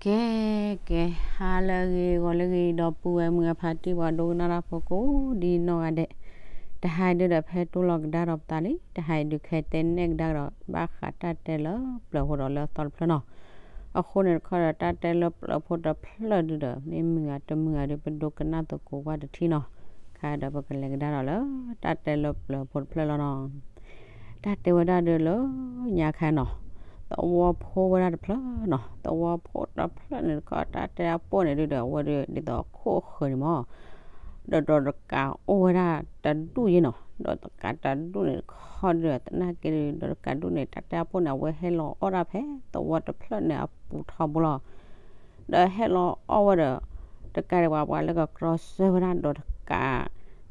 ကဲ ကဲ ဟါလၢအဂ့ၤ ဂီၤလၢအဂ့ၤ ဒီပုၢ်ဝဲၢ်မုၢ်အဖါတံၢ် ပှၤဒိကနၣ်တၢ်ဖိကိးဒ်နီၢ်ဂၤဒဲး, တဟါအံၤဒုဒီး ဖဲတိၢ်လီၤကဒါဒီးပသးလံ, တဟါအံၤဒုးခဲတဲနဲၣ်ကဒါကဒီး ဘၣ်ဃးတၢ်တဲလၢပျၢၤဖိဒီးလၢအသီတဖျၢၣ်နီၤ. အဃိန့ၣ်တခီဒီး တၢ်တဲလၢပျၢၤဖိတဖျၢၣ်ဒုဒီး မ့ၢ်မုာ်ဧါတမုာ်ဧါဒု ပဒိကနၣ်သကိးကွၢ်တထံၣ်နီၤ. ခဲဒီးပကလဲၤကဒါဒီးလၢ တၢ်တဲလၢပျၢၤဖိတဖျၢၣ်လီၤနီၤ. တၢ်တဲဝဲဒၣ်ဒုလၢညါခါနီၤ, သဝီဖိဝဲဒၣ်တဖျၢၣ်နီၤ, သဝီဖိတဖျၢၣ်န့ၣ်တခီ တၢ်တဲအပိၢ်န့ၣ်ဒုဒီး အဝဲဒုးဒ်သိးခိၣ်ဃၢၤန့ၣ်မး, ဒီးဒီးတကးအိၣ်ဝဲဒၣ်တဒူၣ်ယ့နီၤ, ဒီးတကးတဒူၣ်န့ၣ်တခီဒုဒီး သနာ်က့ဒု ဒီးတကးဒူၣ်န့ၣ် တၢ်တဲအပိၢ်န့ၣ် အဝဲဟဲလီၤအီၣ်ဒၣ်ဖဲသဝီတဖျၢၣ်န့ၣ်အပူၤထီဘိလီၤ. ဒီးဟဲလီၤအီၣ်ဝဲဒီး တကးဒံးပှၤ ပှၤလၢကကြီဆၢဝဲဒၣ်ဒီးတကး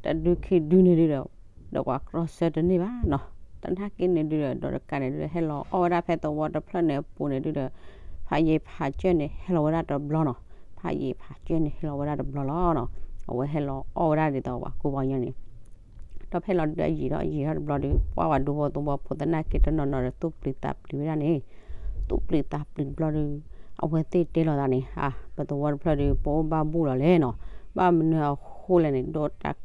တဒုခံဒုန့ၣ်ဒုဒီး ဒီးပှၤကြီဆၢတန့ၢ်ဘၣ်နီၤ. သနာ်က့န့ၣ်ဒုဒီး ဒီးတကးန့ၣ်ဒုဒီး ဟဲလီၤအီၣ်ဝဲဒၣ်ဖဲသဝီတဖျၢၣ်န့ၣ်အပူၤန့ၣ်ဒုဒီး ဖးယံာ်ဖးစၢၢ်န့ၣ် ဟဲလီၤဝဲဒၣ်တဘျီနီၤ. ဖးယံာ်ဖးစၢၢ်န့ၣ် ဟဲလီၤဝဲဒၣ်တဘျီလီၤနီၤ. အဝဲဟဲလီၤအီၣ်ဝဲဒၣ်ဒ်သိးပှၤကူပှၤကညီန့ၣ် ဒီးဖဲလီၤဒုဒီး ယံာ်ထီၣ်ယံာ်ထီၣ်တဘျီဒီး ပှၤပှၤဒူဖိသဝီဖိသနာ်က့တနီၤနီၤဒီး သူၣ်ပျံၤသးပျံၤဝဲဒၣ်န့ၣ်, သူၣ်ပျံၤသးပျံၤတဘျီဒီး အဝဲသ့ၣ်တဲလိာ်သးန့ၣ် အါ ပသဝီတဖျၢၣ်ဒီး ပအိၣ်ဘၣ်ဘူၣ်လီၤလဲၣ်နီၤ. ဘၣ်မနုၤအဃိလဲၣ်န့ၣ် ဒီးတ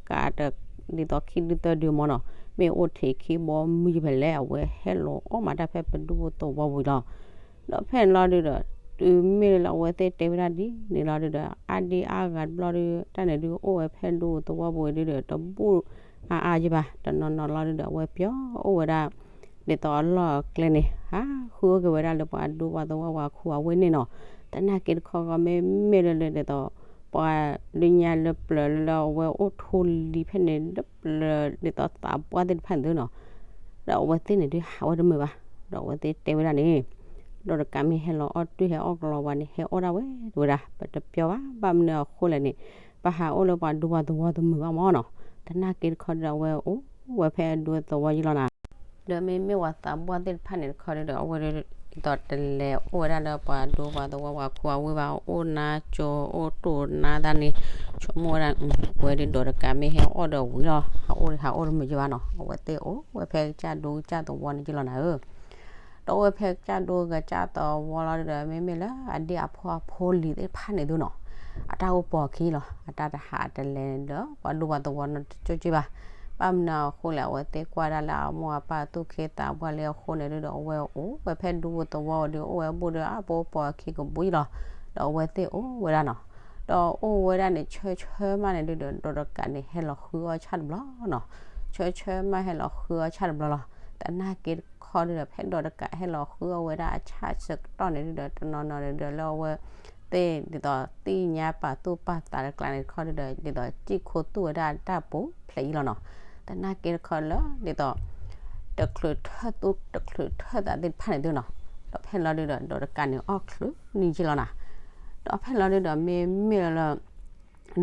ကးတ ဒ်သိးခံဒုသၢဒုမးနီၤ, မ့ၢ်အိၣ်ထံးခံဘီမုၢ်ယဖဲလဲၣ် အဝဲဟဲလီၤအီၣ်မးတၢ်ဖဲပဒူဖိသဝီဝံၤလီၤ. ဒီးဖဲန့ၣ်လီၤဒုဒီး တုၤမ့ၢ်လၢအဝဲသ့ၣ်တဲဝဲဒၣ်ဒ်န့ၣ်လီၤဒုဒီး အါဒံအါဂၤတဘျီဒီး တၢ်န့ၣ်ဒုအိၣ်ဝဲဖဲဒူသဝီပူၤဝံၤဒုဒီး တဘူၣ်အါအါယဘၣ်, တနီၤနီၤလီၤဒုဒီး အဝဲပျီအိၣ်ဝဲဒၣ် ဒ်သိးအလီၢ်အကျဲန့ၣ် ဟးဃုအိၣ်က့ၤဝဲဒၣ်လၢပှၤဒူပှၤသဝီပှၤခူအဝ့ၢ်န့ၣ်နီၤ. သနာ်က့တခီဂီၢ် မ့မ့ၢ်လၢလၢဒ်သိး ပှၤဒုးညါလၢပျၢၤလၢအဝဲအိၣ်ထူလံၤဖဲန့ၣ် လၢပျၢၤဒ်သိးသးပှၢ်သ့ၣ်တဖၣ်န့ၣ်သုနီၤ, ဒီးအဝဲသ့ၣ်န့ၣ်ဒုးဟးဝဲတမုာ်ဘၣ်. ဒီးအဝဲသ့ၣ်တဲဝဲဒၣ်န့ၣ် ဒီးတကးမ့ၢ်ဟဲလီၤအီၣ်တုၤဟဲအီၣ်ကလီၤဝဲန့ၣ် ဟဲအီၣ်ဒၣ်ဝဲ တဲဝဲဒၣ် ပတပျီဘၣ်. ဘၣ်မနုၤအဃိလဲၣ်န့ၣ် ပဟးအိၣ်လၢပှၤဒူပှၤသဝီတမုာ်ဘၣ်မးနီၤ. သနာ်က့တခီဒီး အဝဲအိၣ်ဝဲဖဲအဒူသဝီယံၤလီၤနၤ. ဒီးမ့မ့ၢ်ပှၤသးပှၢ်သ့ၣ်တဖၣ်န့ၣ်တခီဒုဒီး အဝဲဒ်သိးတလဲၤအိၣ်ဝဲဒၣ်လၢပှၤဒူပှၤသဝီပှၤခူအဝ့ၢ်ဘၣ်, အိၣ်နါကၠိအိၣ်တိၢ်နါသၣ်န့ၣ် ဆိကမိၣ်ဝဲဒၣ် ဝဲဒ်ဒီးတကးမ့ၢ်ဟဲအီၣ်ဒီးဝံၤလီၤ ဟးအိၣ်ဟးအိၣ်တမုာ်ယဘၣ်နီၤ. အဝဲသ့ၣ်အိၣ်ဝဲဖဲကစၢ်ဒူကစၢ်သဝီန့ၣ်ယံၤလီၤနၤဧၢ. ဒီးအိၣ်ဝဲဖဲကစၢ်ဒူကစၢ်သဝီလီၤဒုဒီး မ့မ့ၢ်လၢအဒ့အဖိအဖိလံၤသ့ၣ်တဖၣ်န့ၣ်သုနီၤ, အတၢ်အိၣ်ပိာ်ခံလီၤ. အတၢ်တဟးတလဲၤဒီးပှၤဒူပှၤသဝီနီတကၠိက့ဘၣ်. ဘၣ်မနုၤအဃိလဲၣ်အဝဲသ့ၣ်ကွၢ်ဒၣ်လၢအမိၢ်အပၢ်သူၣ်က့သးပှၢ်လံအဃိန့ၣ်ဒုဒီး အဝဲအိၣ်ဝဲဖဲဒူပှၤသဝီဒုး အိၣ်ဝဲဘူၣ်ဒီးအပအိၣ်ပိာ်ခံကဘူၣ်ယံၤလီၤ. ဒီးအဝဲသ့ၣ်အိၣ်ဝဲဒၣ်နီၤ. ဒီးအိၣ်ဝဲဒၣ်န့ၣ် ဆၢဆၢမးန့ၣ်ဒုဒီး ဒီးတကးန့ၣ် ဟဲလီၤဃုအီၣ်ဆၣ်တဘျီနီၤ. ဆၢဆၢမးဟဲလီၤဃုအီၣ်ဆၣ်တဘျီလီၤ. သနာ်က့တခီဒုဒီး ဖဲဒီးတကးဟဲလီၤဃုအီၣ်ဝဲဒၣ်အဆၣ်ဆၢကတီၢ်န့ၣ်ဒုဒီး တနီၤနီၤဒုဒီးလၢအဝဲသ့ၣ်ဒ်သိးသ့ၣ်ညါပာ်သူၣ်ပာ်သးတကျါန့ၣ်တခီဒုဒီး ဒ်သိးစံၣ်ခိသူၣ်ဝဲဒၣ်တၢ်ပူၤဖျဲးယံၤလီၤနီၤ. သနာ်က့တခီလၢဒ်သိး တချုးထၢၣ်သူၣ်တချုးထၢၣ်သးသ့ၣ်တဖၣ်န့ၣ်သုနီၤ. ဒီးဖဲလီၤဒုဒီး ဒီးတကးန့ၣ်အီၣ်ချုးန့ၢ်ယံၤလီၤနၤ. ဒီးဖဲလီၤဒုဒီး မ့မ့ၢ်လၢ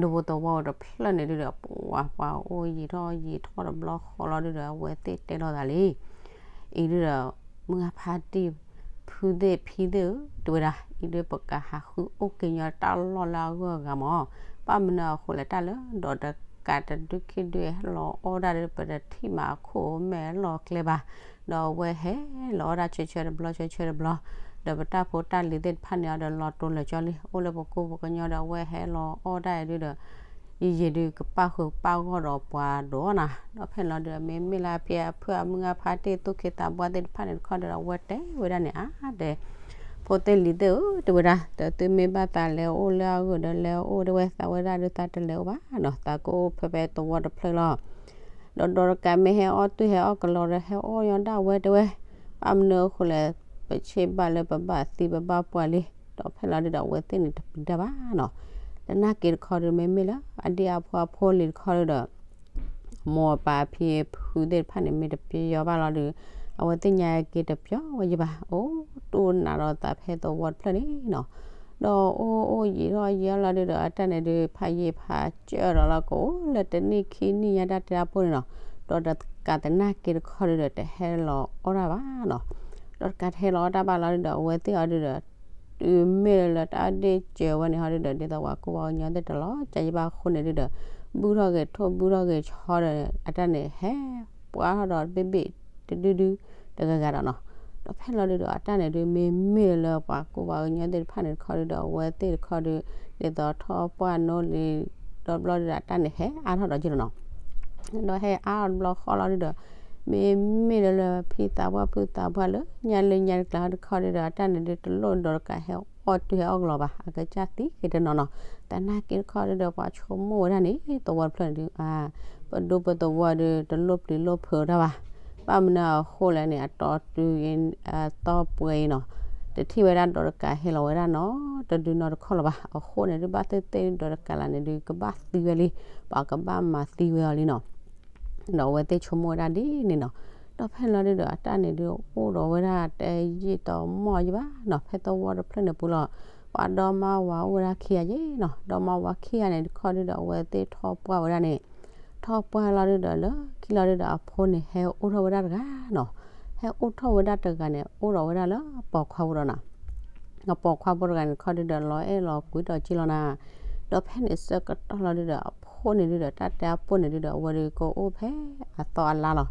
ဒူဖိသဝီတဖျၢၣ်န့ၣ်ဒုဒီး ပှၤပှၤအိၣ်ယံာ်ထီၣ်ယံာ်ထီၣ်တဘျီဃီလီၤဒုဒီး အဝဲသ့ၣ်တဲလိာ်သးလံ. အံၤဒုဒီး မုၢ်ဂၢ်ဖါတံၢ် ဖုသ့ၣ်ဖံသ့ၣ်ဧၢ တဲဝဲဒၣ် အံၤဒုပကဟးဃုအိၣ်က့ၤညီတၢ်လီၢ်လၢအဂုၤအဂၤမး. ဘၣ်မနုၤအဃိလဲၣ် တၢ်လၢဒီးတကးတဒုခံဒုဟဲလီၤအီၣ်ဒၣ်ဒု ပတထံၣ်မးအခိၣ်မဲာ်လီၤကျဲဘၣ်. ဒီးအဝဲဟဲလီၤအီၣ်ဒၣ်ဆၢဆၢတဘျီဆၢဆၢတဘျီ, ဒီးပတၢ်ဖိတၢ်လံၤသ့ၣ်တဖၣ်န့ၣ်အီၤဒီးလီၤတိၤလၢာ်ကၠီလံ အိၣ်လၢပကိၢ်ပကညီဒီး အဝဲဟဲလီၤအီၣ်ဒၣ်အံၤဒုဒီး ယံာ်ယံာ်ဒုကပာ်ဃုာ်ပာ်ဂီၢ်ဒီးပှၤဒိၣ်နၤ. ဒီးဖဲလီၤဒုဒီး မ့မ့ၢ်လၢအဖံအဖုအမုၢ်ဂၢ်ဖါတံၢ်သူၣ်က့သးပှၢ်သ့ၣ်တဖၣ်န့ၣ်တခီဒီး အဝဲတဲဝဲဒၣ်န့ၣ် အါတဲ ဖိသ့ၣ်လံၤသ့ၣ်ဧၢ တဲဝဲဒၣ် ဒီးသုမ့ၢ်ဘၣ်သးလဲၤအိၣ်လၢအဂုၤဒီးလဲၤအိၣ်တဲဝဲ သးဝဲဒၣ်ဒုသးတလဲၤအိၣ်ဘၣ်နီၤ သးကအိၣ်ဖဲဖဲသဝီတဖျၢၣ်လီၤ. ဒီးဒီးတကးမ့ၢ်ဟဲအီၣ်တုၤဟဲအီၣ်ကလီဒီး ဟဲအီၣ်ညီဒၣ်ဝဲတဲဝဲ, ဘၣ်မနုၤအဃိလဲၣ် ပဆ့ဘၣ်လၢပဘၣ်သံပဘၣ်ပှၢ်လံ. ဒီးဖဲလီၤဒုဒီး အဝဲသ့ၣ်န့ၣ်တပျံၤတၢ်ဘၣ်နီၤ. သနာ်က့တခီဒီး မ့မ့ၢ်လၢအဒ့အဖိအဖိလံၤတခီဒီး အမိၢ်အပၢ်ဖံဖုသ့ၣ်တဖၣ်န့ၣ် မ့ၢ်တပျီဘၣ်လီၤဒီး အဝဲသ့ၣ်ညါက့ၤတပျီဝဲယဘၣ် အိၣ်တိၢ်နးဒီးသးဖဲသဝီတဖျၢၣ်န့ၣ်နီၤ. ဒီးအိၣ်အိၣ်ယံာ်ထီၣ်ယံာ်ထီၣ်လီၤဒုဒီး အတၢ်န့ၣ်ဒုး ဖးယံာ်ဖးစၢၢ်ဒီးလီၤ ကအိၣ်လၢတနံၣ်ခံနံၣ်ညါတၢ်တဲတၢ်ပိၢ်န့ၣ်နီၤ. ဒီးတကးသနာ်က့တခီဒုဒီး တဟဲလီၤအီၣ်တၢ်ဘၣ်နီၤ. ဒီးတကးတဟဲလီၤအီၣ်တၢ်ဘၣ်လီၤဒုဒီး အဝဲသ့ၣ်အီၤဒုဒီး တုၤမ့ၢ်လၢတၢ်ဒ့ၣ်စၢၤဝဲန့ၣ်ဟီဒုဒီး ဒ်သိးပှၤကူပှၤကညီသ့ၣ်တလီၤကၢ်ယဘၣ်အဃိန့ၣ်ဒုဒီး ဘုၣ်ထီၣ်ဂဲၤထိၣ်ဘုၣ်ထီၣ်ဂဲၤဆီဒီး အတၢ်န့ၣ်ဟဲပှၤထီၣ်ဒီးဘ့ၣ်ဘ့ၣ်တဒုဒုတဂၤဂၤဒီးနီၤ. တ ဒီးဖဲလီၤဒုဒီးအတၢ်န့ၣ်ဒုး မ့မ့ၢ်လၢပှၤကူပှၤကညီသ့ၣ်တဖၣ်န့ၣ်တခီဒုဒီး အဝဲသ့ၣ်တခီဒု ဒ်သိးထီၣ်ပှၢ်နိလံၤ ဒီဘျီဒုဒီးအတၢ်န့ၣ်ဟဲအါထီၣ်ဒီးက့လီၤနီၤ. ဒီးဟဲအါထီၣ်တဘျီဃီလီၤဒုဒီး မ့မ့ၢ်လၢလၢဖံသးပှၢ်ဖုသးပှၢ်လၢညါလၢညါတကျါတခီဒုဒီး အတၢ်န့ၣ်ဒုတလိၣ်ဒီးတကးဟဲအီၣ်တုၤဟဲအီၣ်ကလီၤဘၣ် အကစၢ်သံက့ၤတနီၤနီၤ. သနာ်က့တခီဒုဒီး ပှၤဆိကမိၣ်ဝဲဒၣ်န့ၣ် သဝီတဖျၢၣ်န့ၣ်ဒု ပဒူပသဝီဒု တလိၣ်ပျံၤလိၣ်ဖုးတၢ်ဘၣ်. ဘၣ်မနုၤအဃိလဲၣ်န့ၣ် အတီတုၤ အသီပှဲၤအံၤနီၤ တထံၣ်ဝဲဒၣ်ဒီးတကးဟဲလီၤဝဲဒၣ်နီတဒုနီတခီလီၤဘၣ်. အဃိန့ၣ်ဒု ဘၣ်သ့ၣ်သ့ၣ်ဒီးတကးလၢန့ၣ်ဒု ကဘၣ်သံဝဲလံ, ပှၤကဘၣ်မၤသံဝဲအီၤလံနီၤ. ဒီးအဝဲသ့ၣ်ဆိကမိၣ်ဝဲဒၣ်ဒ်န့ၣ်နီၤ. ဒီးဖဲလီၤဒုဒီး အတၢ်န့ၣ်ဒု အိၣ်ဒီးဝဲဒၣ်တယံာ်တမီၢ်ယံၤဘၣ်နီၤ ဖဲသဝီတဖျၢၣ်န့ၣ်ပူၤလီၤ. ပှၤဒီမါဝၤအိၣ်ဝဲဒၣ်ခံဂၤယ့ၤနီၤ. ဒီမါဝၤခံဂၤန့ၣ်တခီဒုဒီး အဝဲသ့ၣ်ထီၣ်ပှၢ်ဝဲဒၣ်န့ၣ် ထီၣ်ပှၢ်လီၤဒုဒီး လၢခံလီၤဒုဒီး အဖိန့ၣ်ဟဲအိၣ်ထီၣ်ဝဲဒၣ်တဂၤနီၤ. ဟဲအိၣ်ထီၣ်ဝဲဒၣ်တဂၤန့ၣ် အိၣ်ဒီးဝဲဒၣ်လၢပိာ်ခွါဖိဒီးနီၤ. အပိာ်ခွါဖိတဂၤန့ၣ်တခီဒုဒီး လီၤအဲၣ်လီၤကွံဒီးက့လီၤနီၤ. ဒီးဖဲန့ၣ်ဆၢကတီၢ်လီၤဒုဒီး အဖိန့ၣ်ဒုဒီး တၢ်တဲအပိၢ်န့ၣ်ဒုဒီး အဝဲဒုကအိၣ်ဖဲအသီအလါလီၤ.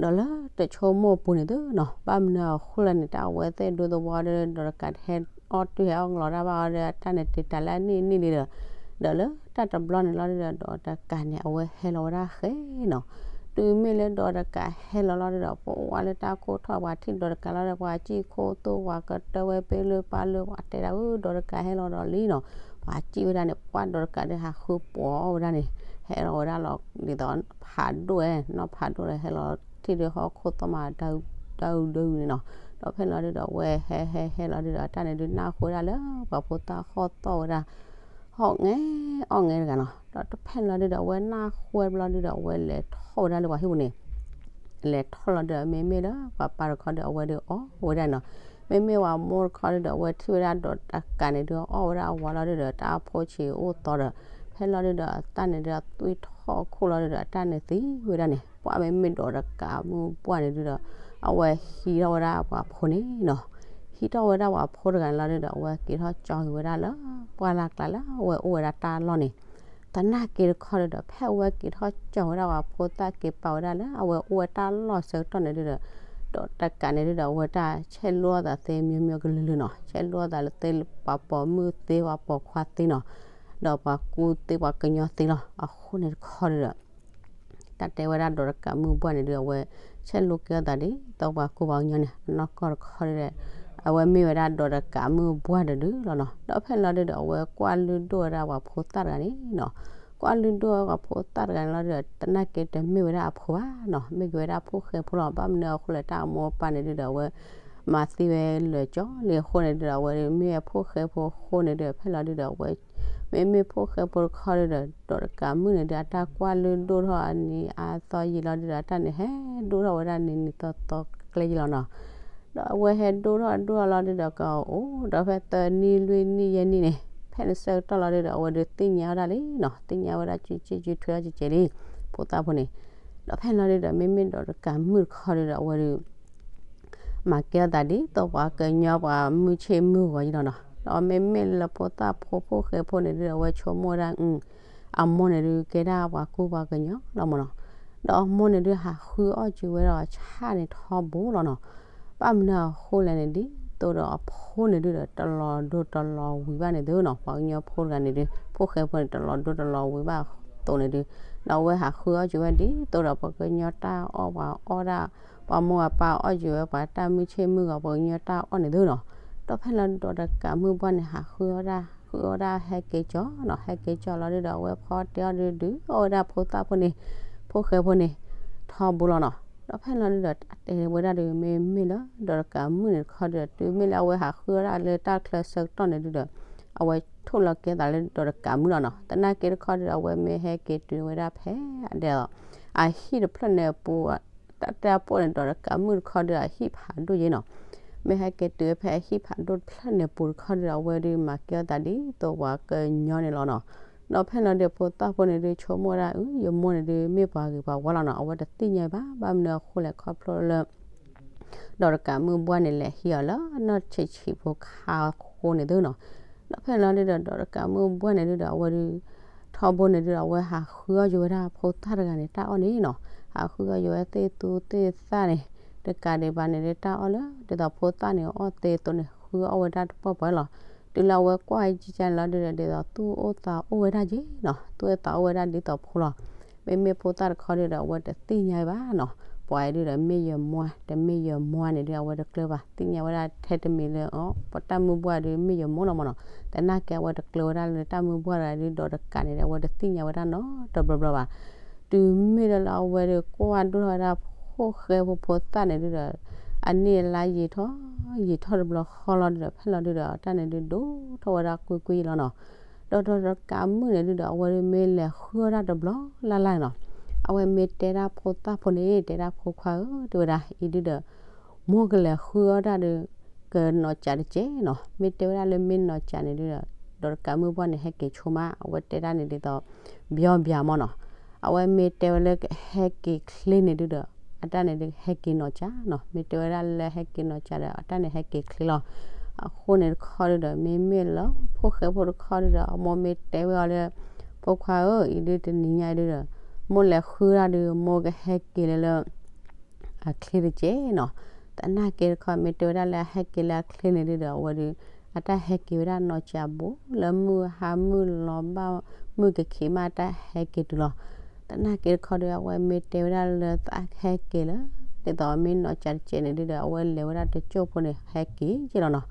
ဒီးလၢတဆိကမိၣ်ပူၤန့ၣ်သုနီၤ ဘၣ်မနုၤအဃိလဲၣ်န့ၣ် တၢ်အဝဲသ့ၣ်ဒူသဝီဒီး ဒီးတကးဟဲအီၣ်တုၤဟဲအီၣ်ကလီၤတၢ်ဘၣ်အီၤဒီး အတၢ်န့ၣ်တ့တၢ်လၢအနံၣ်အနံၣ်လံဒီး ဒီးလၢတၢ်တဘျီန့ၣ်လီၤဒုဒီး ဒီးတကးန့ၣ် အဝဲဟဲလီၤဝဲဒၣ်ဃဲနီၤ. တုၤမ့ၢ်လၢဒီးတကးဟဲလီၤလီၤဒုဒီး ပှၤလၢတၢ်ခိၣ်ထီၣ် ပှၤထံၣ်ဒီးတကးလီၤဒီး ပှၤစံၣ်ခိၣ်သူၣ် ပှၤကတၢၢ်ဝဲပ့လၢပၢ်လၢ ပှၤတဲဒၣ်အၢ ဒီးတကးဟဲလီၤဒီးလံနီၤ. ပှၤစံၣ်ဝဲဒၣ်န့ၣ် ပှၤဒီးတကးဒီးဟးဃုပိာ်ဝဲဒၣ်န့ၣ် ဟဲလီၤဝဲဒၣ်လီၤ ဒ်သိးဖးဒိၣ်ဝဲ နီၢ်ဖးဒိၣ်ဒီး ဟဲလီၤထံၣ်ဒုဟီၣ်ခိၣ်သီၣ်မး တၢ်အုးဒုန့ၣ်နီၤ. ဒီးဖဲလီၤဒုဒီး အဝဲဟဲဟဲဟဲလီၤဒုဒီး အတၢ်န့ၣ်ဒု နၢ်ဟူဝဲဒၣ်လၢ ပှၤဖိသၣ်ဟီၣ်သီၣ်ဝဲဒၣ် ဟီၣ်ငဲ အီၣ်ငဲတဂၤနီၤ. ဒီးတဖဲလီၤဒုဒီး အဝဲနၢ်ဟူဝဲတဘျီဒုဒီး အဝဲလဲၤထီၣ်ဝဲဒၣ်လၢပှၤဟံၣ်ပူၤန့ၣ် လဲၤထီၣ်လီၤဒုဒီး မ့မ့ၢ်လၢပှၤပၢ်တခီဒီး အဝဲဒုအီၣ်ဝဲဒၣ်နီၤ. မ့မ့ၢ်ပှၤမိၢ်တခီဒုဒီး အဝဲထံၣ်ဝဲဒၣ်ဒီးတကးန့ၣ်ဒု အီၣ်ဝဲဒၣ်အဝၤလီၤဒုဒီး တၢ်ဖိဆံးအိၣ်သီဒီး ဖဲလီၤဒုဒီး အတၢ်န့ၣ်ဒု အသွံၣ်ထီၣ်ခိၣ်လီၤဒုဒီး အတၢ်န့ၣ်သံဝဲဒၣ်န့ၣ် ပှၤမ့မ့ၢ်ဒီးတကးမုၣ်ပှၢ်န့ၣ်ဒုဒီး အဝဲဟံးထီၣ်ဝဲဒၣ်ပှၤဖိန့ၣ်နီၤ. ဟံးထီၣ်ဝဲဒၣ်ပှၤဖိတဂၤန့ၣ်လီၤဒုဒီး အဝဲက့ၤထီၣ်ကၠီက့ၤဝဲဒၣ်လၢ ပှၢ်လၢ်ကျါလၢအဝဲအိၣ်ဝဲဒၣ်တၢ်လီၢ်န့ၣ် သနာ်က့တခီဒုဒီး ဖဲအဝဲက့ၤထီၣ်ကၠီဝဲဒၣ်ပှၤဖိသၣ်က့ၤပာ်ဝဲဒၣ်လၢ အဝဲအိၣ်ဝဲတၢ်လီၢ်ဆၢကတီၢ်န့ၣ်ဒုဒီး ဒီးတကးန့ၣ်ဒုဒီး အဝဲတၢ်ဆဲးလိာ်အသးသ့ မျိုးမျိုး ကလုာ်လုာ်နီၤ. ဆဲးလိာ်အသးလၢသ့ ပှၤပိာ်မုၣ်သ့ ပှၤပိာ်ခွါသ့နီၤ. ဒီးပှၤကူသ့ ပှၤကညီသ့လီၤ. အဃိန့ၣ်တခီဒုဒီး တၢ်တဲဝဲဒၣ်ဒီးတကးမုၣ်ပှၢ်န့ၣ်ဒု အဝဲဆဲးလိာ်က့ၤအသးဒ်သိးပှၤကူပှၤကညီန့ၣ် အနီၢ်ကီၢ်တခီဒုဒီး အဝဲမ့ၢ်ဝဲဒၣ်ဒီးတကးမုၣ်ပှၢ်တဒုလီၤနီၤ. ဒီးဖဲလီၤဒုဒီး အဝဲကွၢ်လုၢ်ဒိၣ်ဝဲဒၣ်ပှၤဖိသၣ်တဂၤန့ၣ်နီၤ. ကွၢ်လုၢ်ဒိၣ်ဝဲပှၤဖိသၣ်တဂၤန့ၣ်လီၤဒုဒီး သနာ်က့တမ့ၢ်ဝဲဒၣ်အဖိဘၣ်နီၤ. မ့ၢ်က့ၤဝဲဒၣ်ဖိၣ်ဃဲဖိလီၤ. ဘၣ်မနုၤအဃိလဲၣ် တၢ်အမိၢ်အပၢ်န့ၣ်ဒုဒီး အဝဲ မၤသံဝဲလၢာ်ကၠီလံအဃိန့ၣ်ဒုဒီး အဝဲမ့ၢ်ဝဲဖိၣ်ဃဲဖိအဃိန့ၣ်ဒုဒီး ဖဲလီၤဒုဒီး အဝဲ မ့မ့ၢ်ဖိၣ်ဃဲဖိတခီဒုဒီး ဒီးတကးမုၣ်န့ၣ်ဒု အတၢ်ကွၢ်လုၢ်ဒိၣ်ထီၣ်အနံၤအါသီယံာ်လီၤဒုဒီး အတၢ်န့ၣ်ဟဲဒိၣ်ထီၣ်ဝဲဒၣ်နံၤနံၤသီသီကျဲယံာ်လီၤနီၤ. ဒီးအဝဲဟဲဒိၣ်ထီၣ်ဒိၣ်ထီၣ်လီၤဒုဒီး ကအိၣ်ဒီးဖဲသၢနံၣ်လွံၢ်နံၣ်ယဲၢ်နံၣ်န့ၣ် ဖဲန့ၣ်ဆၢကတီၢ်လီၤဒုဒီး အဝဲဒုသ့ၣ်ညါဝဲဒၣ်လံနီၤ. သ့ၣ်ညါဝဲဒၣ်စုစုထွဲထီၣ်ကဲကဲလံ ဖိသၣ်ဖိန့ၣ်. ဒီးဖဲလီၤဒုဒီး မ့မ့ၢ်ဒီးတကးမုၣ်တခီဒုဒီး အဝဲဒု မၤကဲအသးဒ်သိးပှၤကညီပှၤမုၢ်ဆ့ၣ်မုၢ်ဂီၤယံၤလီၤနီၤ. ဒီးမ့မ့ၢ်လၢဖိသၣ်ဖိဖိၣ်ဃဲဖိန့ၣ်ဒုဒီး အဝဲဆိကမိၣ်ဝဲဒၣ် အမိၢ်န့ၣ်ဒု ကဲဒၣ်ပှၤကူပှၤကညီလီၤမၢ်နီၤ. ဒီးအမိၢ်န့ၣ်ဒု ဟးဃုအီၣ်က့ၤဝဲဒီးဆၣ်န့ၣ်ထီဘိလီၤနီၤ. ဘၣ်မနုၤအဃိလဲၣ်န့ၣ် ဒ်သိးဒီးအဖိန့ၣ်ဒုဒီး တလီၤဒိတလီၤဝံၤဘၣ်န့ၣ်သုနီၤ. ပှၤကညီဖိတဂၤန့ၣ်ဒု ဖိၣ်ဃဲဖိန့ၣ် တလီၤဒိတလီၤဝံၤဘၣ်အသိးန့ၣ်ဒု ဒီးအဝဲဟးဃုအီၣ်က့ၤဝဲဒ်သိးဒီး ပှၤကညီတၢ်အီၣ်ပှၤအီၣ်ဒၣ် ပှၤမိၢ်ပှၤပၢ်အီၣ်က့ၤဝဲပှၤတၢ်မုၢ်ဆ့ၣ်မုၢ်ဂီၤ ပှၤကညီတၢ်အီၣ်န့ၣ်သုနီၤ. ဒီးဖဲလီၤဒီးတကးမုၣ်ပှၢ်န့ၣ် ဟးဃုအီၣ်ဒၣ် ဃုအီၣ်ဒၣ်ဟဲက့ၤကၠီနီၤ. ဟဲက့ၤကၠီလီၤဒုဒီး အဝဲဖီတဲအီၣ်ဒုဒု အီၣ်ဝဲဒၣ်ဖိသၣ်ဖိန့ၣ် ဖိၣ်ဃဲဖိန့ၣ် ထီဘိလီၤနီၤ. ဒီးဖဲလီၤဒုဒီး တဲဝဲဒၣ်ဒု မ့မ့ၢ်လၢဒီးတကးမုၣ်န့ၣ်တခီဒုဒီး တုၤမ့ၢ်လၢအဝဲဟးဃုအီၣ်ဒၣ်လၢတၢ်ချၢဆၢကတီၢ်န့ၣ်ဒုဒီး အဝဲထိၣ်လီၤကဲသးလၢဒီးတကးမုၣ်လီၤနီၤ. သနာ်က့တခီဒုဒီး အဝဲမ့ၢ်ဟဲက့ၤတုၤဝဲဒၣ်ဖဲအဒဲးလီၤ အဟံၣ်တဖျၢၣ်န့ၣ်အပူၤ တၢ်တဲအပိၢ်န့ၣ် ဒီးတကးမုၣ်တခီဒုဒီး အဟံၣ်ဖးဒိၣ်ယဲနီၤ. မ့ၢ်ဟဲက့ၤတုၤဖဲအဟံၣ်ဖးဒိၣ်တဖျၢၣ်န့ၣ်အပူၤတခီဒုဒီး အဝဲဒုးမၤကဲအီၣ်သးဒ်သိးပှၤကညီန့ၣ်လီၤနီၤ. ဒီးဖဲလီၤဒုးဖိသၣ်ဖိန့ၣ်ဒုး ဆိကမိၣ်ဝဲဒၣ် အၢ ယမိၢ်န့ၣ်ဒုး မ့ၢ်ပှၤဂ့ၤပှၤဝါလီၤနီၤ. အဝဲတသ့ၣ်ညါဘၣ် ဘၣ်မနုၤအဃိလဲၣ် ခီဖျိလၢ ဒီးတကးမုၣ်ဘှၢ်န့ၣ် လဲၤဟံးအီၤလၢနီၢ်ဆံးဆံးဖိခါအဃိန့ၣ်သုနီၤ. ဒီးဖဲလီၤဒုးဒီး ဒီးတကးမုၣ်ဘှၢ်န့ၣ်ဒုးဒီး အဝဲဒုး ထီဘိန့ၣ်ဒုးဒီး အဝဲဟးဃုအီၣ်က့ၤဝဲဒၣ်ဖိသၣ်တဂၤန့ၣ် တၢ်အီၣ်န့ၣ်နီၤ. ဟးဃုအီၣ်က့ၤဝဲသ့ၣ်သူသ့ၣ်သၣ်န့ၣ် တကးဒံးဘၣ်န့ၣ်ဒုး တၢ်အီၣ်လၢဒ်သိးဖိသၣ်န့ၣ်အီၣ်သ့အသိးန့ၣ် ဃုအီၣ်ဝဲဒၣ်တပှၢ်ပှၢ်လီၤ. တုၤလၢအဝဲကွၢ်ကကန့ၣ်လီၤဒုးဒီး ဒ်သိးသူၣ်အိၣ်သးအိၣ်ဝဲဒၣ်က့နီၤ, သူၣ်အိၣ်သးအိၣ်ဝဲဒၣ်ဒ်သိးဖိလီၤ. မ့မ့ၢ်ဖိသၣ်တခီဒုးဒီး အဝဲတသ့ၣ်ညါဘၣ်နီၤ, ပှၤအံၤဒုးဒီး မ့ၢ်ယမါ တမ့ၢ်ယမါန့ၣ်ဒုး အဝဲတကျၢၤဘၣ်, သ့ၣ်ညါဝဲဒၣ်ထဲတမံၤလၢ ပတၢ်မုၢ်ပှၢ်ဒုး မ့ၢ်ယမိၢ်လီၤမၢ်နီၤ. သနာ်က့အဝဲတကျၢၤဝဲဒၣ်လၢတၢ်မုၢ်ပှၢ်တဂၤဒုး ဒီးတကးန့ၣ်ဒီး အဝဲတသ့ၣ်ညါဝဲဒၣ်နီတဘျီဘျီဘၣ်. တုၤမ့ၢ်လၢလၢအဝဲဒုးကွၢ်ဒိၣ်ထီၣ်ဝဲဒၣ် ဖိၣ်ဃဲဖိဖိသၣ်န့ၣ်ဒုးဒီး အနံၣ်အလါယံာ်ထီၣ် ယံာ်ထီၣ်တဘျီဃီလီၤဒုးဒီး ဖဲလီၤဒုးဒီး တၢ်န့ၣ်ဒုးဒိၣ်ထီၣ်ဝဲဒၣ်ကွ့ၢ်ကွ့ၢ်လီၤနီၤ. ဒီးဒီးတကးမုၣ်န့ၣ်ဒုးဒီး အဝဲဒုးမ့ၢ်လဲၤဃုအီၣ်တၢ်တဘျီလၢ်လၢ်နီၤ. အဝဲမ့ၢ်တဲဒၣ်ဖိသၣ်ဖိန့ၣ် တဲဒၣ်ဖိခွါဧၢ တဲဝဲဒၣ် အံၤဒုးဒီး မိၢ်ကလဲၤဃုအီၣ်တၢ်ဒီး ကနီၤစးတကဲးနီၤ, မ့ၢ်တဲဝဲဒၣ်လၢမ့ၢ်နီၤစးန့ၣ်ဒုးဒီး ဒီးတကးမုၣ်ပှၢ်န့ၣ် ဟဲက့ၤဆိမး, အဝဲတဲဒၣ်န့ၣ်ဒ်သိး ဘျီဘျီမၢ်နီၤ. အဝဲမ့ၢ်တဲဝဲလၢကဟဲက့ၤချ့န့ၣ်ဒုးဒီး အတၢ်န့ၣ်ဒုး ဟဲက့ၤနီၤစးနီၤ, မ့ၢ်တဲဝဲဒၣ်လၢဟဲက့ၤနီၤစးဒီး အတၢ်န့ၣ်ဟဲက့ၤချ့လီၤ. အဃိန့ၣ်တခီဒုးဒီး မ့မ့ၢ်လၢဖိၣ်ဃဲဖိတခီဒုးဒီး အမိၢ်မ့ၢ်တဲဝဲအီၤလၢ ဖိခွါဧၢ အံၤဒုးတနံၤညါအံၤဒုးဒီး မိၢ်လဲၤဃုတၢ်ဒုး မိၢ်ကဟဲက့ၤလၢလၢ အချ့တကဲးနီၤ. သနာ်က့တခီ မ့ၢ်တဲဝဲဒၣ်လၢအဟဲက့ၤလၢအချ့န့ၣ်ဒုးဒီး အဝဲဒုး အတၢ်ဟဲက့ၤဝဲဒၣ်နီၤစးဘူး လၢမုၢ်ဟါမုၢ်လီၤဘၣ် မုၢ်ကခံးမး အတၢ်ဟဲက့ၤတုၤလီၤ. သနာ်က့တခီဒီး အဝဲမ့ၢ်တဲဝဲဒၣ်လၢသးဟဲက့ၤလၢ ဒ်သိးမ့ၢ်နီၤစးတကဲးန့ၣ်ဒုးဒီး အဝဲလဲၤဝဲဒၣ်တကၠိၢ်ဖိန့ၣ် ဟဲက့ၤက့ၤလီၤနီၤ.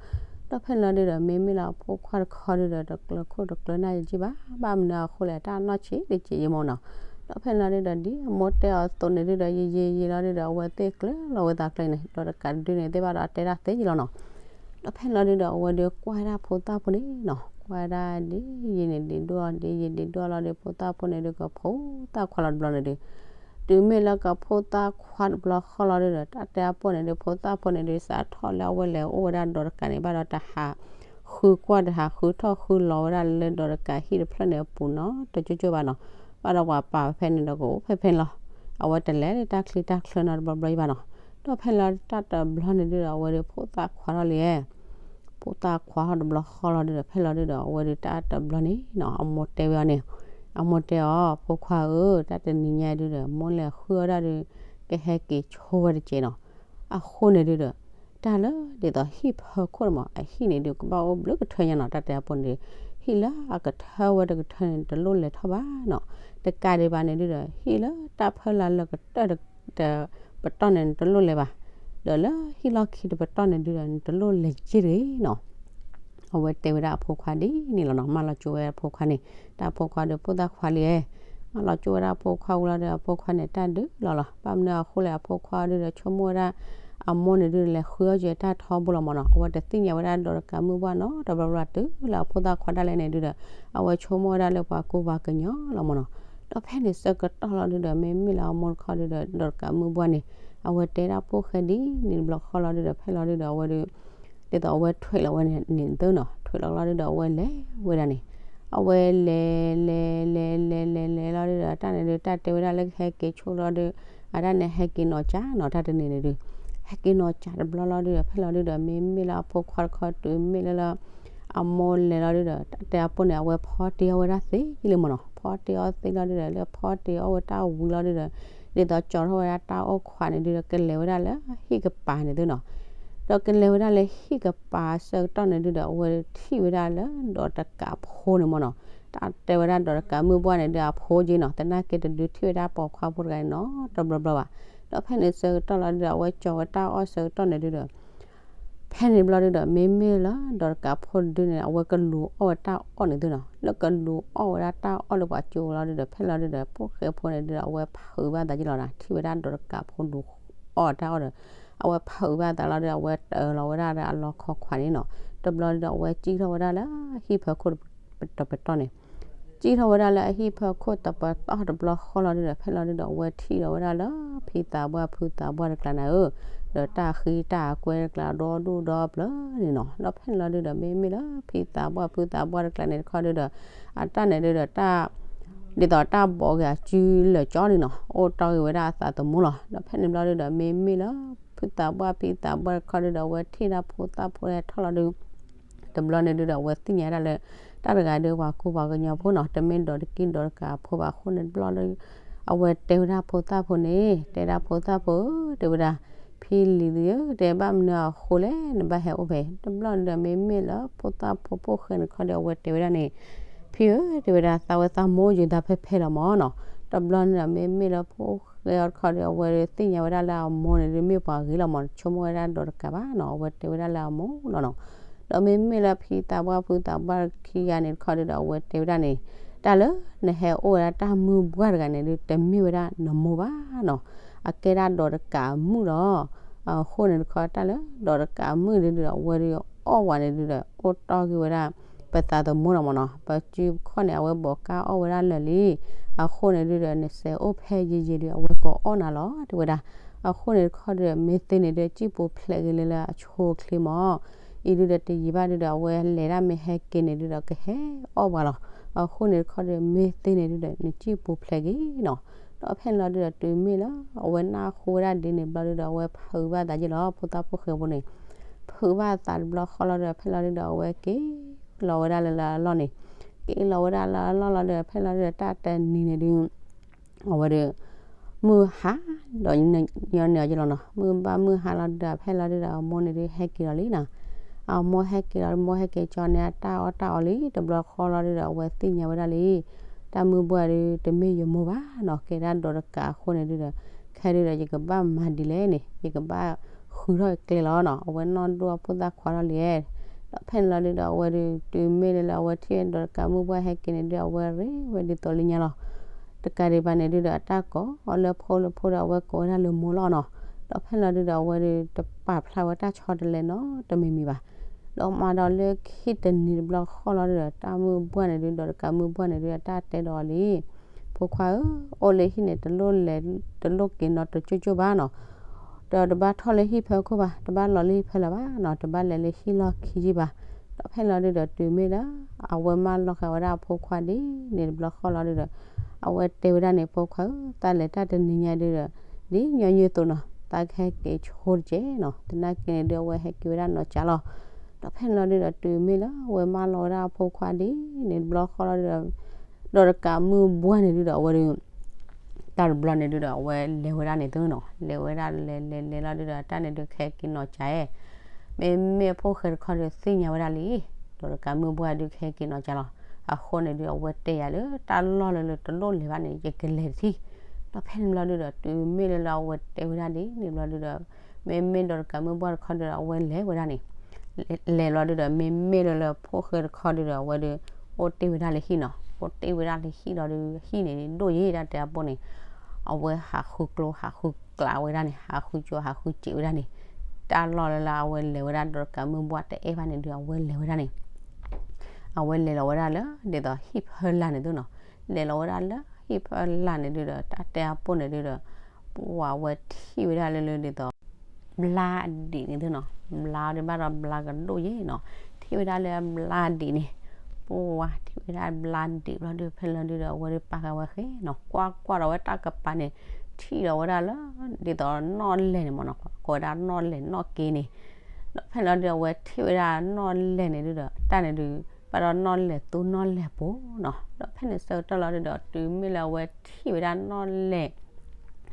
ဒီးဖဲလီၤဒုးဒီး မ့မ့ၢ်လၢအဖိခွါတခီဒုးဒီး တကျၢၤခိၣ်တကျၢၤနၢ်ယက့ၤဘၣ်, ဘၣ်မနုၤအဃိလဲၣ် တၢ်နီၢ်ဆံးတက့ၢ်ယမိၢ်နီၤ. ဒီးဖဲလီၤဒုးဒီး ဒ်အမိၢ်တဲအီၤအသိးန့ၣ်ဒုးဒီး ယံာ်ယံာ်ယံာ်လီၤဒုးဒီး အဝဲသ့ၣ်ကျၢၤလီၤဝဲသးကျၢၤန့ၣ် ဒီးတကးတဒုန့ၣ် သ့ၣ်ဘၣ်ဒီးတဲတၢ်သ့ယလီၤနီၤ. ဒီးဖဲလီၤဒုးဒီး အဝဲဒုးကွၢ်ဝဲဒၣ်ဖိသၣ်ဖိန့ၣ်နီၤ, ကွၢ်ဝဲဒၣ်ဒ်ယံာ်န့ၣ်ဒ်ဒိၣ်လီၤ ဒ်ယံာ်ဒ်ဒိၣ်လီၤဒီး ဖိသၣ်ဖိန့ၣ်ဒုးကဖိသၣ်ခွါလီၤတဘျီန့ၣ်ဒုး တုၤမ့ၢ်လၢကဖိသၣ်ခွါတဘျီဃီလီၤဒုးဒီး တၢ်တဲအပိၢ်န့ၣ်ဒုး ဖိသၣ်ဖိန့ၣ်ဒုး စးထီၣ်လၢအဝဲလဲၤအိၣ်ဝဲဒၣ်ဒီးတကးန့ၣ် ဘၣ်ဒီးတဟးဃုကွၢ်တဟးဃုထီၣ်ဃုလီၤဝဲဒၣ်လၢဒီးတကးဟံၣ်တဖျၢၣ်န့ၣ်အပူၤနီၤ တကၠိၢ်ကၠိၢ်ဘၣ်နီၤ. ဘၣ်ဒီးပှၤပာ်ဖဲန့ၣ်ဒီးကအိၣ်ဖဲဖဲန့ၣ်လီၤ. အဝဲတလဲၤလၢတၢ်ချံတၢ်ချၢနီတဘျီဘျီဘၣ်နီၤ. ဒီးဖဲလီၤတၢ်တဘျီန့ၣ်ဒုးဒီး အဝဲဒုးဖိသၣ်ခွါထီၣ်လံ ဖိသၣ်ခွါထီၣ်တဘျီဃီလီၤဒုးဒီး ဖဲလီၤဒုးဒီး အဝဲဒုးတၢ်တဘျီန့ၣ်နီၤ အမိၢ်တဲဝဲအီၤန့ၣ်, အမိၢ်တဲအီၤ ဖိခွါဧၢ တၢ်တနံၤညါဒုးဒီး မိၢ်လဲၤဃုအီၣ်ဒၣ်ဒုး ကဟဲက့ၤဆိဝဲတကဲးနီၤ. အဃိန့ၣ်ဒုးဒီး တၢ်လၢဒ်သိးဟံၣ်ဖၢခိၣ်န့ၣ်မး အဟံၣ်န့ၣ်ဒုးကဘၣ်အိၣ်ဘျုးကထၢညါနီၤ တၢ်တဲအပိၢ်န့ၣ်ဒုး ဟံၣ်လၢအကထၢဝဲတကထၢန့ၣ် တလိၣ်လဲၤထီၣ်ဘၣ်နီၤ. တကးဒံးဘၣ်န့ၣ်ဒုးဒီး ဟံၣ်လၢတၢ်ဖၢလၢ်လၢကတၢၢ်တပတီၢ်န့ၣ် နတလိၣ်လဲၤဘၣ်, ဒီးလၢဟံၣ်လီၢ်ခံတပတီၢ်န့ၣ်ဒုးဒီး နတလိၣ်လဲၤက့ၤတဂ့ၤနီၤ. အဝဲတဲဝဲဒၣ်အဖိခွါဒ်န့ၣ်လီၤနီၤ မၢလီၤကၠိဝဲအဖိခွါန့ၣ် တၢ်အဖိခွါဒီးဖိသၣ်ခွါလံဧါ မၢလီၤကၠိဝဲဒၣ်အဖိခွါဝံၤလီၤဒီး အဖိခွါန့ၣ် တၢ်ဒုးလီၤလီၤ. ဘၣ်မနုၤအဃိလဲၣ် အဖိခွါဒုးဒီး ဆိကမိၣ်ဝဲဒၣ် အမိၢ်န့ၣ်ဒုး လဲၤဃုအီၣ်က့ၤတၢ်ထီဘိလီၤမၢ်နီၤ. အဝဲတသ့ၣ်ညါဝဲဒၣ်ဒီးတကးမုၢ်ဘှၢ်နီတဘျီဘျီတုၤလၢအဖိသၣ်ခွါဒၣ်လဲာ်န့ၣ်ဒုးဒီး အဝဲဆိကမိၣ်ဝဲဒၣ်လၢပှၤကူပှၤကညီလီၤမၢ်နီၤ. ဒီးဖဲန့ၣ်ဆၢကတီၢ်လီၤဒုးဒီး မ့မ့ၢ်လၢအမိၢ်တခီဒုးဒီး ဒီးတကးမုၢ်ဘှၢ်န့ၣ် အဝဲတဲဒၣ်ဖိၣ်ဃဲဒ်န့ၣ်တဘျီဃီလီၤဒုးဒီး ဖဲလီၤဒုးဒီး အဝဲဒုး ဒ်သိးအဝဲထွဲးလီၤဝဲန့ၣ်သ့နီၤ ထွဲးလီၤလီၤဒုးဒီး အဝဲလဲၤဝဲဒၣ်န့ၣ် အဝဲလဲၤလဲၤလဲၤလဲၤလဲၤလီၤဒုးဒီး တၢ်န့ၣ်ဒုး တၢ်တဲဝဲဒၣ်လၢကဟဲက့ၤဆိလီၤဒုး အတၢ်န့ၣ်ဟဲက့ၤနီၤကၠးနီၤ တၢ်တနံၤန့ၣ်ဒုး ဟဲက့ၤနီၤကၠးတဘျီလီၤဒုးဒီး ဖဲလီၤဒုးဒီး မ့မ့ၢ်လၢအဖိခွါတခီတုၤမ့ၢ်လၢလၢ အမိၢ်လဲၤလီၤဒုးဒီး တၢ်တဲအပိၢ်န့ၣ် အဝဲဖီတ့ၢ်အီၣ်ဝဲဒၣ်သ့လံမၢ်နီၤ. ဖီတ့ၢ်အီၣ်သ့လီၤဒုးဒီး လၢဖီတ့ၢ်အီၣ်ဝဲတၢ်ဝံၤလီၤဒုးဒီး ဒ်သိးကၠီထီၣ်ဝဲဒၣ်တၢ်အီၣ်ခွးန့ၣ်ဒုးဒီး ကလဲၤဝဲဒၣ်လၢဟံၣ်ကပၤန့ၣ်သ့နီၤ. ဒီးကလဲၤဝဲဒၣ်လၢဟံၣ်ကပၤဆၢကတီၢ်န့ၣ်ဒုးဒီး အဝဲထံၣ်ဝဲဒၣ်လၢဒီးတကးဖိန့ၣ်မၢ်နီၤ. တၢ်တဲဝဲဒၣ်ဒီးတကးမုၢ်ဘှၢ်န့ၣ်ဒုးအဖိက့နီၤ. သနာ်က့တဒုးထံၣ်ဝဲဒၣ်ပိာ်ခွါဖိတဂၤန့ၣ်နီတဘျီဘျီဘၣ်. ဒီးဖဲန့ၣ်ဆၢကတီၢ်လီၤဒုးဒီး အဝဲကၠီဝဲတၢ်အီၣ်ဆၢကတီၢ်န့ၣ်ဒုးဒီး ဖဲန့ၣ်ဘျီဒုးဒီး မ့မ့ၢ်လၢဒီးတကးဖိဒုန့ၣ် အဝဲကလူၤအီၣ်ဝဲတၢ်အီၣ်န့ၣ်သ့နီၤ. လၢကလူၤအီၣ်ဝဲဒၣ်တၢ်အီၣ်လၢပှၤကၠိလီၤဒုးဒီး ဖဲလီၤဒုးဒီး ဖိၣ်ဃဲဖိန့ၣ်ဒုးဒီး အဝဲဖုးဘၣ်သးက့လီၤနီၤ. ထံၣ်ဝဲဒၣ်ဒီးတကးဖိလူၤအီၣ်တၢ်အီၣ်ဒီး အဝဲဖုးဘၣ်သးလီၤဒုး အဝဲတၢလီၤဝဲဒၣ်ဒီးအလီခီခွးန့ၣ်နီၤ. တဘျီဒုးဒီး အဝဲစံၣ်ထီၣ်ဝဲဒၣ်လၢဟံၣ်ဖၢခိၣ်တပတီၢ်န့ၣ် စံၣ်ထီၣ်ဝဲဒၣ်လၢအဟံၣ်ဖၢခိၣ်တပတီၢ်တဘျီဃီလီၤဒုးဒီး ဖဲလီၤဒုးဒီး အဝဲထံၣ်လီၤဝဲဒၣ်လၢ ဖံသးပှၢ်ဖုသးပှၢ်တကျါန့ၣ်ဧၢ, ဒီးတၢ်ဃံတၢ်ကွဲတကျါဒီဒူၣ်ဒီပျၢၤန့ၣ်နီၤ. ဒီးဖဲန့ၣ်လီၤဒုးဒီး မ့မ့ၢ်လၢဖံသးပှၢ်ဖုသးပှၢ်တကျါန့ၣ်တခီဒုးဒီး အတၢ်န့ၣ်ဒုးဒီးတၢ် ဒ်သိးတၢ်ဘီးက့ၤအစုလၢာ်ကၠီန့ၣ်နီၤ, အိၣ်တီၢ်ဂ့ၤဝဲဒၣ်အသးသမူလီၤ. ဒီးဖဲန့ၣ်ဘျီဒုးဒီး မ့မ့ၢ်လၢ ဖုသးပှၢ်ဖံသးပှၢ်တခီဒုးဒီး အဝဲထံၣ်ဒၣ်ဖိသၣ်ဖိဟဲထီၣ်လီၤဒုး တဘျီန့ၣ်ဒုးဒီး အဝဲသ့ၣ်ညါဒၣ်လၢ တၢ်တဂၤဒုးပှၤကူပှၤကညီဖိနီၤ, တမ့ၢ်ဒီးတက့ၢ်ဒီးတကးဖိဘၣ်အဃိန့ၣ်တဘျီဒီး အဝဲတဲဝဲဒၣ်ဖိသၣ်ဖိန့ၣ် တဲဒၣ်ဖိသၣ်ဖိဧၢ တဲဝဲဒၣ် ဖံလံၤသုဧၢ, တဲဘၣ်မနုၤအဃိလဲၣ် နဘၣ်ဟဲအိၣ်ဖဲ, တဘျီန့ၣ်ဒီး မ့မ့ၢ်လၢဖိသၣ်ဖိဖိၣ်ဃဲန့ၣ်တခီဒီး အဝဲတဲဝဲဒၣ်န့ၣ်, ဖံဧၢ, တဲဝဲဒၣ် သးဝဲသးမိၢ်ယုာ်သးဖဲဖဲလီၤမၢ်နီၤ. တဘျီန့ၣ်ဒီး မ့မ့ၢ်လၢဖိၣ်ဃဲအီၤတခီဒီး အဝဲသ့ၣ်ညါဝဲဒၣ်လၢအမိၢ်န့ၣ်ဒီး မ့ၢ်ပှၤဂ့ၤလီၤမၢ်, ဆိကမိၣ်ဝဲဒၣ်ဒီးတကးဘၣ်နီၤ, အဝဲတဲဝဲဒၣ်လၢအမိၢ်လီၤနီၤ. ဒီးမ့မ့ၢ်လၢဖံသးပှၢ်ဖုသးပှၢ်ခံဂၤန့ၣ်တခီဒီး အဝဲတဲဝဲဒၣ်န့ၣ်, တၢ်လၢနဟဲအိၣ်ဝဲဒၣ်တၢ်မုၢ်ပှၢ်တဂၤန့ၣ်ဒီး တမ့ၢ်ဝဲဒၣ်နမိၢ်ဘၣ်နီၤ, အကဲဒၣ်ဒီးတကးမုၣ်လီၤ. အဃိန့ၣ်တခီ တၢ်လၢဒီးတကးမုၣ်ဒုဒီး အဝဲဒီးအီၣ်ဝဲန့ၣ်ဒုဒီး အိၣ်တီၢ်က့ၤဝဲဒၣ် ပသးသမူလီၤမၢ်နီၤ, ပစုခီၣ်န့ၣ် အဝဲဘိးကါအီၣ်ဝဲဒၣ်လၢာ်လံ. အဃိန့ၣ်ဒုဒီး နစဲးအိၣ်ဖဲယံာ်ယံာ်ဒီး အဝဲကအီၣ်နၤလီၤ တဲဝဲဒၣ်. အဃိန့ၣ်တခီဒီး မ့ၢ်သ့န့ၣ်ဒီး စံၣ်ပူၤဖျဲးက့ၤလၢလၢအဆိအချ့မၢ်, အံၤဒုဒီးတယံာ်ဘၣ်ဒုဒီး အဝဲလဲၤဒၣ်မ့ၢ်ဟဲက့ၤန့ၣ်ဒုဒီး ကဟဲအီၣ်ပှၤလီၤ. အဃိန့ၣ်တခီဒီး မ့ၢ်သ့န့ၣ်ဒုဒီး နစံၣ်ပူၤဖျဲးက့ၤနီၤ. ဒီးဖဲန့ၣ်လီၤဒုဒီး တုၤမ့ၢ်လၢအဝဲနၢ်ဟူဝဲဒၣ်ဒ်န့ၣ်တဘျီဒုဒီး အဝဲဖုးဘၣ်သးယ့ၢ်လီၤ, ဖိသၣ်ဖိၣ်ဃဲဖိန့ၣ် ဖုးဘၣ်သးတဘျီဃီလီၤဒုဒီး ဖဲလီၤဒုဒီး အဝဲက့ၤလီၤဝဲဒၣ်လၢလၢအလီၢ်န့ၣ်, က့ၤလီၤဝဲဒၣ်လၢအလီၢ်လီၤဒုဒီး ဖဲလီၤဒုဒီး တၢ်တနံၤန့ၣ်ဒု အဝဲဒီး မုၢ်ဟါဒီး ညီနုၢ်အီၤယ့ၢ်လီၤနီၤ, မုၢ်ဘၣ်မုၢ်ဟါလီၤဒုဒီး ဖဲလီၤဒုဒီး အမိၢ်န့ၣ်ဒုဟဲက့ၤလီၤလံနီၤ. အမိၢ်ဟဲက့ၤလီၤ, မိၢ်ဟဲက့ၤကၠီန့ၣ် အတၢ်အီၣ်တၢ်အီလံ, တဘျီဃီလီၤဒုဒီး အဝဲသ့ၣ်ညါဝဲဒၣ်လံ, တၢ်မုၢ်ပှၢ်ဒု တမ့ၢ်ယမိၢ်ဘၣ်နီၤ, ကဲဒၣ်ဒီးတကးအဃိန့ၣ်ဒုဒီး ခဲဒုဒီး ယကဘၣ်မၤဒ်လဲၣ်န့ၣ် ယကဘၣ်ဃုထီၣ်ကျဲလီၤနီၤ, အဝဲနီၢ်ဒိၣ်အဖိသၣ်ခွါထီၣ်လံ. ဒီးဖဲန့ၣ်လီၤဒုဒီး အဝဲဒု တုၤမ့ၢ်လၢလၢအဝဲထံၣ်ဒီးတကးမုၢ်ပှၢ်ဟဲက့ၤန့ၣ်ဒု အဝဲရ့ဝဲဒ်သိးလၢညါလီၤ. တကးဒံးဘၣ်န့ၣ်ဒုဒီး အတၢ်ကိးအီၤလၢဖိလၢဖိဒီး အဝဲကိးဝဲဒၣ်လၢမိၢ်လီၤနီၤ. ဒီးဖဲန့ၣ်လီၤဒုဒီး အဝဲဒု တပာ်ဖျါဝဲတၢ်ဆီတလဲနီတမံၤမံၤဘၣ်. ဒီးမၤဒီးလၢခံတနံၤတဘျီဃီလီၤဒုဒီး တၢ်မုၢ်ပှၢ်န့ၣ်ဒု ဒီးတကးမုၢ်ပှၢ်န့ၣ်ဒု အတၢ်တဲဒီးအီၤလံ, ဖိခွါဧၢ, အိၣ်လၢဟံၣ်န့ၣ် တလိၣ်လဲၤ တလိၣ်က့ၤနီတကၠိကၠိဘၣ်နီၤ. ဒီးတဘၣ်ထီၣ်လၢဟံၣ်ဖၢခိၣ်ဘၣ်, တဘၣ်လီၤလၢဟံၣ်ဖၢလၢၤဘၣ်နီၤ, တဘၣ်လဲၤလၢဟံၣ်လီၢ်ခံယံၢ်ဘၣ်. ဒီးဖဲန့ၣ်လီၤဒုဒီး တုၤမ့ၢ်လၢ အဝဲမၢလီၤဃာ်ဝဲဒၣ်အဖိခွါဒ်န့ၣ်တဘျီဃီလီၤဒုဒီး အဝဲတဲဝဲဒၣ်န့ၣ် ဖိခွါဧၢ, သးလဲၤတၢ်တနံၤညါဒုဒီး ဒ်ညီနုၢ်အသိးနီၤ, သးကဟဲက့ၤဆိတက့ၢ်နီၤ, သနာ်က့န့ၣ်ဒု အဝဲဟဲက့ၤဝဲဒၣ်နီၤကၠးလီၤ. ဒီးဖဲန့ၣ်လီၤဒုဒီး တုၤမ့ၢ်လၢအဝဲမၢလီၤဝဲဒၣ်အဖိခွါဒ်န့ၣ်တဘျီဃီလီၤဒုဒီး ဒီးတကးမုၢ်ပှၢ်န့ၣ်ဒုဒီး အဝဲဒု တၢ်တဘျီန့ၣ်ဒုဒီး အဝဲလဲၤဝဲဒၣ်န့ၣ်သုနီၤ, လဲၤဝဲဒၣ်လဲၤလဲၤလဲၤလီၤဒုဒီး တၢ်န့ၣ်ဒု ကဟဲက့ၤနီၤကၠး, မ့မ့ၢ်ဖိၣ်ဃဲတခီဒုသ့ၣ်ညါဝဲဒၣ်လံ, ဒီးတကးမုၢ်ပှၢ်ဒုကဟဲက့ၤနီၤကၠးလီၤ. အဃိန့ၣ်ဒု အဝဲတဲယၤလၢ တၢ်လီၢ်လၢလၢတလိၣ်လဲၤဘၣ်န့ၣ် ယကလဲၤတထံၣ်. ဒီးဖဲန့ၣ်ဘျီဒုဒီး တုၤမ့ၢ်လၢလၢအဝဲတဲဝဲဒၣ်ဒ်န့ၣ်ဘျီဒုဒီး မ့မ့ၢ်ဒီးတကးမုၢ်ပှၢ်တခီဒုဒီး အဝဲလဲၤဝဲဒၣ်န့ၣ် လဲၤလီၤဒုဒီး မ့မ့ၢ်လၢလၢဖိၣ်ဃဲတခီဒုဒီး အဝဲဒု အိၣ်တ့ၢ်ဝဲဒၣ်လၢဟံၣ်နီၤ, အိၣ်တ့ၢ်ဝဲဒၣ်လၢဟံၣ်လီၤဒု ဟံၣ်န့ၣ်ဒိၣ်ယဲၢ်ဒၣ်တဲအပိၢ်န့ၣ်, အဝဲဟးဃုကျိဟးဃုကျးဝဲဒၣ်န့ၣ် ဟးဃုကၠိဟးဃုစဲးဝဲဒၣ်န့ၣ်, တၢ်လီၢ်လၢလၢအဝဲလဲၤဝဲဒၣ်ဒီးတကးမုၢ်ပှၢ်တအဲၣ်ဘၣ်န့ၣ်ဒု အဝဲလဲၤဝဲဒၣ်န့ၣ် အဝဲလဲၤလီၤဝဲဒၣ်လၢ ဒ်သိးဟံၣ်ဖၢလာ်န့ၣ်သုနီၤ, လဲၤလီၤဝဲဒၣ်လၢဟံၣ်ဖၢလာ်န့ၣ်ဒုဒီး တၢ်တဲအပိၢ်န့ၣ်ဒုဒီး ပှၤဝဲထံၣ်ဝဲဒၣ်လၢလၢဒ်သိး ဘျါအဒံးန့ၣ်သုနီၤ, ဘျါဒုဘၣ်ဒီးဘျါကဒိၣ်ယဲၢ်နီၤ, ထံၣ်ဝဲဒၣ်လၢဘျါဒံးန့ၣ်, ပှၤထံၣ်ဝဲဒၣ်ဘျါဒံးဘျီဒု ဖဲလီၤဒုဒီး အဝဲဒုပာ်ဃာ်ဝဲဃဲနီၤ, ကွၢ်ကွၢ်ဒီးဝဲတၢ်ကပၤန့ၣ် ထံၣ်ဒီးဝဲဒၣ်လၢ ဒ်သိးနီၣ်လဲၢ်န့ၣ်မ့ၢ်နီၤ, ကိးဝဲဒၣ်နီၣ်လဲၢ်နီၣ်က့န့ၣ် ဒီးဖဲလီၤဒု အဝဲထံၣ်ဝဲဒၣ်နီၣ်လဲၢ်န့ၣ်ဒုဒီး တၢ်န့ၣ်ဒု ဘၣ်ဒီးနီၣ်လဲၢ်သူနီၣ်လဲၢ်ပူၤနီၤ, ဒီးဖဲန့ၣ်ဆၢကတီၢ်လီၤဒုဒီး တုၤမ့ၢ်လၢအဝဲထံၣ်ဝဲဒၣ်နီၣ်လဲၢ်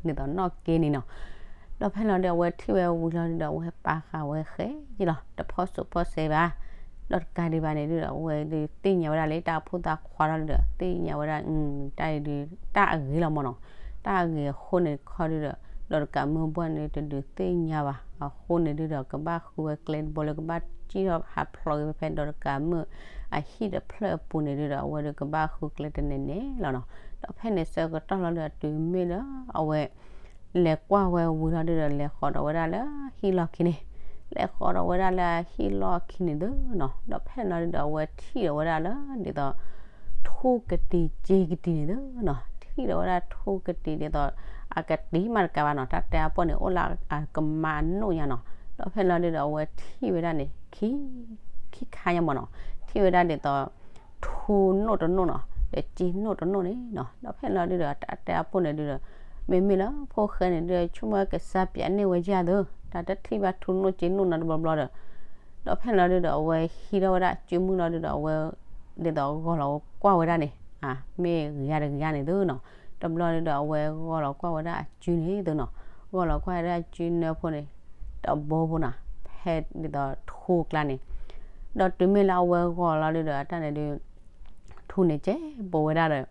ဒ်သိးနီၣ်က့န့ၣ်နီၤ, ဒီးဖဲလီၤဒု အဝဲထံၣ်ဝဲဝံၤလီၤဒုဒီး အဝဲပာ်ဃာ်ဝဲဃဲယ့ၢ်လီၤ, တဖီၣ်စိးဖီၣ်စဲးဘၣ်, ဒီးတကးဒံးဘၣ်န့ၣ်ဒုဒီး အဝဲဒုသ့ၣ်ညါဝဲဒၣ်လၢတၢ်အိၣ်ဖှိၣ်သးခွါလီၤဒုဒီး သ့ၣ်ညါဝဲဒၣ် တၢ်အံၤဒု တၢ်အဂ့ၤလီၤမ့ၢ်နီၤ, တၢ်အဂ့ၤအဃိန့ၣ်တခီဒုဒီး ဒီးတကးမုၢ်ပှၢ်န့ၣ် တဒုးသ့ၣ်ညါဘၣ်, အဃိန့ၣ်ဒုဒီး ကဘၣ်ဃုဝဲကျဲတဘိလၢကဘၣ်စံၣ်ထီၣ်ဟးဖျိးက့ၤဖဲဖဲ ဒီးတကးမုၢ်အဟံၣ်တဖျၢၣ်အပူၤန့ၣ်ဒုဒီး အဝဲဒုကဘၣ်ဃုကျဲတန့ၢ်န့ၣ်လီၤနီၤ, ဒီးဖဲန့ၣ်ဆၢကတီၢ်လီၤဒုဒီး တုၤမ့ၢ်လၢအဝဲ လဲၤကွၢ်ဝဲဝံၤလီၤဒုဒီး လဲၤဃီးဒီးဝဲဒၣ်လၢဟံၣ်လီၢ်ခံန့ၣ်, လဲၤဃီးဒီးဝဲဒၣ်လၢဟံၣ်လီၢ်ခံန့ၣ်သုနီၤ, ဒီးဖဲန့ၣ်လီၤဒုဒီး အဝဲထံၣ်ဒီးဝဲဒၣ်လၢ ဒ်သိး ထူကတံၤစ့ကတံၤန့ၣ်သုနီၤ, ထံၣ်ဒီးဝဲဒၣ်ထူကတံၤဒ်သိး အကတံၤမးတကးဘၣ်နီၤ, တၢ်တဲအပိၢ်န့ၣ်အိၣ်လၢအကမၤအနိၣ်ညါနီၤ, ဒီးဖဲန့ၣ်လီၤဒုဒီး အဝဲထံၣ်ဝဲဒၣ်န့ၣ် ခံ ခံခါညါမ့ၢ်နီၤ, ထံၣ်ဝဲဒၣ်ဒ်သိး ထူနိၣ်တနိၣ်နီၤ, ဒီးစ့နိၣ်တနိၣ်န့ၣ်နီၤ, ဒီးဖဲန့ၣ်လီၤဒုဒီး တၢ်တဲအပိၢ်န့ၣ်ဒုဒီး မ့မ့ၢ်လၢဖိၣ်ဃဲန့ၣ်ဒုဒီး ဆိကမိၣ်ဝဲကစၢ်ပျးန့ၢ်ဝဲယၤသု, တၢ်တထံၣ်ဘၣ်ထူနိၣ်စ့နိၣ်နီတဘျီဘျီဒီး ဒီးဖဲန့ၣ်လီၤဒုဒီး အဝဲဟံးထီၣ်ဝဲဒၣ်အစုမုၢ်လီၤဒုဒီး အဝဲ ဒ်သိးဂီၤလီၤကွၢ်ဝဲဒၣ်န့ၣ် မ့ၢ်ဂ့ၤဂ့ၤတဂ့ၤန့ၣ်သုနီၤ, တဘျီဒုဒီး အဝဲဂီၤလီၤကွၢ်ဝဲဒၣ်အစုန့ၣ်သုနီၤ, ဂီၤလီၤကွၢ်ဝဲဒၣ်အစုနၢဖိန့ၣ် တဘိဖိနီၤ, ဖဲဒ်သိးထူကျါန့ၣ်, ဒီးတုၤမ့ၢ်လၢအဝဲဂီၤလီၤဒုဒီး အတၢ်န့ၣ်ဒုး ထူန့ၣ်ကဲဘိးဝဲဒၣ်ဒီး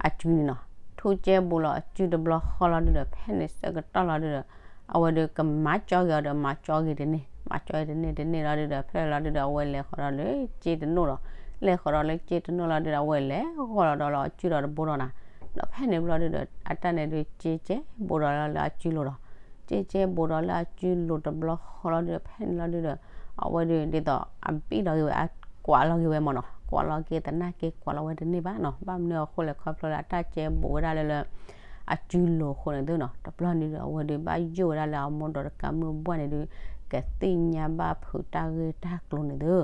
အစုန့ၣ်နီၤ, ထူကဲဘိးလီၤအစုတဘျီဃီလီၤဒုဒီး ဖဲန့ၣ်ဆၢကတီၢ်လီၤဒုဒီး အဝဲဒုးကမၤကၠီဂ့ၤအီၤဒီး မၤကၠီဂ့ၤတန့ၢ်, မၤကၠီဂ့ၤတန့ၢ်တန့ၢ်လီၤဒုဒီး ဖဲလီၤဒုဒီး အဝဲလဲၤဃီၤဒီးလၢကၠ့တနိၣ်လီၤ. လဲၤဃီၤဒီးလၢကၠ့တနိၣ်လီၤဒုဒီး အဝဲလဲၤဂီၤလီၤဒီးလၢအစုဒီးတဘိဒီးနီၤ, ဒီးဖဲန့ၣ်ဘျီဒုဒီး အတၢ်န့ၣ်ဒုးကၠ့ကဲဘိးဒီးလၢအစုလိၤဒီး ကၠ့ကဲဘိးဒီးလၢအစုလိၤတဘျီဃီလီၤဒုဒီး ဖဲန့ၣ်လီၤဒုဒီး အဝဲဒုးဒ်သိးအဘံၣ်လီၤက့ၤဝဲ အကွးလီၤက့ၤဝဲမ့ၢ်နီၤ, ကွးလီၤက့ၤသနာ်က့ ကွးလီၤဝဲတန့ၢ်ဘၣ်နီၤ, ဘၣ်မနုၤအဃိလဲၣ် ခီဖျိလၢအတၢ်ကဲဘိးဝဲဒၣ်လၢလၢ အစုလိၤအဃိန့ၣ်သုနီၤ, တဘျီန့ၣ်ဒီး အဝဲဒုးဘၣ်ယိၣ်ဝဲဒၣ်လၢအမိၢ်ဒီးတကးမုၢ်ဘှၢ်န့ၣ်ဒုး ကသ့ၣ်ညါဘၣ်ဖုးတၢ်ဂ့ၢ်တၢ်ကျိၤန့ၣ်သု,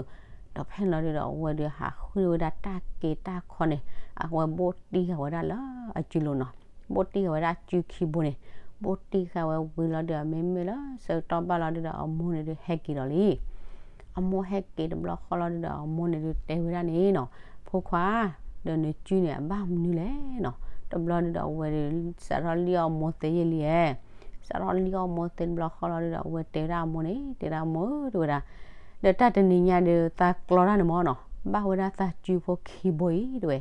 ဒီးဖဲန့ၣ်လီၤဒုဒီး အဝဲဒုးဟးဃုဝဲဒၣ်တၢ်က့ၤတၢ်ခီန့ၣ် အဝဲဘိၣ်တံၢ်ဃာ်ဝဲဒၣ်လၢအစုလိၤနီၤ, ဘိၣ်တံၢ်ဃာ်ဝဲဒၣ်အစုခံဘိန့ၣ်, ဘိၣ်တံၢ်ဃာ်ဝဲဝံၤလီၤဒုဒီး မ့မ့ၢ်လၢဆၢကတီၢ်ဘၣ်လီၤဒုဒီး အမိၢ်န့ၣ်ဒုးဟဲက့ၤဒီးလံ အမိၢ်ဟဲက့ၤတဘျီဃီလီၤဒုဒီး အမိၢ်န့ၣ်ဒုးတဲဝဲဒၣ်န့ၣ်နီၤ, ဖိခွါ, ဒီးနစုန့ၣ် အဘၣ်မနုၤလဲၣ်နီၤ, တဘျီဒုဒီး အဝဲဒုး စးထီၣ်လံၣ်အီၣ်မိၢ်သ့ယဲၢ်လံဧါ, စးထီၣ်လံၣ်အီၣ်မိၢ်သ့တဘျီဃီလီၤဒုဒီး အဝဲတဲဝဲဒၣ်အမိၢ်န့ၣ် တဲဒၣ်မိၢ်ဧၢ တဲဝဲဒၣ်, ဒီးတၢ်တနံၤညါဒုး သးကျီတၢ်န့ၣ်မ့ၢ်နီၤ, ဘၣ်ဝဲဒၣ်သးစုဖိခံဘိအံၤ တဲဝဲ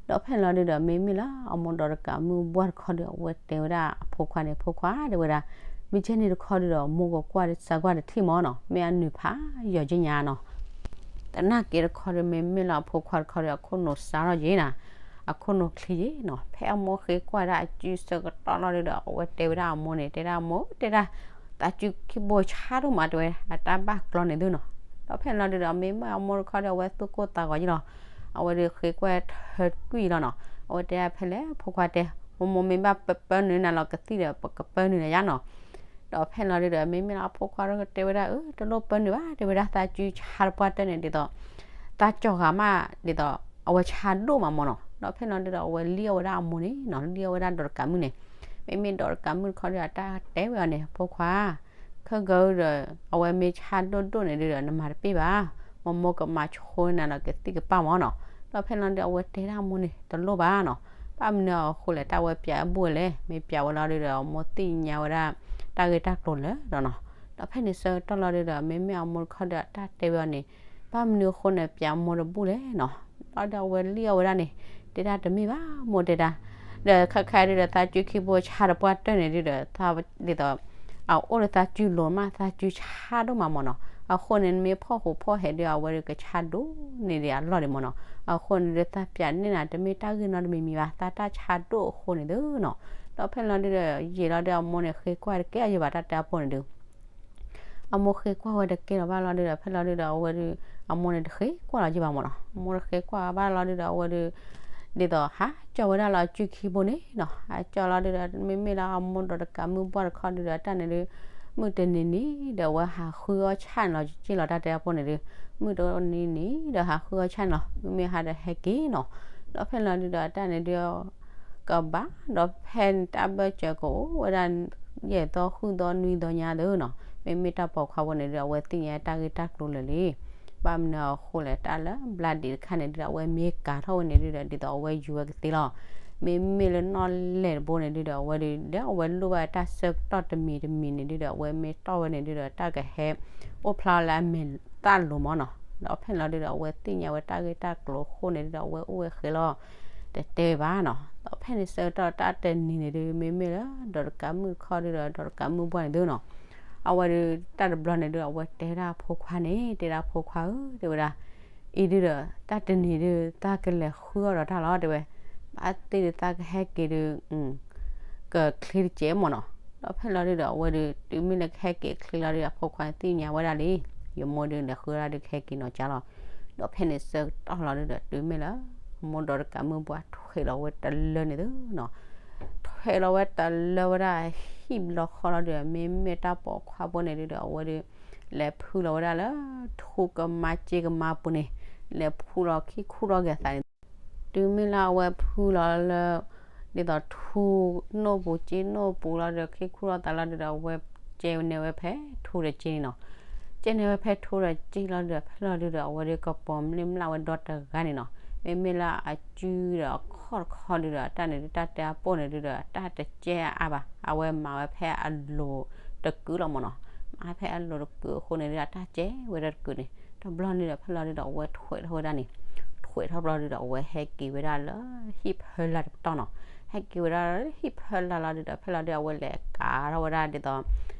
ဒီးဖဲန့ၣ်လီၤဒုဒီး မ့မ့ၢ်လၢအမိၢ်ဒီးတကးမုၢ်ဘှၢ်တခီဒုး အဝဲတဲဝဲဒၣ်အဖိခွါန့ၣ် ဖိခွါ တဲဝဲဒၣ်, မ့ၢ်ကဲန့ၣ်တခီဒုဒီး မိၢ်ကကွၢ်စၢကွၢ်တထံၣ်မ့ၢ်နီၤ, မ့ၢ်အနုာ်ဖးယီၤက့ညါနီၤ, သနာ်က့တခီဒုး မ့မ့ၢ်လၢအဖိခွါတခီဒုး အခိၣ်နူာ်စးထီၣ်က့ၤနီၤ, အခိၣ်နူာ်ချ့က့ၤနီၤ, ဖဲအမိၢ်ဃ့ကွၢ်ဒၣ်အစုဆၢကတီၢ်လီၤဒုဒီး အဝဲတဲဝဲဒၣ်အမိၢ်န့ၣ် တဲဒၣ်မိၢ် တဲဒၣ်, သးစုခံဘိဆါဒိၣ်မး တဲဝဲ အတၢ်ဘၣ်ကျီန့ၣ်သုနီၤ, ဒီးဖဲန့ၣ်လီၤဒုဒီး မ့မ့ၢ်အမိၢ်တခီဒုး အဝဲသူၣ်ကိၢ်သးဂီၤက့ၤလီၤ, အဝဲဒုးဃ့ကွၢ်ထၢကွံာ်လီၤနီၤ, အဝဲတဲဒၣ်ဖဲလဲၣ် ဖိခွါတဲ, မိၢ်မိၢ်မ့ၢ်ဘၣ်ပပၢနုာ်နၤလီၤကသံၣ်ဒီး ပကပၢနုာ်နၤယါနီၤ, ဒီးဖဲန့ၣ်လီၤဒုဒီး မ့မ့ၢ်လၢအဖိခွါဒီးတဲဝဲဒၣ် အၢ တလိၣ်ပၢနုာ်ဘၣ် တဲဝဲဒၣ် သးစုဆါတပှၢ်တၢၢ်န့ၣ် ဒ်သိး သးကၠီၤဂၤမး ဒ်သိး အဝဲဆါဒိၣ်မးမ့ၢ်နီၤ, ဒီးဖဲန့ၣ်လီၤဒုဒီး အဝဲလံၣ်အီၣ်ဝဲဒၣ်အမိၢ်န့ၣ်နီၤ, လံၣ်အီၣ်ဝဲဒၣ်ဒီးတကးမုၢ်န့ၣ်, မ့မ့ၢ်ဒီးတကးမုၢ်တခီဒုဒီး အတၢ်တဲဝဲအီၤန့ၣ် ဖိခွါ ခဲကဒီး အဝဲမ့ၢ်ဆါဒိၣ်ဒိၣ်န့ၣ်ဒုဒီး နမၤတပ့ၢ်ဘၣ်, မိၢ်မိၢ်ကမၤဆိနၤလီၤကသံၣ်ကပၢ်မ့ၢ်နီၤ, ဒီးဖဲန့ၣ်လီၤဒုဒီး အဝဲတဲဒၣ်အမိၢ်န့ၣ် တလိၣ်ဘၣ်နီၤ, ဘၣ်မနုၤအဃိလဲၣ် တၢ်ဝဲပၠးအဘူၣ်ဝဲလဲၣ်, မ့ၢ်ပၠးဝဲလီၤဒုဒီး အမိၢ်သ့ၣ်ညါဝဲဒၣ် တၢ်ဂ့ၢ်တၢ်ကျိၤလၢာ်ဒီးနီၤ, ဒီးဖဲန့ၣ်ဆၢကတီၢ်လီၤဒုဒီး မ့မ့ၢ်အမိၢ်တခီဒီး အတၢ်တဲဝဲအီၤန့ၣ်, ဘၣ်မနုၤအဃိန့ၣ် ပၠးအမိၢ်တဘူၣ်လဲၣ်နီၤ, လီၤဒုဒီးအဝဲလံၣ်အီၣ်ဝဲဒၣ်န့ၣ်, တဲဒၣ်တမ့ၢ်ဘၣ်မိၢ်တဲဒၣ်, ဒီးခဲခါဒုဒီး သးစုခံဘိဆါတပှၢ်တၢၢ်န့ၣ်ဒုဒီး ဒ်သိး အအိၣ်ဒီးသးစုလိၤမး သးစုဆါဒိၣ်မးမ့ၢ်နီၤ, အဃိန့ၣ် နမ့ၢ်ဖီၣ်ဟူးဖီၣ်ဟဲဒု အဝဲဒုကဆါဒိၣ်န့ၢ်ဒံးအလီၢ်ဒံးမ့ၢ်နီၤ, အဃိန့ၣ်ဒု သးပၠးန့ၢ်နၤတမ့ၢ်တၢ်ဂ့ၢ်နီတမံၤမံၤဘၣ် သးတၢ်ဆါဒိၣ်အဃိန့ၣ်သုနီၤ, ဒီးဖဲန့ၣ်လီၤဒုဒီး ယံာ်လီၤဒု အမိၢ်န့ၣ်ဃ့ကွၢ်တကဲအယဘၣ်တၢ်တဲအဖိန့ၣ်ဒု အမိၢ်ဃ့ကွၢ်ဝဲတကဲလီၤဘၣ်လီၤဒုဒီး ဖဲလီၤဒုဒီး အဝဲဒု အမိၢ်န့ၣ်တဃ့ကွၢ်လီၤယဘၣ်မ့ၢ်နီၤ, အမိၢ်တဃ့ကွၢ်ဘၣ်လီၤဒုဒီး အဝဲဒု ဒ်သိးဟးကၠီဝဲဒၣ်လၢအစုခံဘိန့ၣ်နီၤ, ဟးကၠီလီၤဒုဒီး မ့မ့ၢ်လၢအမိၢ်ဒီးတကးမုၢ်ဘှၢ်တခီဒုဒီး တၢ်န့ၣ်ဒု မုၢ်တနံၤနံၤဒီး အဝဲဟးဃုအီၣ်ဆၣ်န့ၣ်လီၤ က့လီၤတၢ်တဲအဖိန့ၣ်ဒု မုၢ်တနံၤနံၤဒီးဟးဃုအီၣ်ဆၣ်န့ၣ်လီၤ မ့မ့ၢ်ဟးဒီးဟဲက့ၤနီၤ, ဒီးဖဲလီၤဒုဒီး တၢ်န့ၣ်ဒု ကဘၣ် ဒီးဖဲန့ၣ်တၢ်ဘၢၣ်စၢၤကအိၣ်ဝဲဒၣ် ယဲၢ်သီဃုသီနွံသီညါသုနီၤ, မ့မ့ၢ်တၢ်ပိာ်ခွါဖိန့ၣ်ဒု အဝဲသ့ၣ်ညါတၢ်ဂ့ၢ်တၢ်ကျိၤလၢာ်လံ, ဘၣ်မနုၤအဃိလဲၣ် တၢ်လၢဘျါဒံးတခါန့ၣ်ဒုဒီး အဝဲမ့ၢ်ကၤထီၣ်ဝဲန့ၣ်ဒုဒီး ဒ်သိးအဝဲယူၤဝဲကသ့လီၤ, မ့မ့ၢ်လၢနီၣ်လဲၢ်တဘိန့ၣ်ဒုဒီး အဝဲဒု ဒီးအဝဲလိၣ်ဘၣ်တၢ်ဆၢကတီၢ်တမံၤတမံၤန့ၣ်ဒုဒီး အဝဲမ့ၢ်တီၢ်ဝဲန့ၣ်ဒုဒီး တၢ်ကဟဲအိၣ်ဖျါလၢအမဲာ်သၣ်လိၤမ့ၢ်နီၤ, ဒီးဖဲန့ၣ်လီၤဒုဒီး အဝဲသ့ၣ်ညါဝဲတၢ်ဂ့ၢ်တၢ်ကျိၤအဃိန့ၣ်ဒုဒီး အဝဲအိၣ်ဝဲဃဲလီၤ တတဲဘၣ်နီၤ, ဒီးဖဲန့ၣ်ဆၢကတီၢ်တၢ်တနံၤန့ၣ်ဒု မ့မ့ၢ်လၢဒီးတကးမုၢ်တခီဒုဒီး ဒီးတကးမုၢ်ဘှၢ်န့ၣ်သုနီၤ, အဝဲဒု တၢ်တဘျီန့ၣ်ဒု အဝဲတဲဒၣ်ဖိခွါန့ၣ် တဲဒၣ်ဖိခွါဧၢ တဲဝဲဒၣ်, အံၤဒုဒီး တၢ်တနံၤဒု သးကလဲၤဃုအီၣ်ဒီးတၢ်လီၤ တဲဝဲ, ဘၣ်သ့ၣ်ဒုးသးကဟဲက့ၤဒု ကချ့တကဲးမ့ၢ်နီၤ, ဒီးဖဲလီၤဒုဒီး အဝဲဒု တုၤမ့ၢ်လၢကဟဲက့ၤချ့လီၤဒု အဖိခွါသ့ၣ်ညါဝဲဒၣ်လံ, ယမိၢ်ဒုလဲၤဃုဒၣ်ဒုကဟဲက့ၤနီၤကၢ်လီၤ, ဒီးဖဲန့ၣ်ဆၢကတီၢ်လီၤဒုဒီး တုၤမ့ၢ်လၢ အမိၢ်ဒီးတကးမုၢ်ပှၢ်ထွဲးလီၤဝဲတလၢန့ၣ်သုနီၤ, ထွဲးလီၤဝဲတလၢဝဲဒၣ်ဟံၣ်ဘျီဃီလီၤဒုဒီး မ့မ့ၢ်တၢ်ပိာ်ခွါဖိန့ၣ်ဒုဒီး အဝဲဒု လဲၤဖုလီၤဝဲဒၣ်လၢ ထူကမါစ့ကမါပူၤန့ၣ်, လဲၤဖုလီၤခံခူၣ်ထီၣ်က့ၤအသးန့ၣ် တုၤမ့ၢ်လၢအဝဲဖုလီၤလၢ ဒ်သိးထူနိၣ်ပူၤစ့နိၣ်ပူၤလီၤဒီး ခံခူၣ်ထီၣ်သးလီၤဒုဒီး အဝဲကဲန့ၢ်ဝဲဖဲထူဒီးစ့န့ၣ်နီၤ, ကဲန့ၢ်ဝဲဖဲထူဒီးစ့လီၤဒုဒီး ဖဲလီၤဒုဒီး အဝဲဒုကပိာ်မုၣ်လၢမျၢ်ဝဲဒီတဂၤန့ၣ်နီၤ, မ့မ့ၢ်လၢအစုဒီးအခီၣ်တခီဒုဒီး တၢ်န့ၣ်ဒု တၢ်တဲအပိၢ်န့ၣ်ဒုဒီး တၢ်တကဲအါဘၣ် အဝဲမၤဝဲဖဲအလိၤတကုလီၤမ့ၢ်နီၤ, မၤဖဲအလိၤတကုာ်အဃိန့ၣ်ဒုး အတၢ်ကဲဝဲဒၣ်တကုာ်န့ၣ် တဘျီန့ၣ်ဒီး ဖဲလီၤဒုးဒီး အဝဲထွဲးထီၣ်ဝဲဒၣ်န့ၣ်, ထွဲးထီၣ်ဘျီဒုးဒီး အဝဲဟဲက့ၤဝဲဒၣ်လၢဟံၣ်ဖၢလာ်တပတီၢ်နီၤ. ဟဲက့ၤဝဲဒၣ်လၢဟံၣ်ဖၢလာ်လီၤဒုးဒီး ဖဲလီၤဒုး အဝဲလဲၤကးထီၣ်ဝဲဒၣ်ဒ်သိး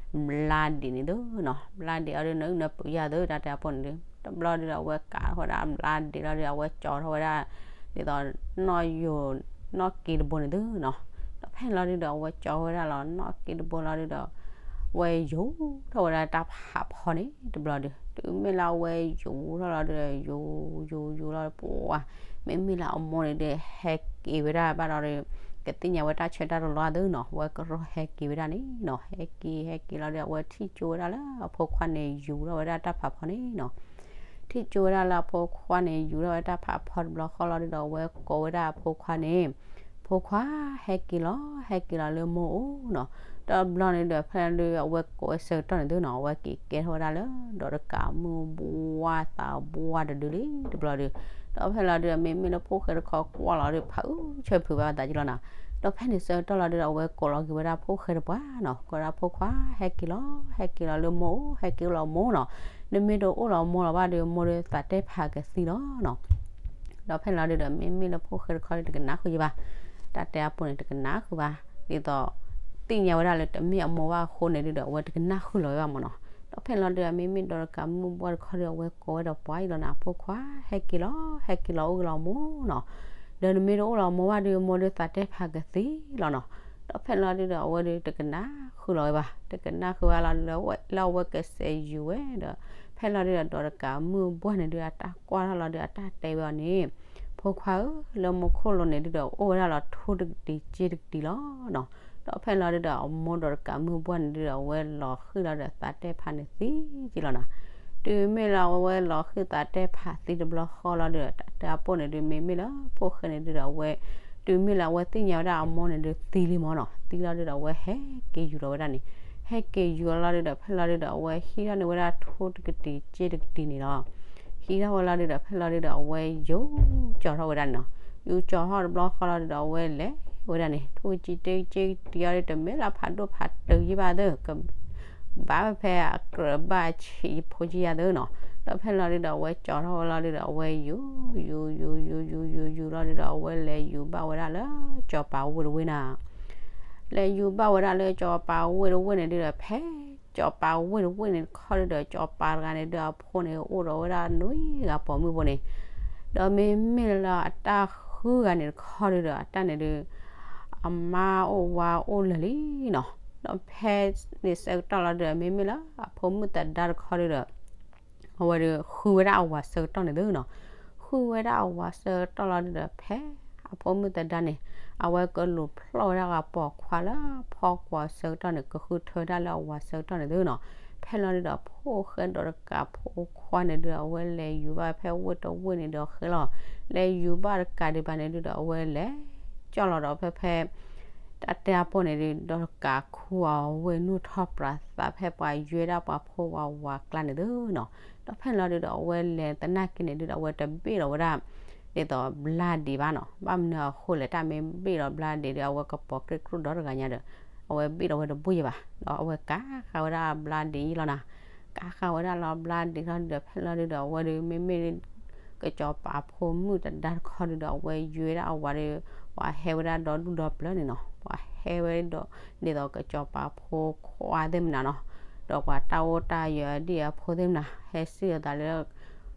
ဘျါဒံးန့ၣ်သုနီၤ. ဘျါဒံးအီၤဒုး နအုၣ်နပူၤယၤသု တၢ်တဲအပိၢ်န့ၣ်ဒုး တဘျီဒုးဒီး အဝဲကးထီၣ်ဝဲဒၣ်ဘျါဒံးလီၤဒုး အဝဲကၠီထီၣ်ဝဲဒၣ် ဒ်သိး နီၣ်ယိၤ နီၣ်က့တဘိန့ၣ်သုနီၤ. ဒီးဖဲန့ၣ်လီၤဒုးဒီး အဝဲကၠီဝဲဒၣ်လီၤ နီၣ်က့တဘိလီၤဒုးဒီး ဝဲယူၤထီၣ်ဝဲဒၣ်တၢ်ဖးဖီန့ၣ်တဘျီဒုး တုၤမ့ၢ်လၢအဝဲယူၤထီၣ်လီၤဒုးဒီး ယူၤ ယူၤ ယူၤလီၤပှၤ မ့မ့ၢ်လၢအမိၢ်န့ၣ်ဒုး ဟဲက့ၤဝဲဒၣ်ဘၣ်ဒီးဒုး ကသ့ၣ်ညါဝဲတၢ်ဆၢတၢ်တလီၢ်သုနီၤ. ဝဲကရီဟဲက့ၤဝဲဒၣ်န့ၣ်နီၤ. ဟဲက့ၤ ဟဲက့ၤလီၤဒုး အဝဲထံၣ်ကၠိဝဲဒၣ်လၢအဖိခွါန့ၣ် ယူၤထီၣ်ဝဲဒၣ်တၢ်ဖးဖီန့ၣ်နီၤ. ထံၣ်ကၠိဝဲဒၣ်လၢအဖိခွါန့ၣ် ယူၤထီၣ်ဝဲတၢ်ဖးဖီတဘျီဃီလီၤဒုးဒီး အဝဲကိးဝဲဒၣ်အဖိခွါန့ၣ်, ဖိခွါ ဟဲက့ၤလီၤ ဟဲက့ၤလီၤလၢမိၢ်အိၣ်နီၤ. တဘျီန့ၣ်ဒီး ဖဲလီၤဒုး အဝဲကိးဝဲဆၢကတီၢ်န့ၣ်သုနီၤ အဝဲက့ၤကဲထီၣ်ဝဲဒၣ်လၢ ဒီးတကးမုၢ်ဘှါသးဘှါတဒုလံတဘျီဒုး ဒီးဖဲလီၤဒုးဒီး မ့မ့ၢ်လၢဖိၣ်ဃဲတခီကွၢ်လီၤဒုး ဖးအုးဆၢဖုးဘၣ်သးက့လီၤနီၤ. ဒီးဖဲန့ၣ်ဆၢကတီၢ်လီၤဒုးဒီး အဝဲကိးလီၤက့ၤဝဲဒၣ်ဖိၣ်ဃဲတပှၢ်နီၤ ကိးဒၣ်ဖိခွါ ဟဲက့ၤလီၤ ဟဲက့ၤလီၤလၢမိၢ်အိၣ် ဟဲက့ၤအိၣ်လီၤမိၢ်နီၤ. နမ့ၢ်တအိၣ်လီၤမိၢ်လီၤဘၣ်ဒီး မိၢ်ဒီးသးတဲဖးကသံလီၤနီၤ. ဒီးဖဲန့ၣ်လီၤဒုးဒီး မ့မ့ၢ်လၢဖိၣ်ဃဲတခီဒုး တကနၣ်ဃုာ်ယဘၣ်, တၢ်တဲအပိၢ်န့ၣ် တကနၣ်ဃုာ်ဘၣ်, ဒ်သိး သ့ၣ်ညါဝဲဒၣ်လၢတမ့ၢ်အမိၢ်ဘၣ်အဃိန့ၣ်ဒုးဒီး အဝဲတကနၣ်ဃုာ်လီၤဝဲဘၣ်မၢ်နီၤ. ဒီးဖဲန့ၣ်လီၤဒုးဒီး မ့မ့ၢ်ဒီးတကးမုၢ်ဘှါတခီဒုး အဝဲကိးဝဲဒီးပှၤအံၤလီၤနီၤ ဖိခွါ ဟဲက့ၤလီၤ ဟဲက့ၤလီၤအိၣ်က့ၤလီၤမိၢ်နီၤ. ဒီးနမ့ၢ်တအိၣ်လီၤမိၢ်ဘၣ်ဒီး မိၢ်ဒီးသးတဲဖးကသံလီၤနီၤ. ဒီးဖဲန့ၣ်လီၤဒုးဒီး အဝဲဒုးတကနၣ်ဃုာ်လီၤဝဲဘၣ်, တကနၣ်ဃုာ်ဝဲလီၤလၢ လၢအဝဲကစဲးယူၤဝဲဒီး ဖဲလီၤဒုးဒီး ဒီးတကးမုၢ်ဘှါန့ၣ်ဒုး အတၢ်ကွၢ်ထီၣ်လီၤဒုး အတၢ်တဲဝဲအီၤန့ၣ်, ဖိခွါဧၢ, လၢမူခိၣ်လိၤန့ၣ်ဒုးဒီး အိၣ်ဝဲဒၣ်လီၤထူတကတံၤစ့တကတံၤလီၤနီၤ. ဒီးဖဲန့ၣ်လီၤဒုးဒီး အမိၢ်ဒီးတကးမုၢ်ဘှါန့ၣ်ဒုးဒီး အဝဲလီၤဃံၤလီၤဒီးသးတဲဖးန့ၣ်သံက့လီၤနီၤ. တုၤမ့ၢ်လၢအဝဲလီၤဃံၤသးတဲဖးသံတဘျီဃီလီၤဒုးဒီး တၢ်တဲအပိၢ်န့ၣ်ဒုး မ့မ့ၢ်လၢဖိၣ်ဃဲန့ၣ်ဒုးဒီး အဝဲ တုၤမ့ၢ်လၢအဝဲသ့ၣ်ညါဝဲဒၣ်အမိၢ်န့ၣ်ဒုးသံလံမၢ်နီၤ, သံလီၤဒုးဒီး အဝဲဟဲက့ၤယူၤလီၤဝဲဒၣ်န့ၣ်, ဟဲက့ၤယူၤလီၤလီၤဒုးဒီး ဖဲလီၤဒုးဒီး အဝဲဟံးထီၣ်န့ၢ်ဝဲဒၣ်ထူတကတံၤစ့တကတံၤန့ၣ်လီၤ. ဟံးထီၣ်ဝဲလီၤဒုးဒီး ဖဲလီၤဒုးဒီး အဝဲယူၤကၠီၤထီၣ်ဝဲဒၣ်န့ၣ်နီၤ. ယူၤကၠီၤထီၣ်တဘျီဃီလီၤဒုးဒီး အဝဲလဲၤဝဲဒၣ်န့ၣ် ထူကတံၤစ့တကံၤအီၤဒုး တမ့ၢ်လၢဖးဒိၣ်ဖးတၢၢ်ယံၤဘၣ်သ့ၣ် ကဘၣ်ဝဲဖဲအကြၢးဘၣ်ဆံးဖိကံယၤသ့ၣ်နီၤ. ဒီးဖဲလီၤဒုးဒီး အဝဲကၠီၤထီၣ်ဝဲလီၤဒုးဒီး အဝဲယူၤ ယူၤ ယူၤ ယူၤ ယူၤ ယူၤ ယူၤလီၤဒုးဒီး အဝဲလဲၤယူၤဘၣ်ဝဲဒၣ်လၢစီၤပၤဝ့ၢ်တဝ့ၢ်နီၤ. လဲၤယူၤဘၣ်ဝဲဒၣ်လၢစီၤပၤဝ့ၢ်တဝ့ၢ်န့ၣ်ဒုးဒီး ဖဲစီၤပၤဝ့ၢ်တဝ့ၢ်န့ၣ်တခီဒုးဒီး စီၤပၤတဂၤန့ၣ်ဒုး အဖိန့ၣ် အိၣ်ဒီးဝဲဒၣ်နွံဂၤပိာ်မုၣ်ဖိန့ၣ်, ဒီးမ့မ့ၢ်လၢအတၢ်ဃုဂၤန့ၣ်တခီဒုးဒီး အတၢ်န့ၣ်ဒုး အမါအိၣ်ဝၤအိၣ်လၢာ်လံနီၤ. ဒီးဖဲန့ၣ်ဆၢကတီၢ်လီၤဒုးဒီး မ့မ့ၢ်လၢအဖိမုၣ်သဒါတခီဒုးဒီး အဝဲဒုးဃုဝဲဒၣ်အဝၤဆၢကတီၢ်န့ၣ်သ့ၣ်နီၤ. ဃုဝဲဒၣ်အဝၤဆၢကတီၢ်လီၤဒုးဒီး ဖဲအဖိမုၣ်သဒါန့ၣ် အဝဲကလူၤဖျီၣ်ဝဲဒၣ်အပိာ်ခွါလၢဖီကွီၤဆၢကတီၢ်န့ၣ် ကဃုထၢဒၣ်လၢအဝၤဆၢကတီၢ်န့ၣ်သ့ၣ်နီၤ. ဖဲလီၤဒုးဒီး ဖိၣ်ဃဲဒီးတကးဖိခွါန့ၣ်ဒုး အဝဲလဲၤယူၤဘၣ် ဖဲဝ့ၢ်တဝ့ၢ်န့ၣ်ဒီးဃဲလီၤ. လဲၤယူၤဘၣ်တကးဒံးဘၣ်န့ၣ်ဒုးဒီး အဝဲလဲၤကၠီၣ်လီၤဒီးဖဲဖဲ တၢ်တဲအပိၢ်န့ၣ်ဒုး ဒီးတကးခူအီၤဝ့ၢ်နူၢ်ထီၣ်ပြးသး ဖဲပှၤယွဲဒၣ်ပှၤဖိဝၤဝၤကျါန့ၣ်သ့ၣ်နီၤ. ဒီးဖဲန့ၣ်လီၤဒုးဒီး အဝဲလဲၤသနာ်က့န့ၣ်ဒုးဒီး အဝဲတဘ့ၣ်လီၤဝဲဒၣ် ဒ်သိးဘျါဒံးဘၣ်နီၤ. ဘၣ်မနုၤအဃိလဲၣ် တၢ်မ့ၢ်ဘ့ၣ်လီၤဘျါဒံးဒီး အဝဲကပိာ်ကြ့ၢ်ကြိၣ်ဒီတဂၤညါဒီး အဝဲဘ့ၣ်လီၤဝဲတဘိယဲၢ်ဘၣ်. ဒီးအဝဲကးဃာ်ဝဲဒၣ်ဘျါဒံးယံာ်လီၤနီၤ. ကးဃာ်ဝဲဒၣ်လီၤဘျါဒံးလီၤဒုးဒီး ဖဲလီၤဒုးဒီး အဝဲဒုးမ့မ့ၢ် ကစီၤပၤဖိမုၣ်သဒါတခီဒုးဒီး အဝဲယွဲဒၣ်အဝၤဒီး ပှၤဟဲဝဲဒၣ်ဒီဒူၣ်ဒီပျၢၤန့ၣ်နီၤ. ပှၤဟဲဝဲဒီး ဒ်သိးကစီၤပၤဖိခွါသ့ၣ်မနုၤနီၤ. ဒီးပှၤတၢ်အိၣ်တၢ်ယၢၤအဒံၣ်အဖိသ့ၣ်မနုၤ ဟဲစံၣ်အသးလၢ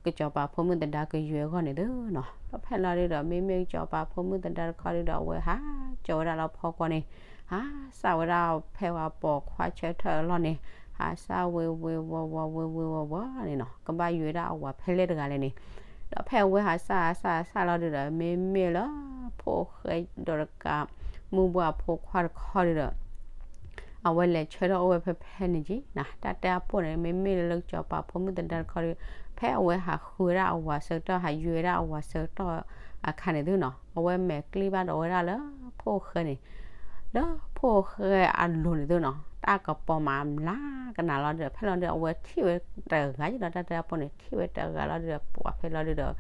ကစီၤပၤဖိမုၣ်သဒါကယွဲအဂီၢ်န့ၣ်သ့ၣ်နီၤ. ဒီးဖဲလီၤဒုးဒီး မ့မ့ၢ်ကစီၤပၤဖိမုၣ်သဒါတခီဒုးဒီး အဝဲဟးကၠီဝဲဒၣ်လၢဖီကွီၤန့ၣ် ဟးစၢ်ဝဲဒၣ်ဖဲပှၤပိာ်ခွါဆၢထၢၣ်အလီၢ်န့ၣ် ဟးစၢ်ဝ့ၤဝ့ၤဝီၤဝီၤ ဝ့ၤဝ့ၤဝီၤဝီၤန့ၣ်နီၤ. ကဘၣ်ယွဲဒၣ်အဝၤဖဲလဲၣ်တဂၤလဲၣ်န့ၣ်. ဒီးဖဲအဝဲဟးစၢ်ဟးစၢ်ဟးစၢ်လီၤဒုးဒီး မ့မ့ၢ်လၢဖိၣ်ဃဲဒီးတကးမုၢ်ဘှါအဖိခွါတခီဒုးဒီး အဝဲလဲၤဆၢထၢၣ်အိၣ်ဝဲဖဲဖဲန့ၣ်က့ၤနီၤ. တၢ်တဲအပိၢ်န့ၣ် မ့မ့ၢ်လၢကစီၤပၤဖိမုၣ်သဒါတခီဒုး ဖဲအဝဲဟးဃုဝဲဒၣ်အဝၤဆၢကတီၢ် ဟးယွဲဝဲဒၣ်အဝၤဆၢကတီၢ်အခါန့ၣ်သ့ၣ်နီၤ အဝဲမဲာ်ကျံဘၣ်ဒီးဝဲဒၣ်လၢဖိၣ်ဃဲန့ၣ် လၢဖိၣ်ဃဲအလိၤန့ၣ်သ့ၣ်နီၤ တၢ်ကပီၤမးမျးကနၤလီၤဒုးဒီး ဖဲလီၤဒုးဒီး အဝဲထံၣ်ဝဲတဂၤယ့ၣ်ဒီး တၢ်တဲအပိၢ်န့ၣ် ထံၣ်ဝဲတဂၤလီၤဒုးဒီး ပှၤဖဲလီၤဒုးဒီး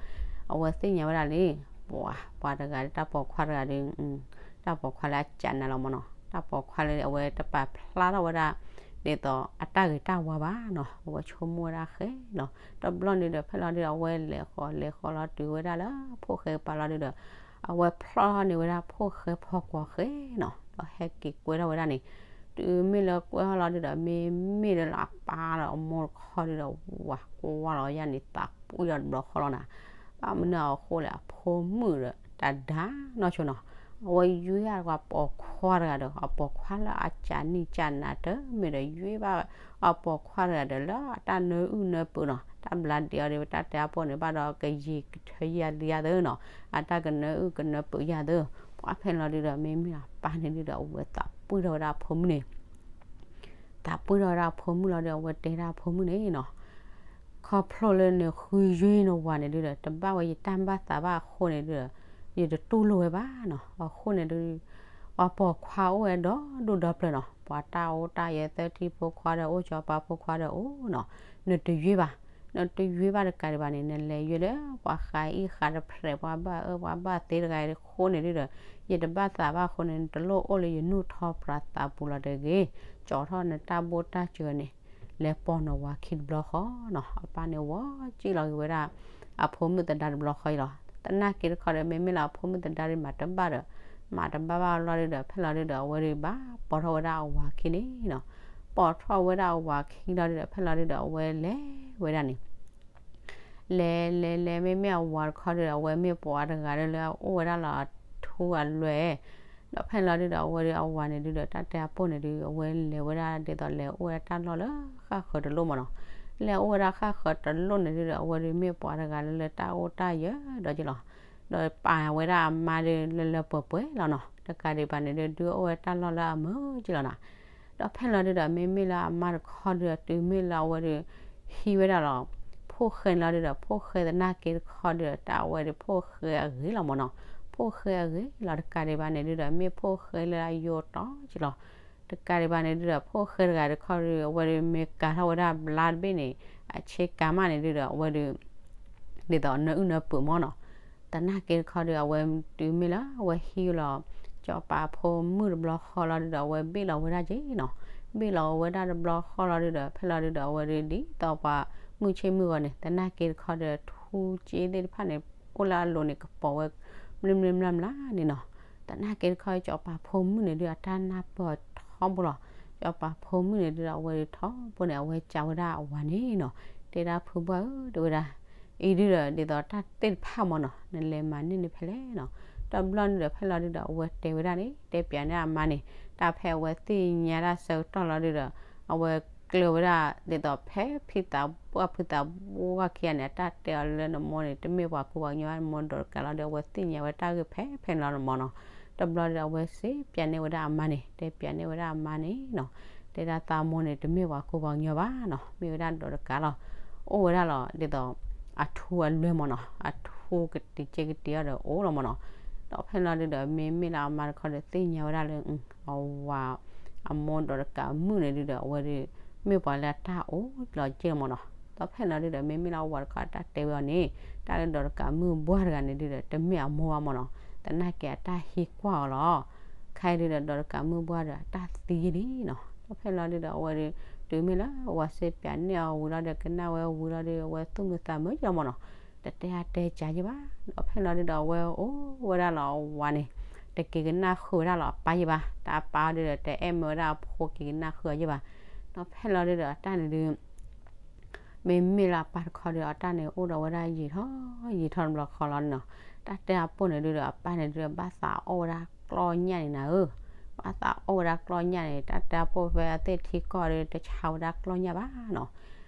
အဝဲသ့ၣ်ညါဝဲဒၣ်လံ ပှၤ ပှၤတဂၤဒုး တၢ်ပိာ်ခွါတဂၤဒုး တၢ်ပိာ်ခွါလၢအကးနၤလီၤမၢ်နီၤ တၢ်ပိာ်ခွါလၢအဝဲတပာ်ဖျါထီၣ်ဝဲဒၣ် ဒ်သိးအတၢ်ဂ့ၤတၢ်ဝါဘၣ်နီၤ, အဝဲဆိကမိၣ်ဝဲဒၣ်ဃဲနီၤ. တဘျီန့ၣ်ဒီး ဖဲလီၤဒုဒီး အဝဲလဲၤဃီၤလဲၤဃီၤလီၤတုၤဝဲဒၣ်လၢဖိၣ်ဃဲကပၤလီၤဒုဒီး အဝဲဖျီၣ်ထီၣ်န့ၢ်ဝဲဒၣ်ဖိၣ်ဃဲဖီကွီၤဃဲနီၤ, ဒီးဟဲက့ၤကွဲထီၣ်ဝဲဒၣ်န့ၣ်, တုၤမ့ၢ်လၢကွဲထီၣ်လီၤဒုဒီး မ့မ့ၢ်လၢအပၢ်ဒီးအမိၢ်တခီဒုဒီး ဝၤကွၢ်လီၤယၤန့ၣ် သးပှံၢ်ဒီးတဘျီဃီလီၤနၤ. ဘၣ်မနုၤအဃိလဲၣ် အဖိမုၣ်ဒီးတဒါနီၢ်ဆိနီၤ, အဝဲယွ့အပိာ်ခွါတဂၤဒီး အပိာ်ခွါလၢအကးနံၣ်ကးနၤတမ့ၢ်ဒီး ယွ့ဘၣ်အပိာ်ခွါတဂၤဒီး လၢအတၢ်နၢအုၣ်နၢပၢၤနီၤ, တၢ်ဘျါဒံးအီၤဒီး တၢ်တဲအပိၢ်န့ၣ် ဘၣ်ဒီးကယံာ်ကထၢယၤလံယၤသၢနီၤ, အတၢ်ကနၢအုၣ်ကနၢပၢၤယၤသၢ, ပှၤဖဲလီၤဒုဒီး မ့မ့ၢ်အပၢ်န့ၣ်ဒုဒီး အဝဲသးပှံၢ်ထီၣ်ဝဲဒၣ်အဖိမုၣ်န့ၣ် သးပှံၢ်ထီၣ်ဝဲဒၣ်အဖိမုၣ်လီၤဒီး အဝဲတဲဒၣ်အဖိမုၣ်န့ၣ်နီၤ, ခီဖျိလၢနဃုယွ့နဝၤန့ၣ်ဒုဒီး တဘၣ်ဝဲယတၢ်ဘၣ်သးဘၣ်အဃိန့ၣ်ဒုဒီး ယတတူၢ်လိာ်ဝဲဘၣ်နီၤ. အဃိန့ၣ်ဒု ပှၤပိာ်ခွါအိၣ်ဝဲဒီဒူၣ်ဒီပျၢၤနီၤ, ပှၤတၢ်အိၣ်တၢ်ယဲၢ်သၢထံဖိခွါဒီးအိၣ် စီၤပၤဖိခွါဒီးအိၣ်နီၤ, နတယွ့ဘၣ်, နတယွ့ဘၣ်တကးဒံးဘၣ်န့ၣ် နလဲၤယွ့လၢပှၤဃးအံၣ်ဃးတဖျဲး ပှၤဘၣ်အၢပှၤဘၣ်သီတဂၤအဃိန့ၣ်ဒုဒီး ယတဘၣ်သးဘၣ်အဃိန့ၣ် နတလိၣ်အိၣ်လၢယနူၢ်ထီပြးသးပူၤလီၤတဂ့ၤ, ကၠီထီၣ်နတၢ်ဘိၣ်တၢ်စၢၤန့ၣ် လဲၤပိာ်နဝၤခံတဘျီဃီနီၤ. အပၢ်န့ၣ်ဝီၤကံၣ်လီၤက့ၤဝဲဒၣ် အဖိမုၣ်သဒါတဘျီဃီအံၤလီၤ. သနာ်က့တခီဒီး မ့မ့ၢ်လၢအဖိမုၣ်သဒါဒုမၤတဘၣ်ဒီး မၤတဘၣ်ဘၣ်လီၤဒုဒီး ဖဲလီၤဒုဒီး အဝဲဒုဘၣ်ပိာ်ထီၣ်ဝဲဒၣ်အဝၤခံန့ၣ်နီၤ. ပိာ်ထီၣ်ဝဲဒၣ်အဝၤခံလီၤဒုဒီး ဖဲလီၤဒုဒီး အဝဲလဲၤဝဲဒၣ်န့ၣ် လဲၤလဲၤလဲၤ မ့မ့ၢ်အဝၤတခီဒုဒီး အဝဲမ့ၢ်ပှၤတဂၤလၢလၢအအိၣ်ဝဲဒၣ်လီၤအထူအလွဲၢ်, ဒီးဖဲလီၤဒုဒီး အဝဲဒုအဝၤန့ၣ်ဒုဒီး တၢ်တဲအပိၢ်န့ၣ်ဒု အဝဲလဲၤဝဲဒၣ်ဒ်သိးလဲၤအိၣ်ဝဲဒၣ်တၢ်လီၢ်လၢဃၣ်ဃၢၤတလိၣ်မးနီၤ. လဲၤအိၣ်ဝဲဒၣ်ဃၣ်ဃၢၤတလိၣ်န့ၣ်ဒုဒီး အဝဲဒုမ့ၢ်ပှၤတဂၤလၢလၢတၢ်အိၣ်တၢ်ယၢၤဒီးက့လီၤ. ဒီးပာ်ဝဲဒၣ်အမါဒုလၢလၢပှဲၤပှဲၤလီၤနီၤ. တကးဒံးဘၣ်န့ၣ်ဒု ဒုအိၣ်ဝဲတၢ်လီၢ်လၢအမုာ်က့လီၤနၤ. ဒီးဖဲလီၤဒုဒီး မ့မ့ၢ်လၢအမါတခီဒုဒီး တုၤမ့ၢ်လၢအဝဲဒု ဟံးဝဲဒၣ်လီၤ ဖိၣ်ဃဲန့ၣ်လီၤဒုဒီး ဖိၣ်ဃဲသနာ်က့တခီဒုဒီး တၢ်အဝဲဒု ဖိၣ်ဃဲအဂ့ၤလီၤမးနီၤ. ဖိၣ်ဃဲအဂ့ၤလီၤ တကးဒံးဘၣ်န့ၣ်ဒုဒီး မ့ၢ်ဖိၣ်ဃဲလၢအယိာ်တီက့လီၤ. တကးဒံးဘၣ်န့ၣ်ဒုဒီး ဖိၣ်ဃဲတဂၤတခီဒု အဝဲဒုမ့ၢ်ကၤထီၣ်ဝဲဒၣ်ဘျါတဘ့ၣ်န့ၣ် အဆ့ကၤမးန့ၣ်ဒုဒီး အဝဲဒု ဒ်သိးနၢအုၣ်နၢပၢၤမးနီၤ. သနာ်က့တခီဒု အဝဲတုၤမ့ၢ်လၢအဝဲဟံးလီၤ စီၤပၤဖိမုၣ်တဘျီဃီလီၤဒုဒီး အဝဲဘ့ၣ်လီၤဝဲဒၣ်က့နီၤ. ဘ့ၣ်လီၤဝဲဒၣ်တဘျီဃီလီၤဒုဒီး ဖဲလီၤဒုဒီး အဝဲဒုဒ်သိးပှၤမုၢ်ဆ့ၣ်မုၢ်ဂီၤန့ၣ် သနာ်က့တခီဒီး ထူစ့သ့ၣ်တဖၣ်န့ၣ် အိၣ်လၢအလိၤန့ၣ် ကပီၤဝဲ မုၢ်မုၢ်မျၢ်မျၢ်န့ၣ်နီၤ. သနာ်က့တခီ စီၤပၤဖိမုၣ်န့ၣ်ဒု အတၢ်နၢ်ပၢၢ်ထီဘိလီၤ. စီၤပၤဖိမုၣ်န့ၣ်ဒုဒီး အဝဲဒုထီဘိန့ၣ် အဝဲကးဝဲဒၣ်အဝၤန့ၣ်နီၤ. တဲဒၣ်ဖုဘၣ်ဧၢ တဲဝဲဒၣ် အံၤဒုဒီး ဒ်သိးတၢ်သ့ၣ်တဖၣ်မးနီၤ နလဲၤမၤန့ၢ်န့ၣ်ဖဲလဲၣ်နီၤ. တဘျီန့ၣ်ဒီး ဖဲလီၤဒုဒီး အဝဲတဲဝဲဒၣ်န့ၣ် တဲပၠးန့ၢ်အမါန့ၣ် တၢ်ဖဲအဝဲသ့ၣ်ညါတၢ်ဆၢကတီၢ်လီၤဒုဒီး အဝဲကျၢၤဝဲဒၣ် ဒ်သိးဖဲဖံသးဘှၢ်ဖုသးဘှၢ်ခံဂၤန့ၣ် အတၢ်တဲအီၤလၢနမိၢ်န့ၣ် တမ့ၢ်ပှၤကူပှၤကညီ နမိၢ်ဒိးတကးလီၤဒီး အဝဲသ့ၣ်ညါဝဲတၢ်ဂ့ၢ်ဖဲဖဲန့ၣ်လီၤနမိၢ်နီၤ. တဘျီဒီး အဝဲစ့ပၠးန့ၢ်ဝဲဒၣ်အမါန့ၣ် တဲပၠးန့ၢ်ဝဲဒၣ်အမါန့ၣ်နီၤ. တဲဒၣ်သးမိၢ်န့ၣ် တမ့ၢ်ပှၤကူပှၤကညီဘၣ်နီၤ မ့ၢ်ဝဲဒၣ်ဒိးတကးလီၤ. အိၣ်ဝဲဒၣ်လီၤ ဒ်သိး အထူအလွဲၢ်မးနီၤ အထူကတံၤကဲကတံၤအီၤဒီးအိၣ်လီၤမးနီၤ. ဒီးဖဲလီၤဒုဒီး မ့မ့ၢ်လၢအမါတခီဒီး သ့ၣ်ညါဝဲဒၣ်လၢ အဝၤ အမိၢ်ဒိးတကးမုၣ်န့ၣ်ဒုဒီး အဝဲဒု မ့ၢ်ပှၤလၢအတၢ်အိၣ်လီၤက့လီၤမးနီၤ. ဒီးဖဲလီၤဒုဒီး မ့မ့ၢ်လၢအဝၤတခီအတၢ်တဲဝဲအီၤန့ၣ် တၢ်လၢဒိးတကးမုၣ်ဘှၢ်တဂၤန့ၣ်ဒုဒီး တမ့ၢ်အမိၢ်ဘၣ်မးနီၤ. သနာ်က့အတၢ်ဟံးကွၢ်အီၤလီၤ. ခဲအံၤဒုဒီး ဒိးတကးမုၣ်ဘှၢ်ဒီး အတၢ်သံယဲလံနီၤ. ဒီးဖဲလီၤဒုဒီး အဝဲဒု တုၤမ့ၢ်လၢအဝၤစ့ပၠးန့ၢ်အီၤဝံၤလီၤဒီး ကနၣ်ဝဲဝံၤလီၤဒီး အဝဲသူၣ်မုာ်သးမုာ်ယဲလီၤမးနီၤ. တတဲအတဲကၤယဲဘၣ်. ဒီးဖဲလီၤဒုဒီး အဝဲအိၣ်ဝဲဒၣ်လီၤအဝၤန့ၣ် တက့ၤကနၣ်ဃုာ်ဝဲဒၣ်လီၤအပၢ်ယဲဘၣ်. တၢ်အပၢ်ဒုဒီး တအဲၣ်မၢဝဲဒၣ်အဖိက့ၤကနၣ်ဃုာ်အီၤယဲဘၣ်. ဒီးဖဲလီၤဒုဒီး အတၢ်န့ၣ်ဒု မ့မ့ၢ်လၢအပၢ်တခီဒီး အတၢ်န့ၣ်အိၣ်ဒီးဝဲဒၣ်ယံာ်ထီၣ်ယံာ်ထီၣ်တဘျီဃီလီၤနီၤ. တၢ်တဲအပိၢ်န့ၣ်ဒုဒီး အပၢ်န့ၣ်ဒုဒီး ဘၣ်သးအီၣ်ဝဲဒၣ်ကျီၢ်ညၣ်န့ၣ်နၤဧၢ. ဘၣ်သးအီၣ်ဝဲဒၣ်ကျီၢ်ညၣ်န့ၣ် တၢ်တဲအပိၢ်ဖဲအသ့ၣ်ထံကီၢ်ဒီး တဆါဝဲဒၣ်ကျီၢ်ညၣ်ဘၣ်နီၤ.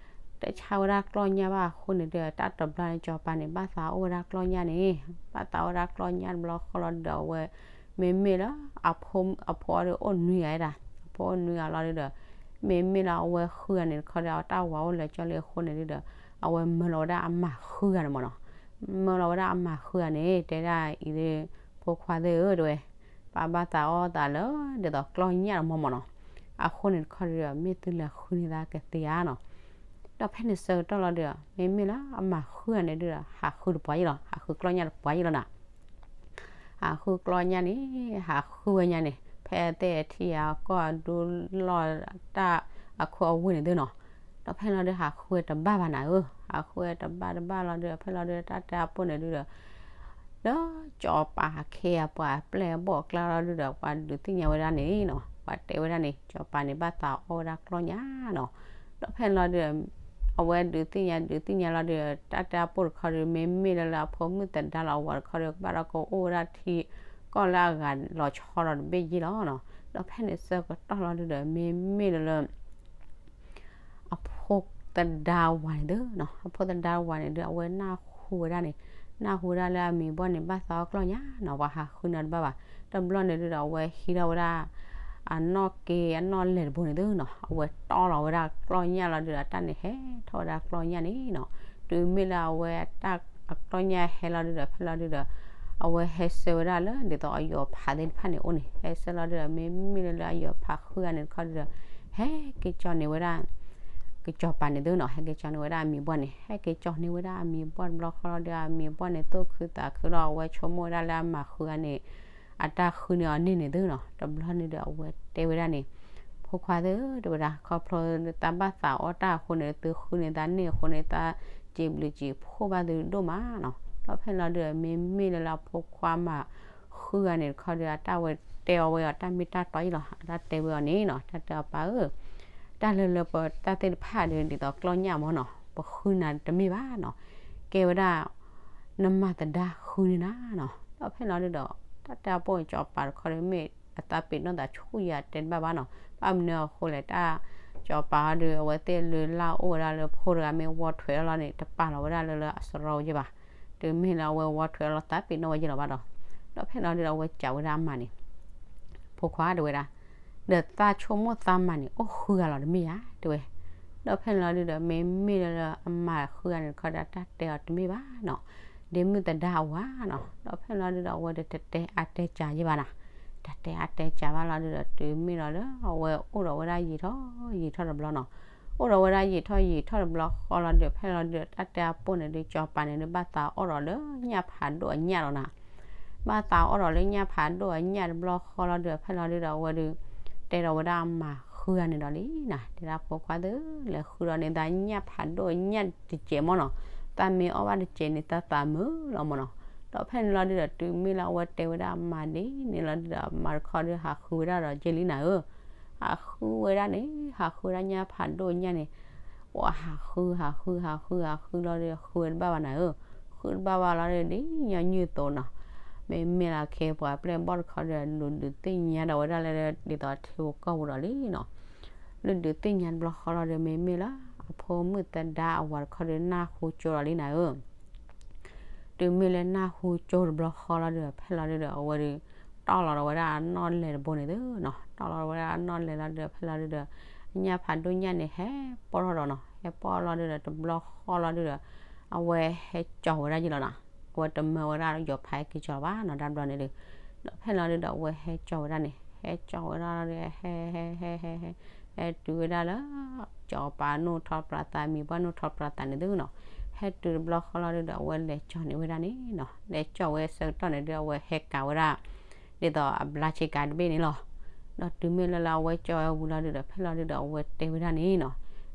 တဆါဝဲဒၣ်ကျီၢ်ညၣ်ဘၣ်အဃိန့ၣ်ဒီး တၢ်တဘျီန့ၣ် စီၤပၤန့ၣ် ဘၣ်သးအီၣ်ဝဲဒၣ်ကျီၢ်ညၣ်န့ၣ် ဘၣ်သးအီၣ်ဝဲဒၣ်ကျီၢ်ညၣ်တဘျီဃီလီၤဒုဒီး အဝဲ မ့မ့ၢ်လၢ အဖိအီၤဒီးအိၣ်နွံဂၤဒၣ်, အဖိအိၣ်နွံဂၤလီၤဒုဒီး မ့မ့ၢ်လၢအဝဲဃုဂၤန့ၣ်တခီဒီး အတၢ်ဝၤအိၣ်လၢာ်ကၠီလံအဃိန့ၣ်ဒုဒီး အဝဲမၢလီၤဝဲဒၣ်အမးဃုဂၤန့ၣ်မးနီၤ. မၢလီၤဝဲဒၣ်အမးဃုဂၤန့ၣ် တဲဒၣ်အံၤဒု ဖိခွါသ့ၣ်ဧၢ တဲဝဲ, ပၢ်ဘၣ်သးအီၣ်သးလၢ ဒ်သိးကျီၢ်ညၣ်တမီၢ်မးနီၤ. အဃိန့ၣ်တခီဒုဒီး မ့ၢ်သုလဲၤဃုန့ၢ်သးကသ့ဧါနီၤ. ဒီးဖဲန့ၣ်ဆၢကတီၢ်လီၤဒုဒီး မ့မ့ၢ်လၢအမးဃုဂၤန့ၣ်ဒုဒီး ဟးဃုတပှၤယဲလီၤ, ဟးဃုကျီၢ်ညၣ်တပှၤယဲလီၤနၤ. ဟးဃုကျီၢ်ညၣ်န့ၣ် ဟးဃုဝဲညါန့ၣ် ဖဲသ့ၣ်ထံၣ်အကီၢ်အဒူလီၢ်တၢ် အခိၣ်အဝ့ၢ်န့ၣ်သုနီၤ, ဒီးဖဲလီၤဒုးဟးဃုတဘၣ်ဘၣ်နၤဧၢ, ဟးဃုတဘၣ်တဘၣ်လီၤဒုး ဖဲလီၤဒုးတၢ်တဲအပိၢ်န့ၣ်ဒုးဒီး လၢစီၤပၤဟးခ့အပှၤအပျဲၢ်အဘီၣ်အကျါလီၤဒုးဒီး ပှၤဒုးသ့ၣ်ညါဝဲဒၣ်န့ၣ်နီၤ, ပှၤတဲဝဲဒၣ်န့ၣ် စီၤပၤန့ၣ်ဘၣ်သးအီၣ်ဝဲဒၣ်ကျီၢ်ညၣ်နီၤ, ဒီးဖဲလီၤဒုး အဝဲဒုးသ့ၣ်ညါဒုးသ့ၣ်ညါလီၤဒုး တၢ်တဲအပိၢ်တခီဒုး မ့မ့ၢ်လၢလၢအဖိမုၣ်သဒါလီၤအဝၤတခီဒုး ကဘၣ်ဒီးကအိၣ်ဝဲဒၣ်ထံကီၢ်လၢအဂၤလီၤဆီဒီးတဘ့ၣ်ယ့ၢ်လီၤနီၤ, ဒီးဖဲန့ၣ်ဆၢကတီၢ်လီၤဒုးဒီး မ့မ့ၢ်လၢလၢ အဖိသဒါဝၤန့ၣ်သုနီၤ, အဖိသဒါဝၤန့ၣ်ဒုး အဝဲနၢ်ဟူဝဲဒၣ်န့ၣ်, နၢ်ဟူဝဲဒၣ်လၢအမံၤဘီၣ်န့ၣ် ဘၣ်သးအီၣ်ကျီၢ်ညၣ်နီၤ, ပှၤဟးဃုန့ၢ်တဘၣ်ဘၣ်, တဘျီန့ၣ်ဒုးဒီး အဝဲဟံးထီၣ်ဝဲဒၣ် အနီၣ်က့အနီၣ်လဲၢ်တဘိန့ၣ်သုနီၤ, အဝဲတီလီၤဝဲဒၣ်ကျီၢ်ညၣ်လီၤဒုးဒီး တၢ်န့ၣ်ဟဲထီၣ်ဝဲဒၣ်ကျီၢ်ညၣ်န့ၣ်နီၤ, တုၤမ့ၢ်လၢအဝဲတၢ်အကျီၢ်ညၣ်ဟဲလီၤဒုးဒီး ဖဲလီၤဒုးဒီး အဝဲဟဲဆၢဝဲဒၣ်လၢဒ်သိးအယီၤဖးသ့ၣ်တဖၣ်န့ၣ်အိၣ်န့ၣ်, ဟဲဆၢလီၤဒုးဒီး မ့မ့ၢ်လၢလၢအယီၤဖးဃုဂၤန့ၣ်တခီဒုးဒီး ဟဲက့ၤကၠီန့ၢ်ဝဲဒၣ် ကစီၤပၤန့ၣ်သုနီၤ, ဟဲက့ၤကၠီန့ၢ်ဝဲဒၣ်အမံၤဘီၣ်န့ၣ်, ဟဲက့ၤကၠီန့ၢ်ဝဲဒၣ်အမံၤဘီၣ်တဘျီဃီလီၤဒုး အမံၤဘီၣ်န့ၣ် သူၣ်ခုသးခုဒီး အဝဲဆိကမိၣ်ဝဲဒၣ်လၢအမၤဃုဂၤန့ၣ် အတၢ်ဃုန့ၢ်အီၤန့ၢ်န့ၣ်သုနီၤ, တဘျီန့ၣ်ဒီးအဝဲတဲဝဲဒၣ်န့ၣ်, ဖိခွါသ့ၣ် တဲဝဲဒၣ် ခီဖျိသးဘၣ်သးအီၣ်တၢ်အဃိန့ၣ် သုဃုန့ၢ်သးန့ၢ်အဃိန့ၣ် သးစံးဘျုးစံးဖှိၣ်ဘၣ်သုဒိၣ်မးနီၤ, ဒီးဖဲလီၤဒုးဒီး မ့မ့ၢ်လၢလၢအဖိခွါမၤဃုဂၤန့ၣ်တခီဒုး အတၢ်ဝဲတဲအီၤဝဲအီၤတၢ်မ့ၢ်တၢ်တီအံၤလီၤ, အတၢ်တဲဝဲအီၤန့ၣ်နီၤ, တၢ်တဲအီၤပၢ်ဧၢ တၢ်လၢလၢပတၢ်သ့ၣ်တဖၣ်ဒုး ဒ်သိးကျီၢ်ညၣ်မ့ၢ်နီၤ ပဃုနၤတမ့ၢ်ဘၣ်နီၤ, ကဲဝဲဒၣ် နမၤသဒါဃုန့ၢ်နၤနီၤ, ဒီးဖဲလီၤဒုးဒီး တၢ်တဲအပိၢ်စီၤပၤတခီဒုး မ့ၢ်အသးပ့ၤနီၣ်သးဆူၣ်ယၤတဲတဘၣ်ဘၣ်နီၤ, ဘၣ်မနုၤအဃိလဲၣ် တၢ်စီၤပၤဟီဒုး အဝဲသ့ၣ်လၢလၢအိၣ်ဝဲဒၣ်လၢဖိတဂၤမ့ၢ်ဝီထွဲးလီၤန့ၣ် တပာ်လီၤဝဲဒၣ်လၢလၢအစရီယဲၢ်ဘၣ်, တုၤမ့ၢ်လၢအဝဲဝီထွဲးလီၤသးပ့ၤနီၣ်ဝဲယဲၢ်လီၤဘၣ်ဒီး, ဒီးဖဲလီၤဒုးဒီး အဝဲစံးဝဲဒၣ်အမါန့ၣ် ဖိခွါတဲဝဲဒၣ်, ဒီးသးဆိကမိၣ်သးမၤန့ၣ်အိၣ်ဃုဂၤလီၤတမ့ၢ်ဧါ တဲဝဲ, ဒီးဖဲန့ၣ်လီၤဒုးဒီး မ့မ့ၢ်လၢလၢအမၤဃုဂၤန့ၣ်တခီဒီး တၢ်တဲအီၤတမ့ၢ်ဘၣ်နီၤ, ဒ့မုၣ်သဒါအဝၤနီၤ, ဒီးဖဲန့ၣ်လီၤဒုးဒီး အဝဲဒီးတတဲအါတဲစှၤယဲၢ်ဘၣ်နီၤ, တတဲအါတဲစှၤဘၣ်လီၤဒုးဒီး တုၤမ့ၢ်လီၤလၢအဝဲအိၣ်ဒီးဝဲဒၣ်ယံာ်ထီၣ်ယံာ်ထီၣ်တဘျီနီၤ, အိၣ်ဒီးဝဲဒၣ်ယံာ်ထီၣ်ယံာ်ထီၣ်တဘျီဃီလီၤဒုး ဖဲလီၤဒုးဒီး တၢ်တဲအပိၢ်န့ၣ်ဒုး စီၤပၤန့ၣ်ဒုး ဘၣ်သးအီၣ်ဒီးလၢညၣ်ဖးဒိၣ်အညၣ်လီၤနီၤ ဘၣ်သးအီၣ်ဒီးလၢညၣ်ဖးဒိၣ်အညၣ်တဘျီဃီလီၤဒုး ဖဲလီၤဒုးဒီး အဝဲဒုး တဲဒီးဝဲဒၣ်အမါဃုဂၤန့ၣ်ဒီးလံနီၤ, တဲဒၣ်ဖိခွါသ့ၣ် လဲၤဃုဒီးန့ၢ်သးညၣ်ဖးဒိၣ်အညၣ်တစဲးမ့ၢ်နီၤ, သးမ့ၢ်အီၣ်ဘၣ်တစဲးန့ၣ် သးသးမုာ်လီၤမ့ၢ်နီၤ, ဒီးဖဲန့ၣ်လီၤဒုးဒီး တုၤမ့ၢ်လၢအဝဲတဲဝဲဒၣ်အမါဒ်န့ၣ်လီၤဒုးဒီး အမါတခီဒုး ဟးဃုဝဲဒၣ်ဒီးယဲၢ်လံနၤဧၢ ဟးဃုဝဲဒၣ်န့ၣ် ဟးဃုဝဲဒၣ်ညၣ်ဖးဒိၣ်ညၣ်န့ၣ်, ပှၤဟးဃု ဟးဃု ဟးဃု ဟးဃုလီၤဒီး ဃုဝဲတဘၣ်ဘၣ်နၤဧၢ, ဃုတဘၣ်ဘၣ်လီၤဒီး ဒ်ညီနုၢ်အသိးနီၤ, မ့မ့ၢ်လၢအခ့အပှၤအပျဲၢ်အဘီၣ်တခီဒီး လူၤဒုးသ့ၣ်ညါဒီးဝဲဒၣ်လၢ ဒ်သိးထံဖိကီၢ်ဖိဒီးလံနီၤ, လူၤဒုးသ့ၣ်ညါတဘျီဃီလီၤဒီး မ့မ့ၢ်လၢအဖိမုၣ်သဒါအဝၤတခီဒီး နၢ်ဟူကၠိလီၤလံနၤဧၢ တုၤမ့ၢ်လၢနၢ်ဟူကၠိတဘျီဃီလီၤဒီး ဖဲလီၤဒုးဒီး အဝဲဒုး တီၢ်လီၤဒီးဝဲဒၣ်အနီၣ်လဲၤတဘိန့ၣ်သုနီၤ, တီၢ်လီၤဝဲဒၣ်အနီၣ်လဲၤလီၤဒုးဒီး ဖဲလီၤဒုးဒီး အညၣ်ဖးဒိၣ်ညၣ်န့ၣ် ဟဲပီၢ်ထီၣ်ဒီးနီၤ, ဟဲပီၢ်လီၤဒုးဒီး တဘျီဃီလီၤဒုးဒီး အဝဲဟဲကၠီၤဝဲဒၣ်ယဲၢ်လီၤနီၤ, အဝဲတမၢဝဲဒၣ်ယီၤဖးဟဲက့ၤကၠီၤဘၣ်နီၤ တဘျီန့ၣ်ဒုး, ဒီးဖဲလီၤဒုးဒီး အဝဲဟဲကၠီၤဝဲဒၣ်န့ၣ် ဟဲကၠီၤဝဲဒၣ်လီၤဒီး ဟဲ ဟဲ ဟဲ ဟဲ ဟဲတုၤဝဲဒၣ်လၢ စီၤပၤနီၣ်ထီၣ်ပြးသး မံၤပှၢ်နီၣ်ထီၣ်ပြးသးန့ၣ်သုနီၤ, ဟဲတုၤတဘျီဃီလီၤဒုးဒီး အဝဲလဲၤကၠီၤန့ၢ်ဝဲဒၣ်န့ၣ်နီၤ, လဲၤကၠီၤဝဲဆၢကတီၢ်န့ၣ်ဒုး အဝဲဟဲကၤဝဲဒၣ် ဒ်သိးအဘျါဆ့ကၤတဘ့ၣ်န့ၣ်လီၤ. ဒီးတုၤမ့ၢ်လၢလၢအဝဲကၠီၤဝဲဝံၤလီၤဒုးဒီး ဖဲလီၤဒုးဒီး အဝဲတဲဝဲဒၣ်န့ၣ်နီၤ,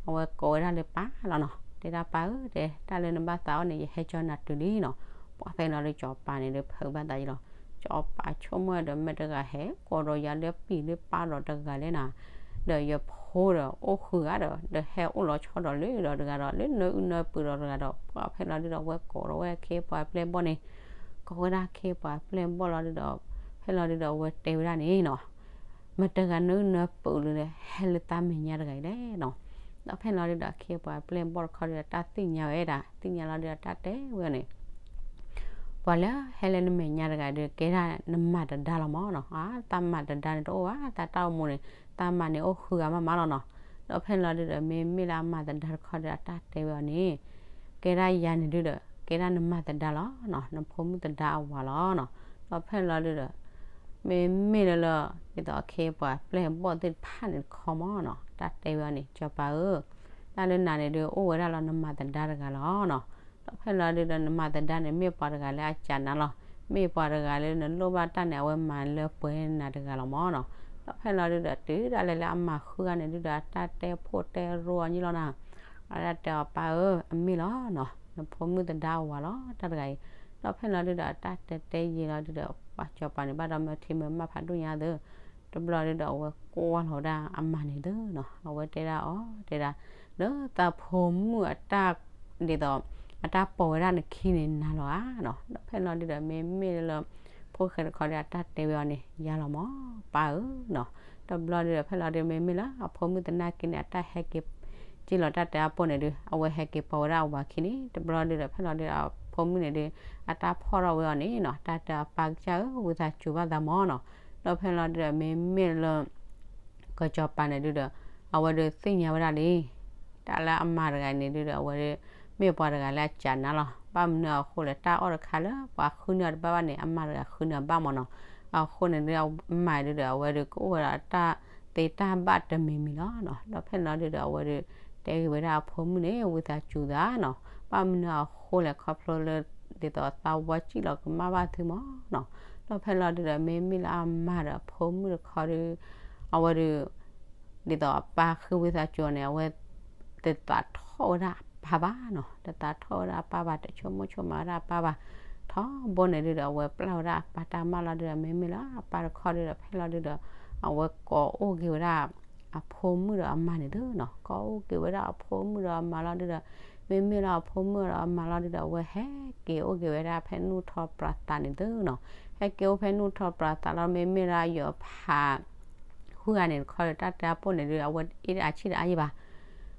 အဝဲကိးဝဲဒၣ်လၢပၢ်လီၤနီၤ, တဲဒၣ်ပၢ်ဧၢ တဲ တၢ်လၢနဘၣ်သးအီၣ်န့ၣ် ယဟဲကၠီၤနၤတုၤလံနီၤ, ပှၤဖဲလီၤဒုး စီၤပၤန့ၣ်ဒုး ဖုးဘၣ်သးယံၤလီၤ, စီၤပၤဆိကမိၣ်ဒီး မတၤတဂၤဟဲကိးဒီးယၤလၢပံာ်လၢပၢ်ဒီးတဂၤလဲၣ်နၤ, ဒီးယဖိဒီးအိၣ်ဃုဂၤဒီး ဒီးဟဲအိၣ်လီၤဆီဒီးလၢဒီးတဂၤဒီး လၢနၢအုၣ်နၢပှ့ၤဒီးတဂၤဒီး ပှၤဖဲလီၤဒုးဒီး အဝဲကိးဒီးဝဲအခ့အပှၤအပျဲၢ်အဘီၣ်န့ၣ် ကိးဝဲဒၣ်အခ့အပှၤအပျဲၢ်အဘီၣ်လီၤဒုးဒီး ဖဲလီၤဒုးဒီး အဝဲတဲဝဲဒၣ်န့ၣ်နီၤ, မတၤတဂၤနၢအုၣ်နၢပှ့ၤလၢ ဟဲလၢတၢ်မဲာ်ညါတဂၤအံၤလဲၣ်နီၤ, ဒီးဖဲလီၤဒုးဒီး အခ့အပှၤအပျဲၢ်အဘီၣ်တခီဒုးဒီး တၢ်သ့ၣ်ညါဝဲဒၣ် သ့ၣ်ညါလီၤဒုးဒီး တၢ်တဲဝဲန့ၣ် ပှၤလၢဟဲလၢနမဲာ်ညါတဂၤဒီး ကဲဒၣ်နမၤသဒါလီၤမ့ၢ်နီၤ, အါ သးမၤသဒါန့ၣ်တအိၣ်ဘၣ် သးတၢ်အိၣ်မူန့ၣ် သးမၤန့ၣ်အိၣ်ဃုဂၤမးမးလီၤနီၤ, ဒီးဖဲလီၤဒုးဒီး မ့မ့ၢ်လၢအမၤသဒါတခီဒီး အတၢ်တဲဝဲအီၤန့ၣ် ကဲဒၣ်ယၤန့ၣ်ဒုးဒီး ကဲဒၣ်နမၤသဒါလီၤနီၤ, နဖိမုၣ်သဒါအဝၤလီၤနီၤ, ဒီးဖဲလီၤဒုးဒီး မ့မ့ၢ်လၢလၢ ဒ်သိးအခ့အပှၤအပျဲၢ်အဘီၣ်သ့ၣ်တဖၣ်န့ၣ်တခီမ့ၢ်နီၤ, တၢ်တဲဝဲအီၤန့ၣ် စီၤပၤဧၢ, တၢ်လၢနၤန့ၣ်ဒုး အိၣ်ဝဲဒၣ်လၢနမၤသဒါတဂၤလီၤနီၤ, ဒီးဖဲလီၤဒုးဒီး နမၤသဒါန့ၣ် မ့ၢ်ပှၤတဂၤလၢအစံးနၤလီၤ, မ့ၢ်ပှၤတဂၤလၢနလိၣ်ဘၣ်တၢ်န့ၣ် အဝဲမၤလၢပှဲၤနၤတဂၤလီၤမ့ၢ်နီၤ, ဒီးဖဲလီၤဒုဒီး တုၤဒၣ်လဲာ်လၢအမၤဃုဂၤန့ၣ်ဒုဒီး အတၢ်တဲဖိတဲရိအီၤညီလီၤနၤ, အတၢ်တဲအီၤ ပၢ်ဧၢ, အမ့ၢ်လီၤနီၤ, နဖိမုၣ်သဒါအဝၤလီၤ တၢ်တဂၤအံၤ. ဒီးဖဲလီၤဒုဒီး အတၢ်တဲတဲယံာ်လီၤဒုဒီး ပှၤစီၤပၤန့ၣ် ဘၣ်ဒီးမၢထံမၢမၢ်ဖးဒိၣ်ညါသၢ တဘျီဒုဒီး အဝဲကွၢ်လီၤဝဲဒၣ်အမါန့ၣ်သၢနီၤ, အဝဲတဲဒၣ်အီၤ တဲဒၣ် လၢသးဖိမုၣ်အတၢ် ဒ်သိး အတၢ်ပိာ်ဝဲဒၣ်နခံန့ၣ်နၤလီၤဧါနီၤ. ဒီးဖဲလီၤဒုဒီး မ့မ့ၢ်လၢ ဖိၣ်ဃဲတခီဒီး အတၢ်တဲဝဲအီၤန့ၣ် ယၤလီၤမၢ် ပၢ်ဧၢနီၤ. တဘျီဒုဒီး ဖဲလီၤဒု မ့မ့ၢ်လၢအဖိမုၣ်သနာ်က့န့ၣ် အတၢ်ဟဲက့ၤ က့ၤလီၤတၢ်တဲအပိၢ်န့ၣ်ဒု အဝဲဟဲက့ၤပိာ်ဝဲဒၣ်အဝၤခံန့ၣ် တဘျီဒုဒီး ဖဲလီၤဒုဒီး အဖိမုၣ်န့ၣ်ဒု အတၢ်ဖီၣ်ထီၣ်ဝဲအီၤန့ၣ်နီၤ, တၢ်တဲအပၢ်ကစၢ်ဧၢ ဝံသးစူၤဘၣ်သးမၢ်နီၤ. ဒီးဖဲလီၤဒုဒီး မ့မ့ၢ်လၢ ကစီၤပၤန့ၣ်ဒုဒီး အဝဲဒုးသ့ၣ်ညါဝဲဒၣ်လံ တၢ်လၢအမါတဂၤန့ၣ်ဒုဒီး အဝဲဒုး မ့ၢ်ပှၤတဂၤလၢအစံးနၤလီၤ. ဘၣ်မနုၤအဃိလဲၣ် တၢ်အီၣ်တခါလၢပှၤဃုန့ၢ်အီၤတဘၣ်ဘၣ်န့ၣ် အမါတဂၤဃုန့ၢ်အီၤဘၣ်မၢ်နီၤ. အဃိန့ၣ်ဒု အမါဒုဒီး အဝဲဒုးကအိၣ်ဝဲဒီးအတၢ်သ့တၢ်ဘၣ်တမံၤမံၤလီၤနီၤ. ဒီးဖဲလီၤဒုဒီး အဝဲဒုး တဲဂ့ၤဝဲဒၣ်အဖိမုၣ်န့ၣ် ဝံသးစူၤသးနီၤ. ဘၣ်မနုၤအဃိလဲၣ် ခီဖျိလၢ ဒ်သိးသးဝီစံၣ်လီၤကမၣ်ဘၣ်သုမၢ်နီၤ. ဒီးဖဲလီၤဒုဒီး မ့မ့ၢ်လၢအမါဒီးအဖိမုၣ်တခီဒု အဝဲဒုး ဒ်သိးအပၢ်ဃုဝံသးစူၤန့ၣ် အဝဲ တသးထီၣ်ဝဲဒၣ်အပၢ်ဘၣ်နီၤ, တသးထီၣ်ဝဲဒၣ်အပၢ်ဘၣ်, တဆိကမိၣ်ဆိကမးဝဲဒၣ်အပၢ်ဘၣ်. ထီဘိန့ၣ်ဒုဒီး အဝဲပျၢ်ဝဲဒၣ်အပၢ်တၢ်မၢ်လီၤဒုဒီး မ့မ့ၢ်လၢအပၢ်တခီဒုဒီး ဖဲလီၤဒုဒီး အဝဲကိးအိၣ်က့ၤဝဲဒၣ် အဖိမုၣ်ဒီးအမါန့ၣ်သုနီၤ, ကိးအိၣ်က့ၤဝဲဒၣ်အဖိမုၣ်ဒီးအမါလီၤဒုဒီး မ့မ့ၢ်လၢအဖိမုၣ်ဒီးအမါလီၤဒုဒီး အဝဲဟဲက့ၤအိၣ်က့ၤဝဲဒၣ်ဖဲနူၢ်ထီပြးသးန့ၣ်သုနီၤ, ဟဲက့ၤအိၣ်ဖဲနူၢ်ထီပြးသးလီၤ. မ့မ့ၢ်လၢအယီၤဖး ဃုဂၤန့ၣ်တခီဒီး တၢ်တဲအပိၢ်န့ၣ်ဒု အဝဲအ့ၣ်အဆံၣ်တအါယံၤဘၣ်.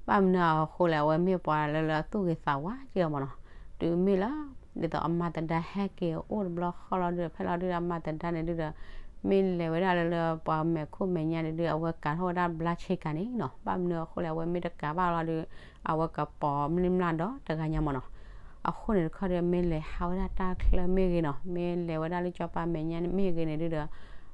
ဘၣ်မနုၤအဃိလဲၣ် အဝဲမ့ၢ်ပှၤလၢလၢအသူၣ်ဂ့ၤသးဝါက့လီၤမၢ်နီၤ. တုၤမ့ၢ်လၢ ဒ်သိးအမါသဒါဟဲက့ၤအိၣ်တဘျီဃီလီၤဒုဒီး ဖဲလီၤဒုဒီးအမါသဒါန့ၣ်ဒုဒီး မ့ၢ်လဲၤဝဲဒၣ်လၢလၢပှၤမဲာ်ခိၣ်မဲာ်ညါန့ၣ်ဒု အဝဲကၤထီၣ်ဝဲဒၣ်ဘျါဆ့ကၤန့ၣ်နီၤ. ဘၣ်မနုၤအဃိလဲၣ် အဝဲမ့ၢ်တကၤဘၣ်လီၤဒု အဝဲကပီၤမနုၤမနုၤဒီးတဂၤညါမၢ်နီၤ. အဃိန့ၣ်တခီဒီး မ့ၢ်လဲၤဟးဝဲဒၣ်တၢ်ချၢမ့ၢ်ဂ့ၤနီၤ, မ့ၢ်လဲၤဝဲဒၣ်လၢစီၤပၤမဲာ်ညါမ့ၢ်ဂ့ၤန့ၣ်ဒုဒီး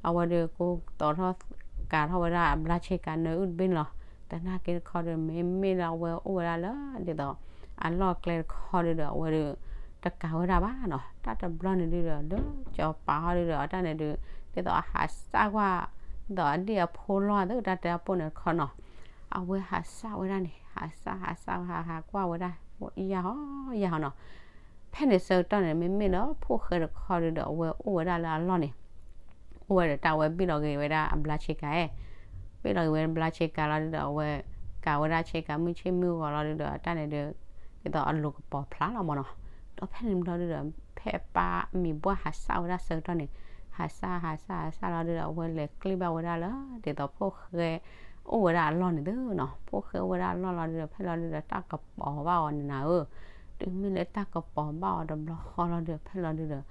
အဝဲဒုးကိးတီၤထီၣ် ကၤထီၣ်ဝဲဒၣ်အဘျါဆ့ကၤနၢအုၣ်တဘ့ၣ်န့ၣ်လီၤ. သနာ်က့တခီဒီး မ့မ့ၢ်လၢအဝဲအိၣ်ဝဲဒၣ်လၢ ဒ်သိး အလီၢ်ကျဲတခီဒုဒီး အဝဲဒုး တကၤဝဲဒၣ်ဘၣ်နီၤ. တၢ်တဘျီန့ၣ်ဒုဒီး လၢစီၤပၤဟီဒုဒီး အတၢ်န့ၣ်ဒု ဒ်သိးအဟးစၢ်ကွၢ် ဒ်သိးအဒ့ၣ်အဖိလီၤသ့ၣ်တၢ်တဲအပိၢ်န့ၣ်တခီနီၤ. အဝဲဟးစၢ်ဝဲဒၣ်န့ၣ် ဟးစၢ်ဟးစၢ်ဟးဟးကွၢ်ဝဲဒၣ် ယၢ်ဟီယၢ်ဟီနီၤ. ဖဲန့ၣ်ဆၢကတီၢ်န့ၣ် မ့မ့ၢ်လၢဖိၣ်ဃဲတခီဒုဒီး အဝဲအိၣ်ဝဲဒၣ်လၢအလီၢ်န့ၣ် အိၣ်ဝဲဒီးတၢ်ဝဲဘ့ၣ်လီၤက့ၤဝဲဒၣ်အဘျါဆ့ကၤ, ဘ့ၣ်လီၤက့ၤဝဲဘျါဆ့ကၤလီၤဒုဒီး အဝဲ ကၤဝဲဒၣ်ဆ့ကၤမုၢ်ဆ့ၣ်မုၢ်ဂီၤလီၤဒုဒီး အတၢ်န့ၣ်ဒု ဒ်သိးအလိၤကပီၤဖျါလီၤမၢ်နီၤ. ဒီးဖဲန့ၣ်ဘျီဒုဒီး ဖဲအပၢ်မံၤဘှၢ်ဟးစၢ်ဝဲဒၣ်ဆၢကတီၢ်န့ၣ် ဟးစၢ်ဟးစၢ်ဟးစၢ်လီၤဒုဒီး အဝဲလဲၤကျ့ဘၣ်ဝဲဒၣ်လၢ ဒ်သိးဖိၣ်ဃဲ အိၣ်ဝဲဒၣ်အလီၢ်န့ၣ်သုနီၤ. ဖိၣ်ဃဲအိၣ်ဝဲဒၣ်အလီၢ်လီၤဒုဒီး ဖဲလီၤဒုဒီး တၢ်ကပီၤဘၣ်အီၤန့ၣ်နၤဧၢ. တုၤမ့ၢ်လၢတၢ်ကပီၤဘၣ်အီၤတဘျီဃီလီၤဒုဒီး ဖဲလီၤဒုဒီး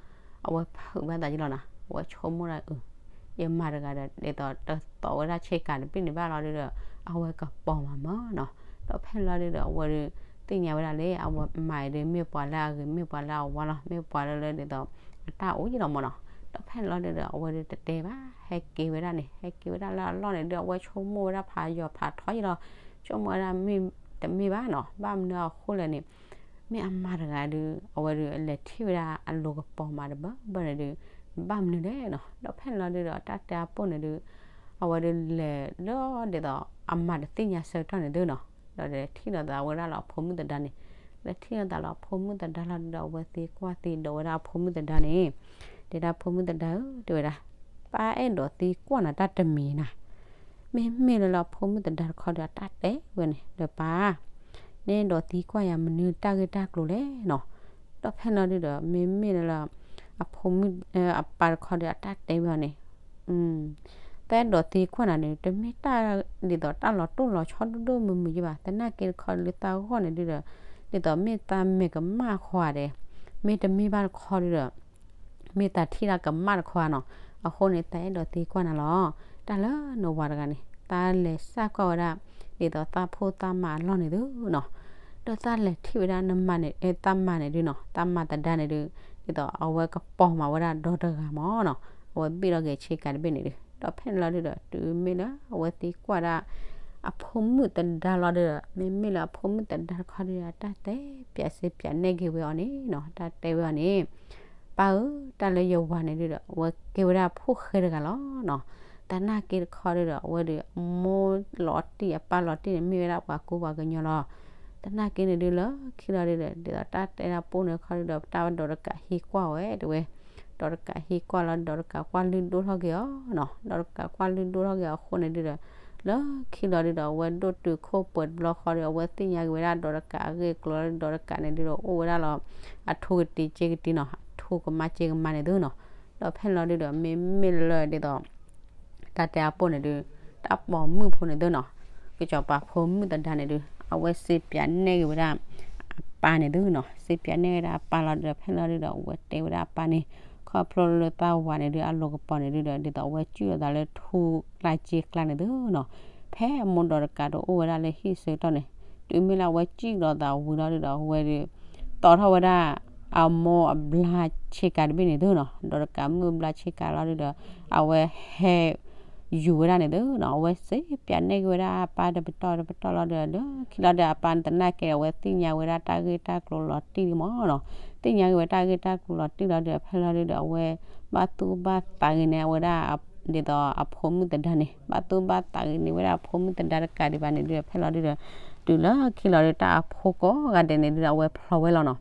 အဝဲဖုးဘၣ်သးယံလီၤနၤ, အဝဲဆိကမိၣ်ဒၣ်အၢ ယမါတဂၤဒီး ဒ်သိးတသိးဝဲဒၣ်ဆ့ကၤတဘ့ၣ်န့ၣ်ဘၣ်လီၤဒုဒီး အဝဲကပီၤမးမၢ်နီၤ. ဒီးဖဲလီၤဒုဒီး အဝဲဒုး သ့ၣ်ညါဝဲဒၣ်လၢ အဝဲမါအံၤဒုး မ့ၢ်ပှၤလၢအဂ့ၤ မ့ၢ်ပှၤလၢအဝါလီၤ, မ့ၢ်ပှၤလၢလၢဒ်သိး အတၢ်အိၣ်ယံလီၤမၢ်နီၤ. ဒီးဖဲလီၤဒုဒီး အဝဲဒုးတတဲဘၣ် ဟဲက့ၤဝဲဒၣ်န့ၣ် ဟဲက့ၤဝဲဒၣ်လၢအလီၢ်န့ၣ်ဒုး အဝဲဆိကမိၣ်ဝဲဒၣ်ဖးယီၤဖးထီယံလီၤ, ဆိကမိၣ်ဝဲဒၣ်မ့ၢ်တမ့ၢ်ဘၣ်နီၤ. ဘၣ်မနုၤအဃိလဲၣ်န့ၣ် မ့ၢ်အမါတဂၤဒုး အဝဲဒုးလဲၤထံၣ်ဝဲဒၣ်အလိၤကပီၤမးတဘၢဘၢန့ၣ်ဒုး ဘၣ်မနုၤလဲၣ်နီၤ. ဒီးဖဲလီၤဒုဒီး တၢ်တဲအပိၢ်န့ၣ်ဒုး အဝဲဒုးလဲၤလၢဒ်သိး အမါတသ့ၣ်ညါဆၢကတီၢ်န့ၣ်သုနီၤ, ဒီးလဲၤထံၣ်လိာ်သးဝဲဒၣ်လၢအဖိမုၣ်သဒါန့ၣ်, လဲၤထံၣ်လိာ်သးလၢအဖိမုၣ်သဒါလီၤဒုဒီး အဝဲသံကွၢ်သံဒိးဝဲဒၣ်အဖိမုၣ်သဒါန့ၣ်, တဲဒၣ်ဖိမုၣ်သဒါဧၢ တဲဝဲဒၣ်, ပၢ်အဲၣ်ဒိးသံကွၢ်နၤတၢ်တမံၤနၤ, မ့မ့ၢ်လၢလၢအဖိမုၣ်သဒါတခီဒီး အတၢ်တဲဝဲန့ၣ် လၢပၢ် နအဲၣ်ဒိးသံကွၢ်ယၤမနုၤတၢ်ဂ့ၢ်တၢ်ကျိၤလဲၣ်နီၤ. ဒီးဖဲလီၤဒုဒီး မ့မ့ၢ်လၢ အဖိမုၣ် အပၢ်တခီဒီး အတၢ်တဲဝဲအီၤန့ၣ်, တၢ်အဲၣ်ဒိးသံကွၢ်နၤန့ၣ် တမ့ၢ်တၢ်ဒ်သိးတၢ်လီၤတိၢ်လီၤဆီဒိၣ်ဒိၣ်မုၢ်မုၢ်ယံဘၣ်. သနာ်က့တခီလၢသးဂီၢ်န့ၣ်ဒုဒီး ဒ်သိးမ့ၢ်သးမဲာ်ကမၣ်ခွါဒီး မ့ၢ်တမ့ၢ်ဘၣ်တခီဒုဒီး မ့ၢ်သးထံၣ်တၢ်ကမၣ်တခီဧါနီၤ. အဃိန့ၣ် တၢ်အဲၣ်ဒိးသံကွၢ်နၤလီၤ. တၢ်လၢနဝၤတဂၤန့ၣ် သးလဲၤစၢ်ကွၢ်ဝဲဒၣ် ဒ်သိးသးဖိသးမါအလီၢ်န့ၣ်သုနီၤ. ဒီးသးလဲၤထံၣ်ဝဲဒၣ်နမါန့ၣ် သးမါန့ၣ်ဒုနီၤ, သးမါသဒါန့ၣ်ဒု ဒ်သိးအဝဲကပီၤမးဝဲဒၣ်ဒီတဂၤမၢ်နီၤ. အဝဲဘ့ၣ်လီၤက့ၤဆ့ကၤတဘ့ၣ်န့ၣ်ဒု ဒီးဖဲန့ၣ်လီၤဒုဒီး တုၤမ့ၢ်လၢအဝဲသံကွၢ်ဒၣ် အဖိမုၣ်သဒါလီၤဒုဒီး မ့မ့ၢ်လၢအဖိမုၣ်သဒါတခီဒုဒီး တၢ်တဲပၠးစ့ပၠးနဲၣ်က့ၤဝဲအီၤန့ၣ်နီၤ, တၢ်တဲဝဲအီၤန့ၣ် ပၢ်ဧၢ, တၢ်လၢယဝၤန့ၣ်ဒုဒီး အဝဲကဲဝဲဒၣ်ဖိၣ်ဃဲတဂၤလီၤနီၤ. သနာ်က့တခီဒုဒီး အဝဲဒုးအမိၢ်လီၤတံၢ်အပၢ်လီၤတံၢ်န့ၣ် မ့ၢ်ဝဲဒၣ်ပှၤကူပှၤကညီလီၤ. သနာ်က့န့ၣ်ဒုလၢခံလီၤဒုဒီး ဒ်သိးတၢ်တဲတၢ်ပိၢ်န့ၣ်တခီဒုဒီး တၢ်ဝဲဒီးတကးဟံးကွၢ်ဝဲတဝဲ, ဒီးတကးဟံးကွၢ်လီၤ ဒီးတကးကွၢ်လုၢ်ဒိၣ်ထီၣ်က့ၤအီၤနီၤ, ဒီးတကးကွၢ်လုၢ်ဒိၣ်ထီၣ်က့ၤအီၤအဃိန့ၣ်ဒုဒီး လၢခံလီၤဒုဒီး အဝဲဒိၣ်တုာ်ခိၣ်ပှဲၤတဘျီဃီဒီး အဝဲသ့ၣ်ညါက့ၤဝဲဒၣ်ဒီးတကးအဂ့ၢ်အကျိၤလီၤဒုဒီး တကးန့ၣ်ဒုဒီး အိၣ်ဝဲဒၣ်လီၤ အထူကတံၤစ့ကတံၤနီၤ, အထူကမါစ့ကမါန့ၣ်သုနီၤ. ဒီးဖဲလီၤဒုဒီး မ့မ့ၢ်လၢဒ်သိး တၢ်တဲအပိၢ်န့ၣ်ဒု တၢ်ပိာ်မုၣ်ဖိန့ၣ်သုနီၤ, ကစီၤပၤဖိမုၣ်သဒါန့ၣ်ဒု အဝဲစံးပၠးနဲၣ်က့ၤဝဲဒၣ် အပၢ်န့ၣ်သုနီၤ, စံးပၠးနဲၣ်ဝဲဒၣ်အပၢ်လီၤဒုဒီး ဖဲလီၤဒုဒီး အဝဲတဲဝဲဒၣ်အပၢ်န့ၣ် ခီဖျိလၢသးဝၤန့ၣ်ဒု အလိၤကပီၤန့ၣ်ဒုဒီး ဒ်သိးအဝဲစံၣ်အသးလၢထူကျါစ့ကျါန့ၣ်သုနီၤ, ဖဲအမိၢ်ဒီးတကးဒုအိၣ်ဝဲဒၣ်လၢဟံၣ်ဆၢကတီၢ်န့ၣ်, တုၤမ့ၢ်လၢအဝဲစံၣ်ဒီးသးဝံၤလီၤဒုဒီး အဝဲဒု တီထီၣ်ဝဲဒၣ် အမိၢ်အဘျါဆ့ကၤတဘ့ၣ်န့ၣ်သုနီၤ, ဒီးတကးမုၢ်ဘျါဆ့ကၤလီၤဒုဒီး အဝဲဟဲ ယူၤဝဲဒၣ်န့ၣ်သုနီၤ, အဝဲစံးပၠးနဲၣ်က့ၤဝဲဒၣ်အပၢ်တပတီၢ်တပတီၢ်လီၤဒုဒီး လၢခံလီၤဒုဒီး အပၢ်န့ၣ်သနာ်က့ အဝဲသ့ၣ်ညါဝဲဒၣ်တၢ်ဂ့ၢ်တၢ်ကျိၤလီၤတံၢ်ဒံးမ့ၢ်နီၤ, သ့ၣ်ညါက့ၤဝဲတၢ်ဂ့ၢ်တၢ်ကျိၤလီၤတံၢ်လီၤဒုဒီး ဖဲလီၤဒုဒီး အဝဲဘၣ်သူၣ်ဘၣ်သးဂ့ၤန့ၣ် အဝဲဒၣ် ဒ်သိးအဖိမုၣ်သဒါန့ၣ် ဘၣ်သူၣ်ဘၣ်သးဂ့ၤန့ၣ်ဝဲဒၣ်အဖိမုၣ်သဒါတကးဒံးဘၣ်န့ၣ်ဒုဒီး ဖဲလီၤဒုဒီး တုၤလၢခံလီၤဒု တၢ်အဖိကိးဂၤဒဲးန့ၣ်ဒုဒီး အဝဲဖျီဝဲလီၤနီၤ,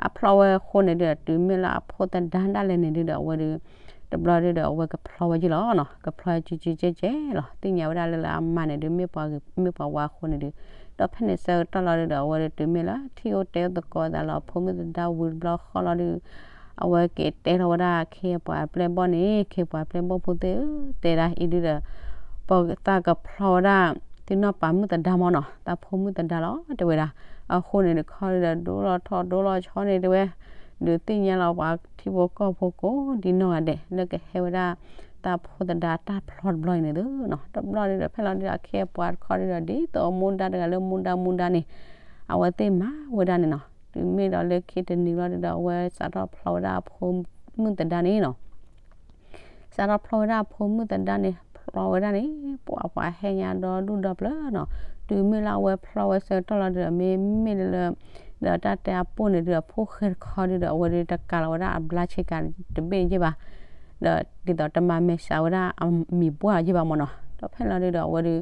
အဖျီဝဲအဃိန့ၣ်ဒုဒီး တုၤမ့ၢ်လၢအဖိသဒါဒၣ်လဲာ်န့ၣ်ဒုဒီး အဝဲဒု တဘျီဒုဒီး အဝဲကဖျီဝဲယ့ၢ်လီၤနီၤ, ကဖျီဝဲကကကဲကဲလီၤ, သ့ၣ်ညါဝဲဒၣ်လၢလၢအမါန့ၣ်ဒု မ့ၢ်ပှၤဂ့ၤ မ့ၢ်ပှၤဝါအဃိန့ၣ်ဒု, ဒီးဖဲန့ၣ်ဆၢကတီၢ်လီၤဒုဒီး အဝဲဒု တုၤမ့ၢ်လၢထံၣ်အိၣ်တဲအိၣ်သကိးသးလၢ အဖိမုၣ်သဒါဝံၤတဘျီဃီလီၤဒု အဝဲက့ၤတဲထီၣ်ဝဲဒၣ်ခ့ပှၤပျဲၢ်ဘီၣ်န့ၣ်, ခ့ပှၤပျဲၢ်ဘီၣ်ဖိသ့ၣ်ဧၢ, တဲဒၣ်အံၤဒုဒီး ပသးကဖျီဝဲဒၣ် သုနီၢ်ပၤမုၣ်သဒါမ့ၢ်နီၤ, သးဖိမုၣ်သဒါလီၤ တဲဝဲဒၣ်, အဃိန့ၣ်တခီဒုဒီး ဒိလီၤထီၣ်ဒိလီၤဆီန့ၣ်တဲဝဲ, ဒုးသ့ၣ်ညါလီၤပှၤထံဖိကီၢ်ဖိကိးဒ်နီၢ်ဂၤဒဲး လၢကဟဲဝဲဒၣ် သးဖိသဒါတၢ်ဖျီတဘျီအံၤန့ၣ်သုနီၤ, တဘျီဒုဒီး ဖဲလီၤဒုဒီး အခ့အပှၤတခီဒုဒီး ဒ်သိးအမူဒါတဂၤလၢမူဒါမူဒါန့ၣ် အဝဲသ့ၣ်မၤဝဲဒၣ်န့ၣ်နီၤ, တုၤမ့ၢ်ဒီးလၢခံတနံၤလီၤဒုဒီး အဝဲစးထီၣ်ဖျီဝဲဒၣ်အဖိမုၣ်သဒါန့ၣ်နီၤ စးထီၣ်ဖျီဝဲဒၣ်အဖိမုၣ်သဒါန့ၣ် ဖျီဝဲဒၣ်န့ၣ် ပှၤပှၤဟဲညါဒီဒူၣ်ဒီပျၢၤနီၤ, တုၤမ့ၢ်လၢအဝဲဖျီဝဲဆၢကတီၢ်လီၤဒုဒီး မ့မ့ၢ်လၢ ဒီးတၢ်တဲအပိၢ်န့ၣ်ဒုဒီး အဖိၣ်ဃဲတခီဒုဒီး အဝဲဒုတကးလီၤဝဲဒၣ်အဘျါဆ့ကၤတဘ့ၣ်ယ့ၢ်ဘၣ်, ဒီးဒ်သိးတမၤမဲာ်ဆှးဝဲဒၣ် အမံၤပှၢ်ယ့ၢ်ဘၣ်မ့ၢ်နီၤ, ဒီးဖဲလီၤဒုဒီး အဝဲဒု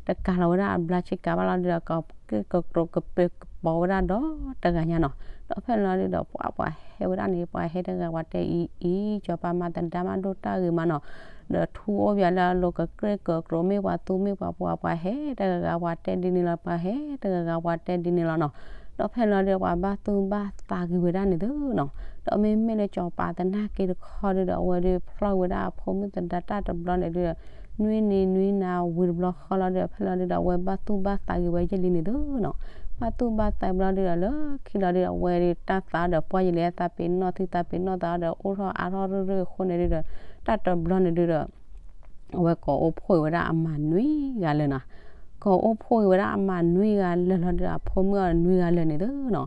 တကးလီၤဝဲဒၣ်အဘျါဆ့ကၤဘၣ်လီၤဒုဒီး ကကြ့ၢ်ကကြိးကပၢၤကပီၤဝဲဒၣ်ဒီးတဂၤညါနီၤ, ဒီးဖဲလီၤဒုဒီး ပှၤပှၤဟဲဝဲဒၣ်န့ၣ် ပှၤဟဲတဂၤပှၤတဲအံၤအံၤ စီၤပၤမၤသဒါမးဒိၣ်တၢ်ဂ့ၤမးနီၤ, ဒီးထူအိၣ်ဘၣ်လၢအလိၤကကြ့ၢ်ကကြိး မ့ၢ်ပှၤသူမ့ၢ်ပှၤပှၢ် ပှၤဟဲတဂၤဂၤပှၤတဲဒ်န့ၣ်လီၤ ပှၤဟဲတဂၤဂၤပှၤတဲဒ်န့ၣ်လီၤနီၤ, ဒီးဖဲလီၤဒုဒီး ပှၤဘၣ်သူၣ်ဘၣ်သးဂ့ၤဝဲဒၣ်န့ၣ်သုနီၤ, ဒီးမ့မ့ၢ်လၢစီၤပၤသနာ်က့တခီဒုဒီး အဝဲဒုဖျီဝဲဒၣ်အဖိမုၣ်သဒါတၢ်တဘျီန့ၣ်ဒုဒီး နွံနံၤနွံနၤဝံၤတဘျီဃီလီၤဒုဒီး ဖဲလီၤဒုဒီး အဝဲဘၣ်သူၣ်ဘၣ်သးဂ့ၤဝဲယဲၢ်လံန့ၣ်သုနီၤ, ဘၣ်သူၣ်ဘၣ်သးဘျီဒုဒီး လၢခံလီၤဒုဒီး အဝဲဒုတၢ်သးဒီးပှၢ်ယံာ်လံ သးပ့ၤနီၣ်ထံသးပ့ၤနီၣ်သးဒီး အိၣ်ထီၣ်အါထီၣ်ရ့ၣ်ရ့ၣ်အဃိန့ၣ်ဒုဒီး တၢ်တဘျီန့ၣ်ဒုဒီး အဝဲကိးအိၣ်ဖှိၣ်က့ၤဝဲဒၣ်အမါနွံဂၤလၢာ်နီၤ, ကိးအိၣ်ဖှိၣ်က့ၤဝဲဒၣ်အမါနွံဂၤလၢာ်လီၤဒုဒီး အဖိမုၣ်အီၤနွံဂၤလၢာ်န့ၣ်သုနီၤ,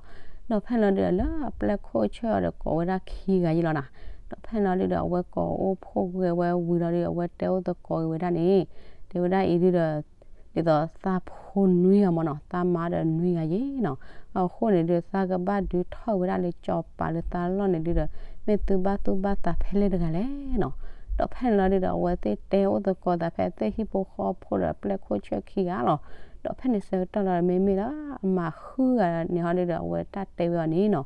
ဒီးဖဲလီၤဒုဒီး လၢအပျဲၢ်ခိၣ်ဆၢၣ်အီၤဒီးကိးဝဲဒၣ်ခံဂၤယ့ၢ်လီၤနီၤ, ဒီးဖဲလီၤဒုဒီး အဝဲကိးအိၣ်ဖှိၣ်က့ၤဝဲဝံၤလီၤဒုဒီး အဝဲတဲအိၣ်သကိးက့ၤဝဲဒၣ်န့ၣ် တဲဝဲဒၣ်အံၤဒုဒီး ဒ်သိးသးဖိနွံဂၤမ့ၢ်နီၤ သးမါဒီးနွံဂၤယ့ၢ်နီၤ, အဃိန့ၣ်ဒုး သးကဘၣ်ဒုးထီၣ်ဝဲဒၣ်လၢစီၤပၤလၢသးလီၢ်န့ၣ်ဒုဒီး မ့ၢ်သုဘၣ်သူၣ်ဘၣ်သးဖဲလဲၣ်တဂၤလဲၣ်နီၤ, ဒီးဖဲန့ၣ်လီၤဒုဒီး အဝဲသ့ၣ်တဲအိၣ်သကိးသးဖဲသ့ၣ်ဟံၣ်ဖိဃီဖိဒီးပျဲၢ်ခိၣ်ဆၢၣ်ခံဂၤလီၤ, ဒီးဖဲန့ၣ်ဆၢကတီၢ်လီၤ မ့မ့ၢ်လၢအမါဃုဂၤန့ၣ်ဟီဒုဒီး အဝဲတၢ်တဲဝဲအီၤန့ၣ်နီၤ,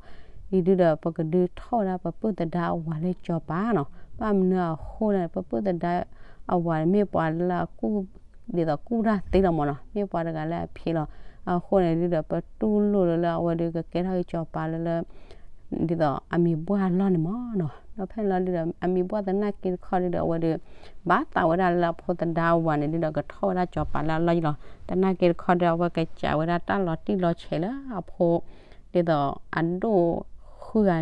အံၤဒုဒီး ပကဒုးထီၣ်ဝဲဒၣ်ပပုၢ်သဒါအဝၤလၢစီၤပၤနီၤ, ဘၣ်မနုၤအဃိလဲၣ် ပပုၢ်သဒါအဝၤန့ၣ် မ့ၢ်ပှၤလၢအကူၣ် ဒ်သိးကူၣ်တၢ်သ့လီၤမ့ၢ်နီၤ, မ့ၢ်ပှၤတဂၤလၢအဖံးလီၤ, အဃိန့ၣ်ဒုဒီး ပတူၢ်လိာ်လၢလၢအဝဲဒုးကကဲထီၣ်က့ၤစီၤပၤလၢလၢ ဒ်သိးအမံၤဘှၣ်အလီၢ်န့ၣ်မ့ၢ်နီၤ, ဒီးဖဲန့ၣ်လီၤဒုဒီး အမံၤဘှၣ်သနာ်က့တခီဒုဒီး အဝဲဒုး ဘၣ်သးဝဲဒၣ်လၢအဖိသဒါအဝၤန့ၣ်ဒုဒီး ကထီၣ်ဝဲဒၣ်စီၤပၤလၢအလီၢ်ယ့ၢ်လီၤ, သနာ်က့တခီဒီး အဝဲကစးဝဲဒၣ်တၢ်လီၤတံၢ်လီၤဆဲးလၢအဖိ ဒ်သိးအဒိၣ်ဃုဂၤ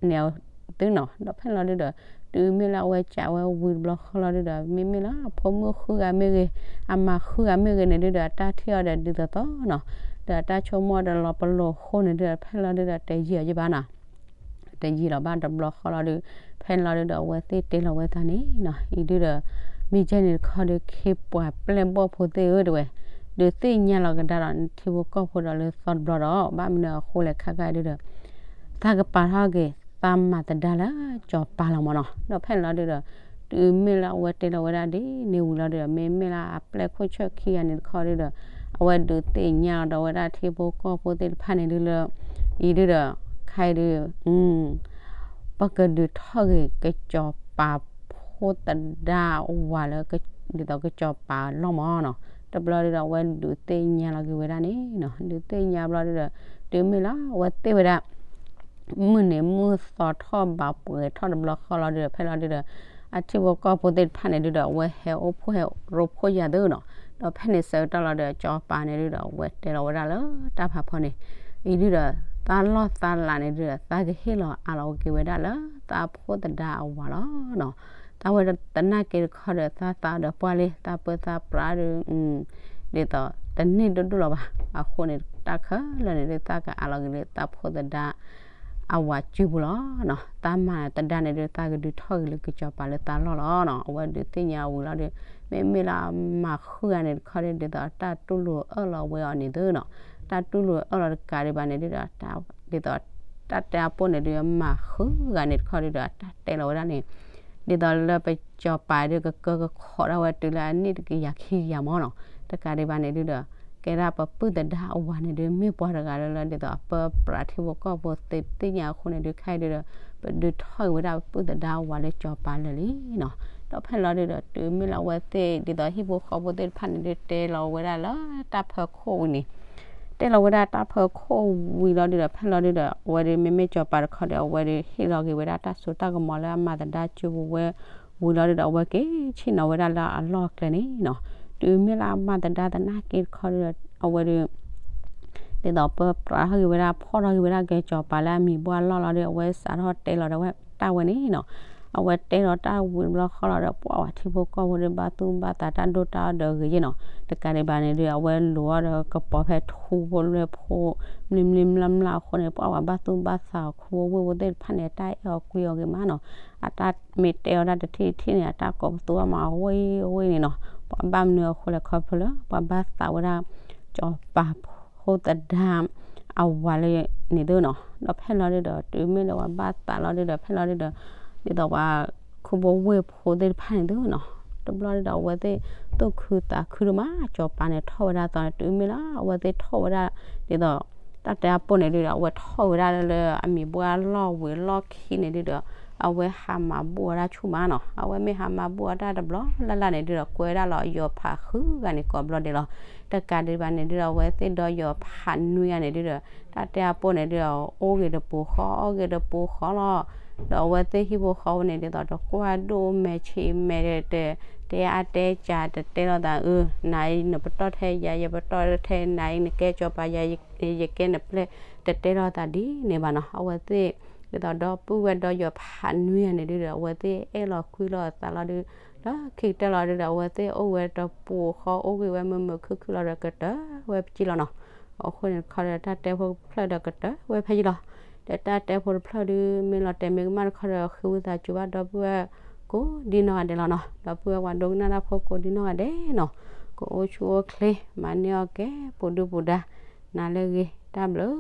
န့ၣ်သုနီၤ, ဒီးဖဲန့ၣ်လီၤဒုဒီး တုၤမ့ၢ်လၢအဝဲစးဝဲဝံၤတဘျီဃီလီၤဒုဒီး မ့မ့ၢ်လၢအဖိမုၣ်ဃုဂၤမ့ၢ်ဂ့ၤ အမါဃုဂၤမ့ၢ်ဂ့ၤန့ၣ်ဒုဒီး အတၢ်ထံၣ်အီၤဒီးဒ်သိးသိးနီၤ, ဒီးအတၢ်ဆိကမိၣ်ဒီးလီၤပလိာ်အဃိန့ၣ်ဒုဒီး ဖဲန့ၣ်လီၤဒုဒီး တယံာ်အီၤယ့ၢ်ဘၣ်နီၤ, တယံာ်လီၤဘၣ်တဘျီဃီလီၤဒုး, ဖဲန့ၣ်လီၤဒုဒီး အဝဲသ့ၣ်တဲလီၤဝဲသးန့ၣ်နီၤ, အံၤဒုဒီး မ့ၢ်ကဲန့ၣ်တခီဒီး ခ့ပှၤပျဲၢ်ဘီၣ်ဖိသ့ၣ်ဧၢ တဲဝဲ, ဒုးသ့ၣ်ညါလီၤကဒါဒီးထံဖိကီၢ်ဖိဒီးလၢသီတဘျီဒီး ဘၣ်မနုၤအဃိလဲၣ်ခဲကါဒုဒီး သးကပာ်ထီၣ်က့ၤ သးမၤသဒါလၢစီၤပၤလီၤမ့ၢ်နီၤ, ဒီးဖဲန့ၣ်လီၤဒုဒီး တုၤမ့ၢ်လၢအဝဲတဲလီၤဝဲဒၣ်ဒ်န့ၣ်ဝံၤလီၤဒုဒီး မ့မ့ၢ်လၢအပျဲၢ်ခိၣ်ဆၢၣ်ခံဂၤန့ၣ်တခီဒုဒီး အဝဲဒုးသ့ၣ်ညါလီၤဒီးဝဲဒၣ်ထံဖိကီၢ်ဖိသ့ၣ်တဖၣ်န့ၣ်ဒုလၢ အံၤဒုဒီး ခဲအံၤဒု ပကဒုးထီၣ်ဂ့ၤကစီၤပၤဖိသဒါအဝၤလၢ ဒ်သိးကစီၤပၤလီၢ်မးနီၤ. တဘျီဒုဒီး အဝဲဒုးသ့ၣ်ညါလီၤက့ၤဝဲဒၣ်န့ၣ်နီၤ. ဒုးသ့ၣ်ညါဘျီဒုဒီး တုၤမ့ၢ်လၢအဝဲသ့ၣ်ဝဲဒၣ် မုၢ်နံၤမုၢ်သီထီၣ်ဘၣ်ပှဲၤထီၣ်တဘျီဃီလီၤဒုဒီး ဖဲလီၤဒုဒီး အထံဖိကီၢ်ဖိသ့ၣ်တဖၣ်န့ၣ်ဒုဒီး အဝဲဟဲအိၣ်ဖှိၣ်ဟဲရိဖှိၣ်ယၤသုနီၤ. ဒီးဖဲန့ၣ်ဆၢကတီၢ်လီၤဒီး စီၤပၤန့ၣ်ဒုဒီး အဝဲတဲလီၤဝဲဒၣ်လၢတၢ်ဖးဖီန့ၣ် အံၤဒုဒီး သးလီၢ်သးလးန့ၣ်ဒုဒီး သးကဟ့ၣ်လီၤအးလီၤက့ၤဝဲဒၣ်လၢ သးဖိသဒါအဝၤလီၤနီၤ. သးဝဲတနာ်က့ၤတခီဒီး သးသးဒီးပှၢ်လံ သးပၢသးပြးဒု ဒ်သိးတန့ၢ်ဒိၣ်ဒိၣ်လီၤဘၣ်. အဃိန့ၣ် တၢ်ခဲလၢာ်န့ၣ်ဒု သးကအးလီၤက့ၤလၢသးဖိသဒါ အဝၤစုပူၤလီၤနီၤ. သးမၤသဒါန့ၣ်ဒု သးကဒုးထီၣ်ဂ့ၤလၢကစီၤပၤလၢသးလီၢ်လီၤနီၤ. အဝဲဒုးသ့ၣ်ညါဝံၤလီၤဒု မ့မ့ၢ်လၢအမၤဃုဂၤန့ၣ်တခီဒု ဒ်သိးတၢ်တူၢ်လိာ်အၢၣ်လီၤဝဲအီၤန့ၣ်သုနီၤ. တၢ်တူၢ်လိာ်အၢၣ်လီၤတကးဒံးဘၣ်န့ၣ်ဒုဒီး ဒ်သိးတၢ်တဲအပိၢ်န့ၣ်ဒု မၤဃုဂၤန့ၣ်တခီဒုဒီး တၢ်တဲလီၤဝဲဒၣ်န့ၣ် ဒ်သိးလၢပစီၤပၤဒု ကကၢကခီးဒၣ်ဝဲတုၤလၢအနံၣ်တကယၤခံကယၤမးနီၤ. တကးဒံးဘၣ်န့ၣ်ဒုဒီး ကဲဒၣ်ပပုၢ်သဒါအဝၤန့ၣ်ဒု မ့ၢ်ပှၤတဂၤလၢလၢ ဒ်သိးအပၢပြးထံဖိကီၢ်ဖိသ့ၣ်ညါအဃိန့ၣ်ဒု ခဲအံၤဒုဒီး ပဒုးထီၣ်ဂ့ၤဝဲဒၣ်ပပုၢ်သဒါအဝၤလၢစီၤပၤလၢာ်လံနီၤ. ဒီးဖဲလီၤဒုဒီး တုၤမ့ၢ်လၢအဝဲသ့ၣ် ဒ်သိးဟံၣ်ဖိဃီဖိသ့ၣ်တဖၣ်န့ၣ်ဒု တဲလီၤဝဲဒၣ်လၢတၢ်ဖၢခိၣ်ဝံၤန့ၣ် တဲလီၤဝဲဒၣ်တၢ်ဖၢခိၣ်ဝံၤလီၤဒုဒီး ဖဲလီၤဒုဒီး အဝဲဒု မ့မ့ၢ်စီၤပၤတခီဒီး အဝဲဒု ဟ့ၣ်လီၤက့ၤဝဲဒၣ်တၢ်စိတၢ်ကမီၤလၢအမၤသဒါစုပူၤဝဲ ဝံၤလီၤဒုဒီး အဝဲက့ၤဆ့ၣ်နီၤဝဲဒၣ်လၢအလီၢ်ကျဲန့ၣ်နီၤ. တုၤမ့ၢ်လၢအမၤသဒါသနာ်က့တခီဒီး အဝဲဒု ဒ်သိးပၢပြးထီၣ်က့ၤဝဲဒၣ် ဖီၣ်ထီၣ်က့ၤဝဲဒၣ်ကစီၤပၤလၢအမံၤဘှၣ်လီၢ်လီၤဒီး အဝဲစးထီၣ်တဲလီၤဒၣ်ဝဲတၢ်ဝဲန့ၣ်နီၤ. အဝဲတဲလီၤတၢ်ဝံၤတဘျီဃီလီၤဒီး ပှၤဝဲထံဖိကီၢ်ဖိဒီး ဘၣ်သူၣ်ဘၣ်သးတၢ်ဒိၣ်တၢ်အီၣ်ဒီးဂ့ၤယ့ၣ်နီၤ. တကးဒံးဘၣ်န့ၣ်ဒု အဝဲလူၤအီၤဒီးကပီၤဖဲထူဖိလွဲၢ်ဖိ မလံမလံမျၢ်မျၢ်အဃိန့ၣ် ပှၤဝဲဘၣ်သူၣ်ဘၣ်သးအီၤ ခူဖိဝ့ၢ်ဖိသ့ၣ်တဖၣ်န့ၣ် အတၢ်အဲၣ်အီၤကွံအီၤဂ့ၤမးနီၤ. အတၢ်မ့ၢ်တဲအီၤဒၣ်တထံၣ်တထံၣ်န့ၣ် အတၢ်ကိးပသူအီၤမးအဝ့ၢ်အဝ့ၢ်န့ၣ်နီၤ. ပှၤဘၣ်မနုၤအဃိလဲၣ် ခီဖျိလၢ ပှၤဘၣ်သးဝဲဒၣ် စီၤပၤဖိသဒါ အဝၤလၢန့ၣ်သုနီၤ. ဒီးဖဲလီၤဒုဒီး တုၤမ့ၢ်လၢပှၤဘၣ်သးလီၤဒုဒီး ဖဲလီၤဒုဒီး ဒ်သိးပှၤခူဖိဝ့ၢ်ဖိသ့ၣ်တဖၣ်န့ၣ်သုနီၤ. တဘျီဒုဒီး အဝဲသ့ၣ်သူၣ်ခုသးခုဒိၣ်မး စီၤပၤန့ၣ်ထီၣ်ဝဲဒၣ်အသီန့ၣ် တုၤမ့ၢ်လၢအဝဲသ့ၣ်ထီၣ်ဝဲဒၣ် ဒ်သိး တၢ်တဲအပိၢ်န့ၣ်ဒုဒီး အဝဲထီၣ်ဝဲဒၣ်လၢအမံၤဘှၣ်လီၢ်ဝံၤလီၢ်ခံန့ၣ်ဒုဒီး အဝဲဟးမၤဘူၣ်အီၤတၢ်ဆူၣ်မးနီၤ. အဝဲမ့ၢ်ဟးမၤဘူၣ်အီၤတၢ်တဘျီလၢ်လၢ်န့ၣ်ဒုဒီး ကွဲဒၣ်လီၤယီၤဖးဃုဂၤန့ၣ်ကိးဘျီဒဲးလီၤ. တကးဒံးဘၣ်န့ၣ်ဒုဒီး အဝဲသ့ၣ်ဒီးယီၤဖးနွံဂၤန့ၣ်ဒုဒီး တၢ်တဲအပိၢ်န့ၣ်ဒုဒီး အိၣ်ဂ့ၤတပူၤဃီ အိၣ်ဂ့ၤတပူၤဃီလီၤ. ဒီးအဝဲသ့ၣ်ဟံၣ်ဖိဃီဖိန့ၣ် ဒ်သိးတကွၢ်ဒိၣ်မဲာ်ဆံးမဲာ် တတဲအါတဲကၢ တတဲလိာ်သးအၢ နၤအံၤနပတီၢ်ထဲယၤ ယပတီၢ်ထဲနၤအံၤ နကဲစီၤပၤယၤ ယကဲနပျဲၢ် တတဲလိာ်သးဒ်န့ၣ်ဘၣ်နီၤ. အဝဲသ့ၣ် ဒ်သိးဒီပုၢ်ဝဲၢ်ဒီးယီၤဖးနွံဂၤန့ၣ်ဒုဒီး အဝဲသ့ၣ်အဲၣ်လီၤကွံလီၤအသးလီၤဒု လၢခံကတၢၢ်လီၤဒုဒီး အဝဲသ့ၣ်အိၣ်ဝဲတပူၤဃီ အိၣ်ဂ့ၤဝဲမုာ်မုာ်ခုၣ်ခုၣ်လီၤဒီးကတၢၢ်ဝဲဖဲလီၤနီၤ. အဃိန့ၣ်တခီဒီး တၢ်တဲဖိတဖျၢၣ်ဒီးကတၢၢ်ဝဲဖဲလီၤ. ဒီးတၢ်တဲဖိတဖျၢၣ်ဒု မ့ၢ်လီၤတဲာ်မ့ၢ်ကမၣ်တခီဒီး ဃ့ဝံသးစူၤဘၣ်ဒီပုၢ်ဝဲၢ်ကိးဒ်နီၢ်ဂၤဒဲးလီၤနီၤ. ဒီပုၢ်ဝဲၢ်ပှၤဒိကနၣ်တၢ်ဖိကိးဒ်နီၢ်ဂၤဒဲးနီၤ ကအိၣ်ဆူၣ်အိၣ်ချ့ မၤန့ၢ်အီၣ်ကဲ ပူၤဒုပူၤဒါ နၤလၢအဂ့ၤ တၢ်ဘျုး